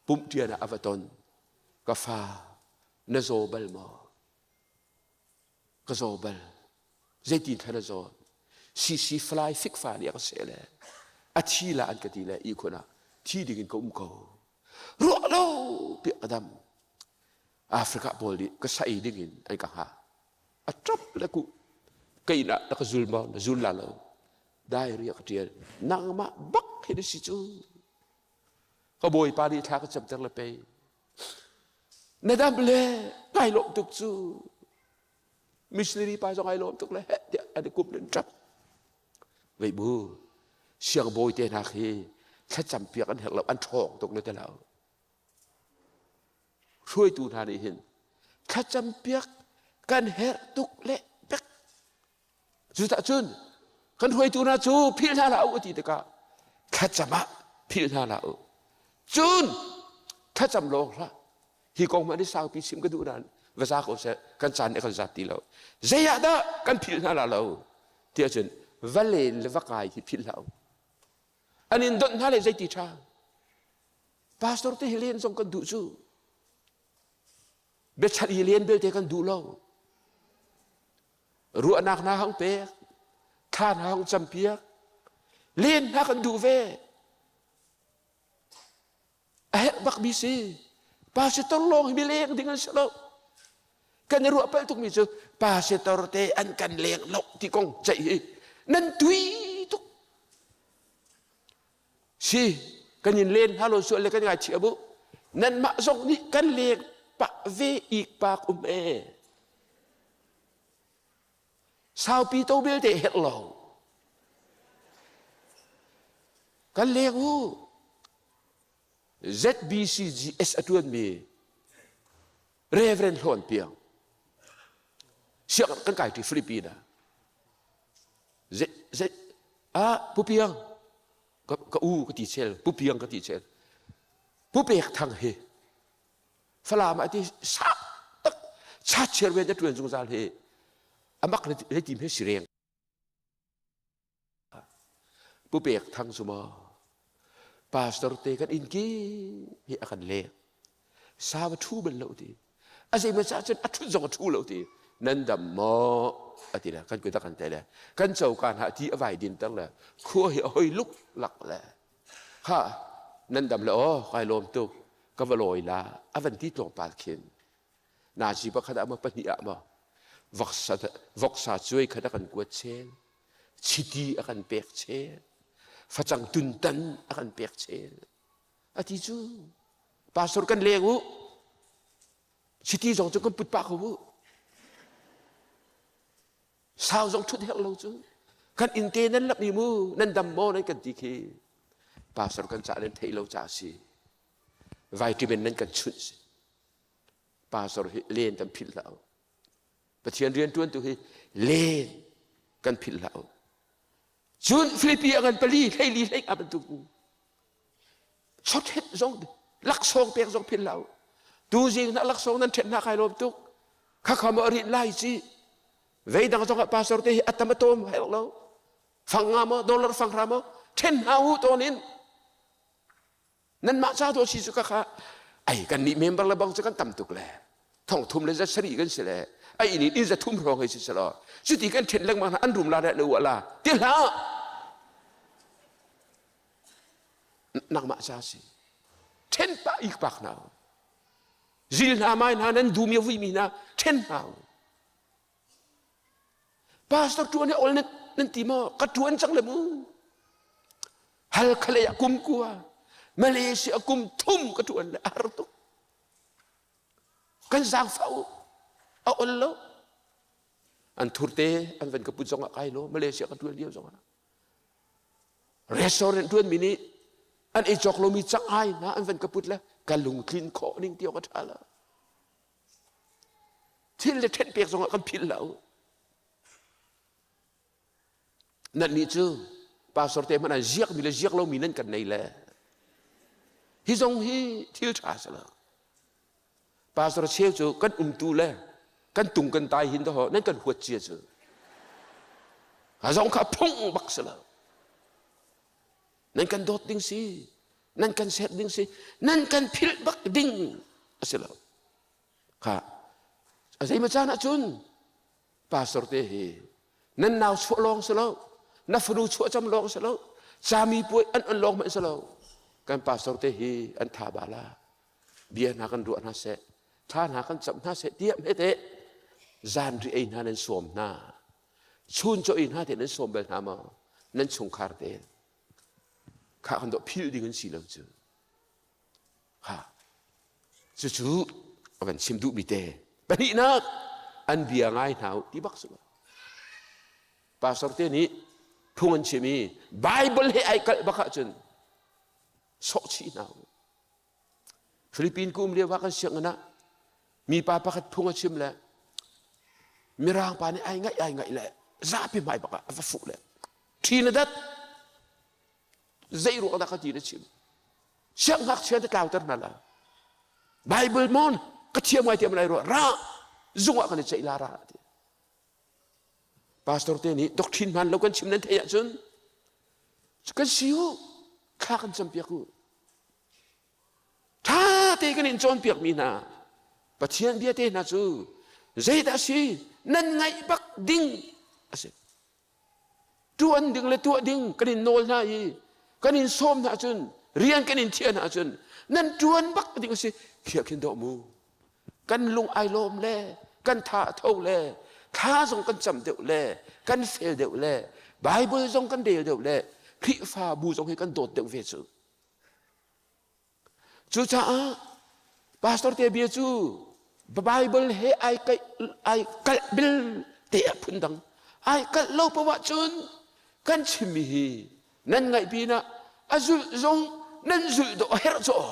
Pumh ṭian ah a va ton. Ka fa na zaw bal maw? Ka zaw bal. Zeitin thla na zaw? CC fly fikfa nih a ka seh le a thi la an ka ti le ihkhun ah thi ding in ka um ko. Ruah lo piah ka dam. Africa pawl nih ka sa ei ding in an ka hngah. A ṭap le ku ka inn ah na ka zul maw na zul la lo. Diary a ka ṭial. Nangmah bak hi na si cu. Ka bawipa nih thla ka camter le pei. Na dam le kai lawm tuk cu. Missionary pa zong ai lawm tuk le heh tiah an i kup len ṭap. Vei bu siangbawi te hna khi thlacam piak an herh lo an ṭhawng tuk le te lo. Hruaitu hna nih hin thlacam piak kan herh tuk le pek. Cucah cun kan hruaitu hna cu philh hna hlah u a ti tikah thlacam ah philh hna hlah u. Cun thlacam lawng hlah. Hi kong hmanh hi saupi chim ka duh nain va za ko seh kan caan nih kan zat ti lo. Zei ah dah kan philh hna la lo tiah cun va len le va kai hi philh hlah u. An in donh hna le zeiti ṭha. Pastor te hi len zong kan duh cu. Biachalh i len belte kan duh lo. Ruahnak hna hang pek, thla hna hang campiak, len hna kan duh ve. A herh bakmi si. Pastor lawng hi mi leng ding an si lo. Kan i ruah palh tukmi cu pastor te an kan leng lo ti kong ceih hi nan tui tuk. Si kan in len hna lo sual le kan ngaithiam bu. Nanmah zong nih kan leng pah ve ik pak um e. Saupi to belte herh lo. Kan leng u. ZBCGS a ṭuanmi Reverend Hlawn Piang sianginn kan kai ṭi Philippine ah Z Z ah Pu Piang ka, ka u ka ti chel Pu Piang ka ti chel Pu Pek Thang hi Falam ah ti sa tak chat chairman a ṭuan zungzal hi amak le tim he sireng Pu Pek Thang cu maw pastor te kan inn ki hi a kan lek sa va ṭhu bal lo ti a zeimaw ca cun a ṭhut zong a ṭhu lo ti nan dam maw a ti le kan kut a kan teh le kan coka hna ti a vai din ter le khua hi a hoi luk lak le kha nan dam le aw kai lawm tuk ka va lawi la a van ti tlawmpal khin nazi pakhat ah maw pahnih ah maw voksa voksa cuai khat a kan kuat chel chiti a kan pek chel facang tuntan a kan pek chel a ti cu pastor kan leng u chiti zong cu kan put pah ko u sau zong thut herh lo cu kan innte nan lap mi mu nan dam maw nan kan ti khi pastor kan cah nan theih lo ca si vitamin nan kan chunh si pastor hi len kan philh hlah u Pathian rian ṭuantu hi len kan philh hlah u cun Filipi a ngan pali hleili hlei a bantuk chawthet zong laksawng pek zong philh hlah u tu zing na laksawng nan ṭhet hna kai lawm tuk kha kha maw rin lai ci vei dang zong ah pastor te hi atam atom herh lo fang nga maw dollar fang hra maw ṭhen hna u tawn in Nanmah ca tu si cu ka kha ai kan nih member le bang cu kan tam tuk le thong thum le za sarih kan si le ai inn in za thum hrawng hei si selaw cuti kan ṭhen lengmang hna an rum la le uah la ti hlah nangmah ca si ṭhen pah ik pak hna zil hna mai hna nan dum i vui mi hna ṭhen hna Pastor ṭuan hi ol nan ti maw? Ka ṭuan cang le mu. Halkhalei ah kum kua, Malaysia kum thum ka ṭuan le a har tuk. Kan zaangfah u. A ol lo. An thurte an van ka put zongah kai lo. Malaysia ka ṭuan lio zongah. Restaurant ṭuanmi nih an ei cawk lomi cang-ai hna an van ka put le Ka lungtlin khawh ning ti awk a ṭha lo. Thil le ṭhen pek zongah kan philh lo. Nan nih cu pastor te hmanh ah ziakmi le ziak lomi nan kan nei le hi zong hi thil ṭha si lo. Pastor cheu cu kan umtu le kan tung kan tai hin daho nan kan huat cia cu. A zong kha phung bak si lo. Nan kan dawt ding si, nan kan serh ding si, nan kan philh bak ding a si lo. Kha a zeimaw caan ahcun pastor te hi nan nau chuah lawng si lo na fanu chuah cam lawng si lo cami puai an on lawng hmanh si lo kan pastor te hi an tha bala bia hna kan ruah hna seh thla hna kan camh hna seh tiah hme te zan ri ei hna nan sawm hna chun chaw ei hna te nan sawm bal hna maw nan chungkhar te kha kan dawh philh ding an si lo cu Ha. Cucu a kan chim duhmi te. Pahnihnak, an bia ngai hna u ti bak su. Pastor te nih phung an chim i Bible he ai kalh bak ahcun sawh chih hna u. Philippine kum lio ah kan sianginn ah mipa pakhat phung a chim le mirang pa nih ai ngaih ai ngaih le zapi hmai bak ah a va fuh le ṭhi na dat zei ruang dah ka ti na chim siangngakchia te tlauter hna la Bible mon ka thiam ngai tiam lai ruah ra zung ah kan i ceih la ra ti pastor te nih doctrine hman lo kan chim nan theih ahcun kan si u thla kan campiak u ṭha te kan in cawnpiak mi hna Pathian bia te hna cu zeidah si nan ngaih bak ding a si Ṭuan ding le tuah ding kan in nawl hna i kan in sawm hna cun rian kan in thiah hna cun nan ṭuan bak ding a si khiah khin dawh mu. Kan lung ai lawm le kan tha a tho le thla zong kan cam deuh le kan fel deuh le Bible zong kan rel deuh le Khrihfabu zong hi kan dawt deuh ve cu. Cucaah pastor te bia cu Bible he ai kaih ai kalh bil te ah phundang ai kalh lo poah cun kan chimmi hi nan ngaih pinah a zulh zong nan zulh dawh a herh caw.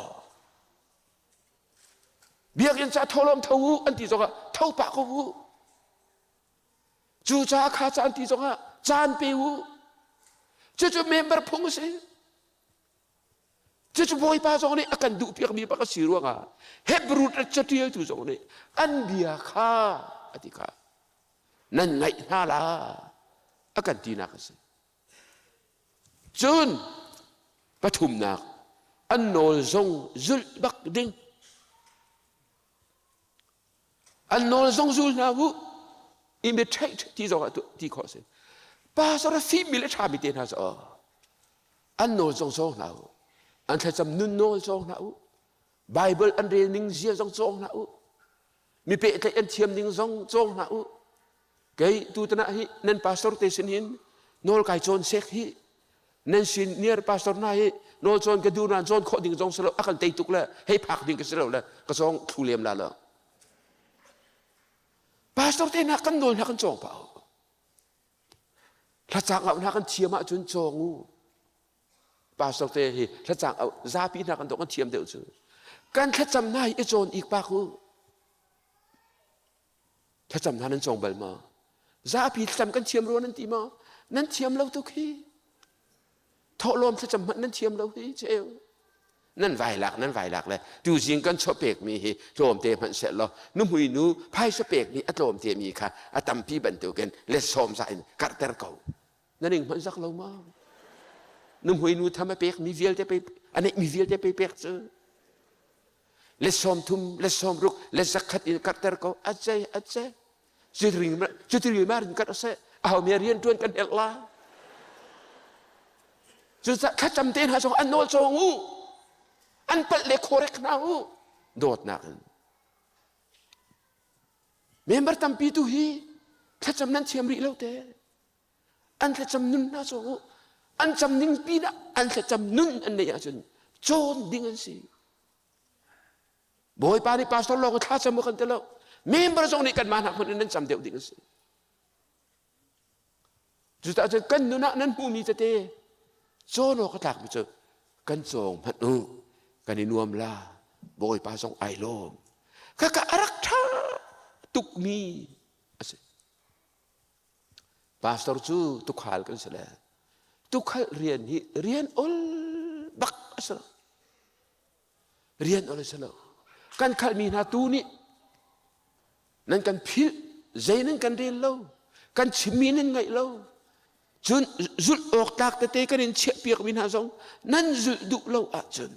Biakinn ca tholawm tho u an ti zongah tho pah ko u. Cu ca kha caan ti zongah caan pe u. Cucu member phung a si. Cucu Bawipa zong nih a kan duhpiakmi bak a si ruangah Hebrew catialtu zong nih an bia kha a ti kha nan ngaih hna la a kan tinak a si. Cun pathumnak an nawl zong zulh bak ding. An nawl zong zul hna u. Imitate ti zong ah ti khawh a si. Pastor a fimmi le ṭhami te hna cu an nawl zong cawng hna u. An thlacam nun nawl cawng hna u. Bible an rel ning zia zong cawng hna u. Mi pehtlaih an thiam ning zong cawng hna u. Kei tutan ah hi nan pastor te sin hin nawl kai cawn sek hi nan senior pastor hna hi nawl cawn ka duh nain cawn khawh ding zong si lo a kan tei tuk le hei phak ding ka si lo le ka cawng thlu lem la lo. Pastor te hna kan nawl hna kan cawng pah u. Thlacang auh hna kan thiam ahcun cawng u. Pastor te hi thlacang auh zapi hna kan dawh kan thiam deuh cu. Kan thlacam hna hi i cawn ik pak u. Thlacam hna nan cawng bal maw? Zapi thlacam kan thiam rua nan ti maw? Nan thiam lo tuk hi. Thawhlawm thlacam hmanh nan thiam lo hi cheu. Nan vai lak nan vai lak le tuzing kan chaw pekmi hi tlawmte hmanh seh law nuhmui nu phaisa pekmi a tlawmte mi kha a tampi bantukin let sawm za in karhter ko. Na ning hmanh zak lo maw? Nuhmui nu tham a pekmi vialte pe a neihmi vialte pe pek cu. Le sawm thum le sawm ruk le zakhat in karhter ko a cei a cei cuti ma rin karh seh aho mi rian tuan kan helh la cucaah thlacam te hna zong an nawl cawng u an palh le khorek hna u dawtnak in member tampi tu hi thlacam nan thiam rih lo te an thlacam nun hna cawng u an cam ning pinah an thlacam nun an neih ahcun cawn ding an si Bawipa nih pastor lawng thla cam kan ti lo member zong nih kanmah hna hmun in nan cam deuh ding a si cucaah cun kan nun ah nan hmuhmi tete cawn awk a tlakmi cu kan cawng hmanh u kan i nuam la. Bawipa zong ai lawm. Khakha a rak ṭha tukmi a si. Pastor cu tukhal kan si le tukhal rian hi rian ol bak a si lo. Rian ol a si lo. Kan khalmi hna tu nih nan kan philh, zei nan kan rel lo, kan chimmi nan ngaih lo. Cun zulh awk tlak tete kan in chiahpiakmi hna zong nan zulh duh lo ahcun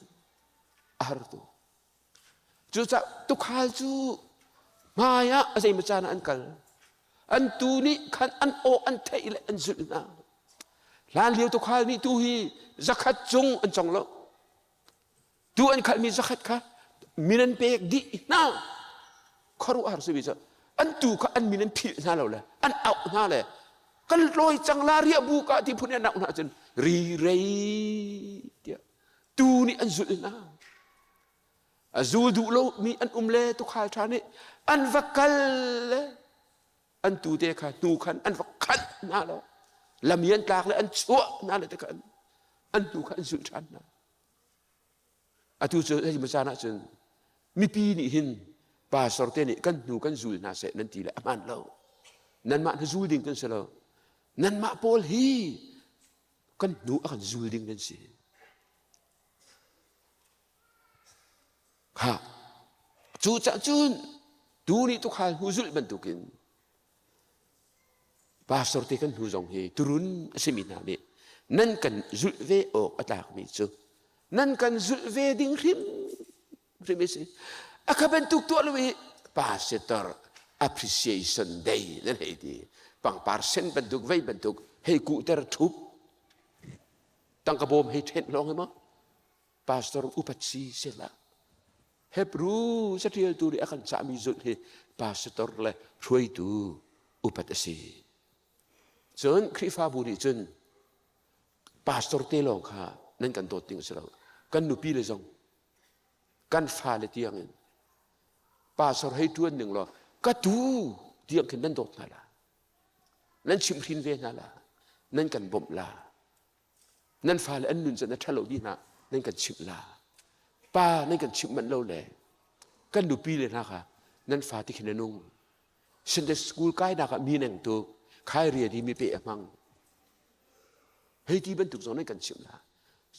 a har tuk. Cucaah tukhal cu hmai ah a zeimaw caan ah an kal. An tuu nih khan an aw an theih le an zulh hna. Hlanlio tukhal nih tuu hi zakhat cung an cong lo. Tuu an khalhmi zakhat kha min an pek dih hna. Khuaruahhar simi cu an tuu kha an min an philh hna lo le an auh hna le kan lawi cang la riah bu ka ti phun in an auh hna cun ri rei tiah tuu nih an zulh hna. A zul duh lomi an um le tukhal ṭha nih an va kal le an tute kha hnu khan an va khanh hna lo lam i an tlak le an chuah hna le te khan an hnu kha an zulh ṭhan hna. Atu cu hei caan ah cun mipi nih hin pastor te nih kan hnu kan zul hna seh nan ti le a hmaan lo. Nanmah na zul ding kan si lo. Nanmah pawl hi kan hnu a kan zul ding nan si. Kha cucah cun tu nih tukhal hnu zulh bantukin pastor te kan hnu zong hi turun a simi hna nih nan kan zulh ve awk a tlakmi cu nan kan zulh ve ding hrim hrim a si. A kha bantuk tuah lo i pastor appreciation day nan hei ti pangpar sen bantuk vei bantuk hei kuhter thup tangka bawm hei ṭhenh lawng hi maw pastor upat si sela Hebrew caṭialtu nih a kan cahmi zulh hi pastor le hruaitu upat a si. Cun Khrihfabu nih cun pastor te lawng kha nan kan dawt ding a si lo. Kan nupi le zong kan fale tiangin pastor hei ṭuan ning law ka tu tiang khin nan dawt hna la. Nan chimhhrin ve hna la. Nan kan bawmh la. Nan fale an nun can a ṭhalo dih hna nan kan chimh la. Pa nan kan chimh manh lo le kan nupi le hna kha nan fa ti khin a nung. Sunday school kainak ah mi neng tuk khai rian hi mi pe a hmang. Hei ti bantuk zong nan kan chimh la.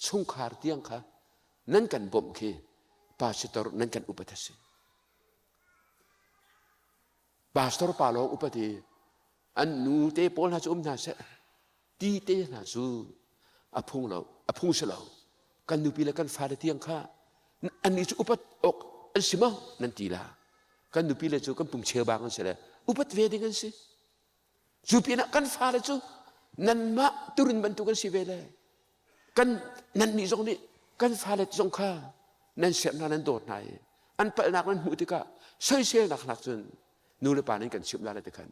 Chungkhar tiang kha nan kan bawmh khi pastor nan kan upat a si. Pastor pa lawng upat i an nu te pawl hna cu um hna seh ti te hna cu a phung lo a phung si lo kan nupi le kan fale tiang kha annih cu upat awk an si maw nan ti la kan nupi le cu kan pum cheubang an si le upat ve ding an si cu pinah kan fale cu nanmah turin bantuk an si ve le kan nannih zong nih kan fale zong kha nan serh hna nan dawt hna i an palhnak nan hmuh tikah soiselnak hnak cun nu le pa nan kan chimh la le ti khan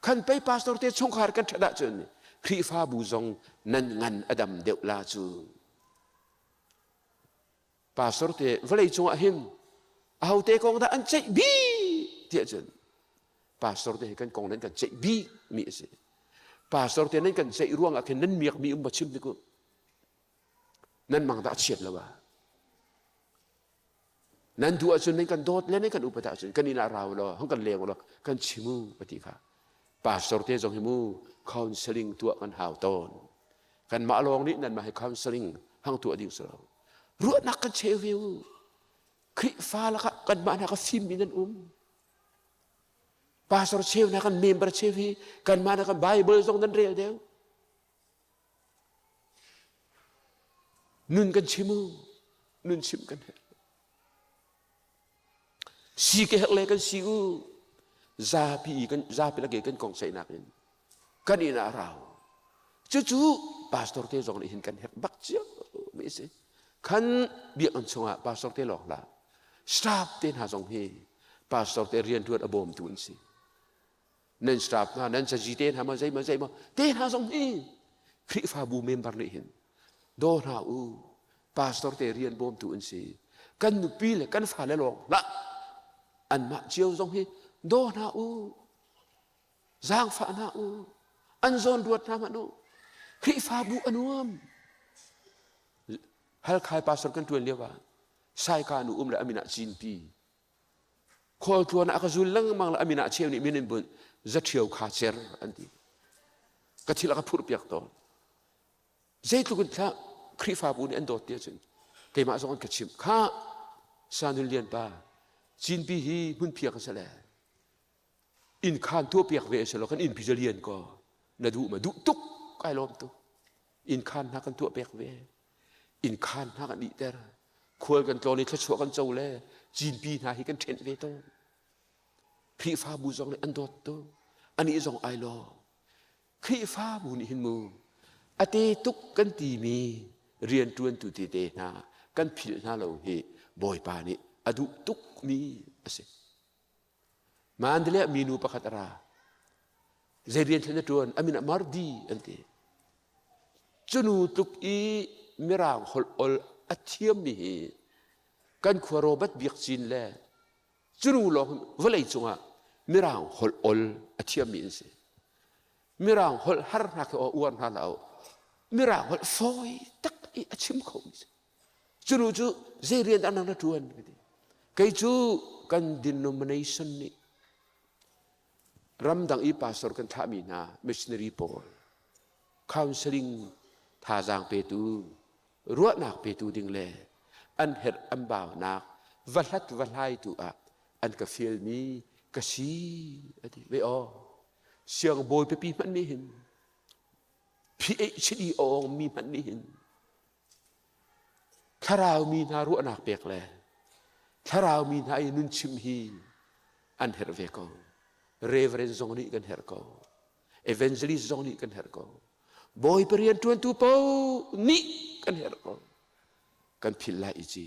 khan pei pastor te chungkhar kan ṭhat ahcun Khrihfabu zong nan ngan a dam deuh la cu pastor te vawlei cungah hin ahote kong dah an ceih bik tiah cun pastor te hi kan kong nan kan ceih bik mi a si pastor te nan kan ceih ruangah khin nan miak mi um ba chim tik u nan mang dah chiat lo ah Nan duh ahcun nan kan dawt le nan kan upat ahcun kan inn ah ra u law hong kan leng u law kan chim u a ti kha. Pastor te zong hi mu counseling tuah kan hau tawn. Kanmah lawng nih nanmah hi counseling hang tuah ding si lo. Ruahnak kan cheu ve u. Khrihfa lakah kanmah hna ka fimmi nan um. Pastor cheu hna kan member cheu hi kanmah hna kan Bible zong nan rel deuh. Nun kan chim u. Nun chim kan herh. Si ke herh le kan si u. Zapi kan zapi lake kan kong saihnak in kan inn ah rau. Cucu pastor te zong nih hin kan herh bak cio mi si. Khan biakinn chungah pastor te lawng hlah. Staff te hna zong hi pastor te riantuan a bawmtu an si. Nan staff hna nan cazi te hna ma zei ma zei ma te hna zong hi Khrihfabu member nih hin daw hna u pastor te rian bawmtu an si kan nupi le kan fale lawng hlah anmah cio zong hi daw hna u zaangfah hna u an zawn ruat hna hmanh u Khrihfabu a nuam halkhai pastor kan tuan lio ah. Saika nu um le a min ah Cinpi. Khualtluan ah a ka zul lengmang le a min ah cheu nih min in bunh zaṭhio kha cer an ti. Ka thil a ka phurh piak tawn. Zeitluk in thlah Khrihfabu nih an dawt ti ahcun keimah zong an ka chimh. Kha Sanun Lian pa Cinpi hi hmunphiak a si le inn khaan tuahpiak ve a si lo kan innpi cu lian ko na duh ma duh tuk kai lawm tuk inn khaan hna kan tuah pek ve inn khaan hna kan ihter khual kan tlawn i thluachuah kan co le cinpi hna hi kan ṭhenh ve tawn Khrihfabu zong nih an dawt tuk anih zong ai lawm Khrihfabu nih hin mu a te tuk kan timi rianṭuantu tete hna kan philh hna lo hi Bawipa nih a duh tukmi a si. Mandalay ah minu pakhat a ra. Zei rian thlen a ṭuan? A min ah Mardi an ti. Cu nu tluk i Mirang holh ol a thiammi hi kan khua Robert Biak Cin le cu nu lawng vawlei cungah Mirang holh ol a thiammi an si. Mirang holh har hna khi uar hna lo. Mirang holh fawi tak i a chim khomi si. Cu nu cu zei rian dah nang na ṭuan? Ka ti. Kei cu kan denomination nih ramdang i pastor kan thlahmi hna missionary pawl counseling thazaang petu ruahnak petu ding le an herh an baunak va hlat va hlaitu ah an ka fialmi ka si a ti ve aw siangbawi pipi hmanh nih hin PhD awng mi hmanh nih hin Thlarau mi hna ruahnak pek le thlarau mi hna i nun chimh hi an herh ve ko. Reverend zong nih kan herh ko. Evangelist zong nih kan herh ko. Bawipa rianṭuantu paoh nih kan herh ko. Kan philh lai i ci.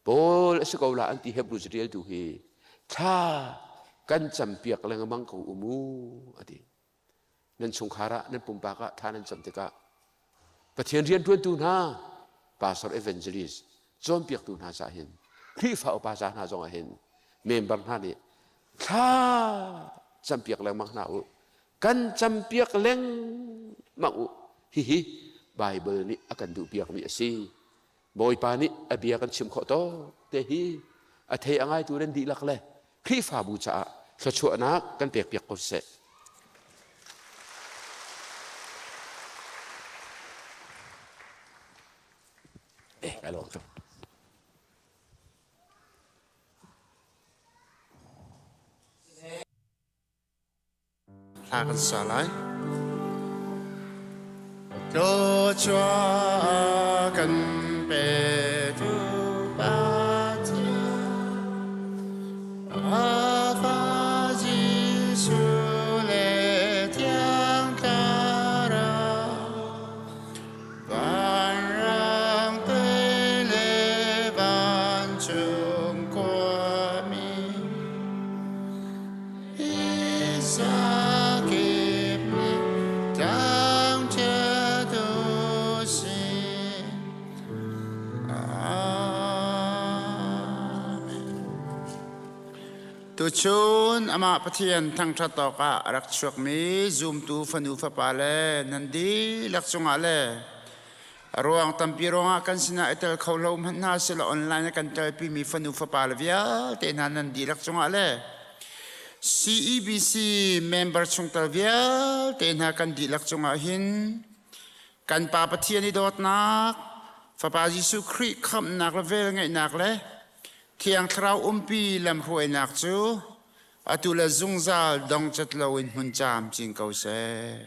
Paul a si ko la an ti Hebrew catialtu hi thla kan campiak lengmang ko u mu a ti. Nan chungkhar ah nan pumpak ah thla nan cam tikah Pathian rianṭuantu hna pastor evangelist cawnpiaktu hna cah hin Khrihfa upa ca hna zongah hin member hna nih thla campiak lengmang hna u kan campiak lengmang u hihi Bible nih a kan duhpiakmi a si Bawipa nih a bia kan chim khawh tawk te hi a thei a ngaitu nan dihlak le Khrihfabu caah thluachuahnak kan pekpiak ko seh. Eh, kai lawm tuk. Hla kan sa lai. Thluachuah kan petu Pathian, a Fa Jesuh le Thiang Thlarau, vanrang te le vancung khuami, Sakip nih tlangṭiat u sih. Amen. Tuchun amah Pathian thangṭhat awkah a rak chuakmi zumtu fanu fapa le nan dihlak cungah le a ruang tampi ruangah kan sinah i tel kho lo hmanh hna sila online a kan telpimi fanu fapa le vialte hna nan dihlak cungah le CEBC member chungtel vialte hna kan dihlak cungah hin kan Pa Pathian i dawtnak Fapa Jesuh Khrih khamhnak le velngeihnak le Thiang Thlarau umpi lamhruainak cu atu le zungzal dongcat loin hmun camcin ko seh.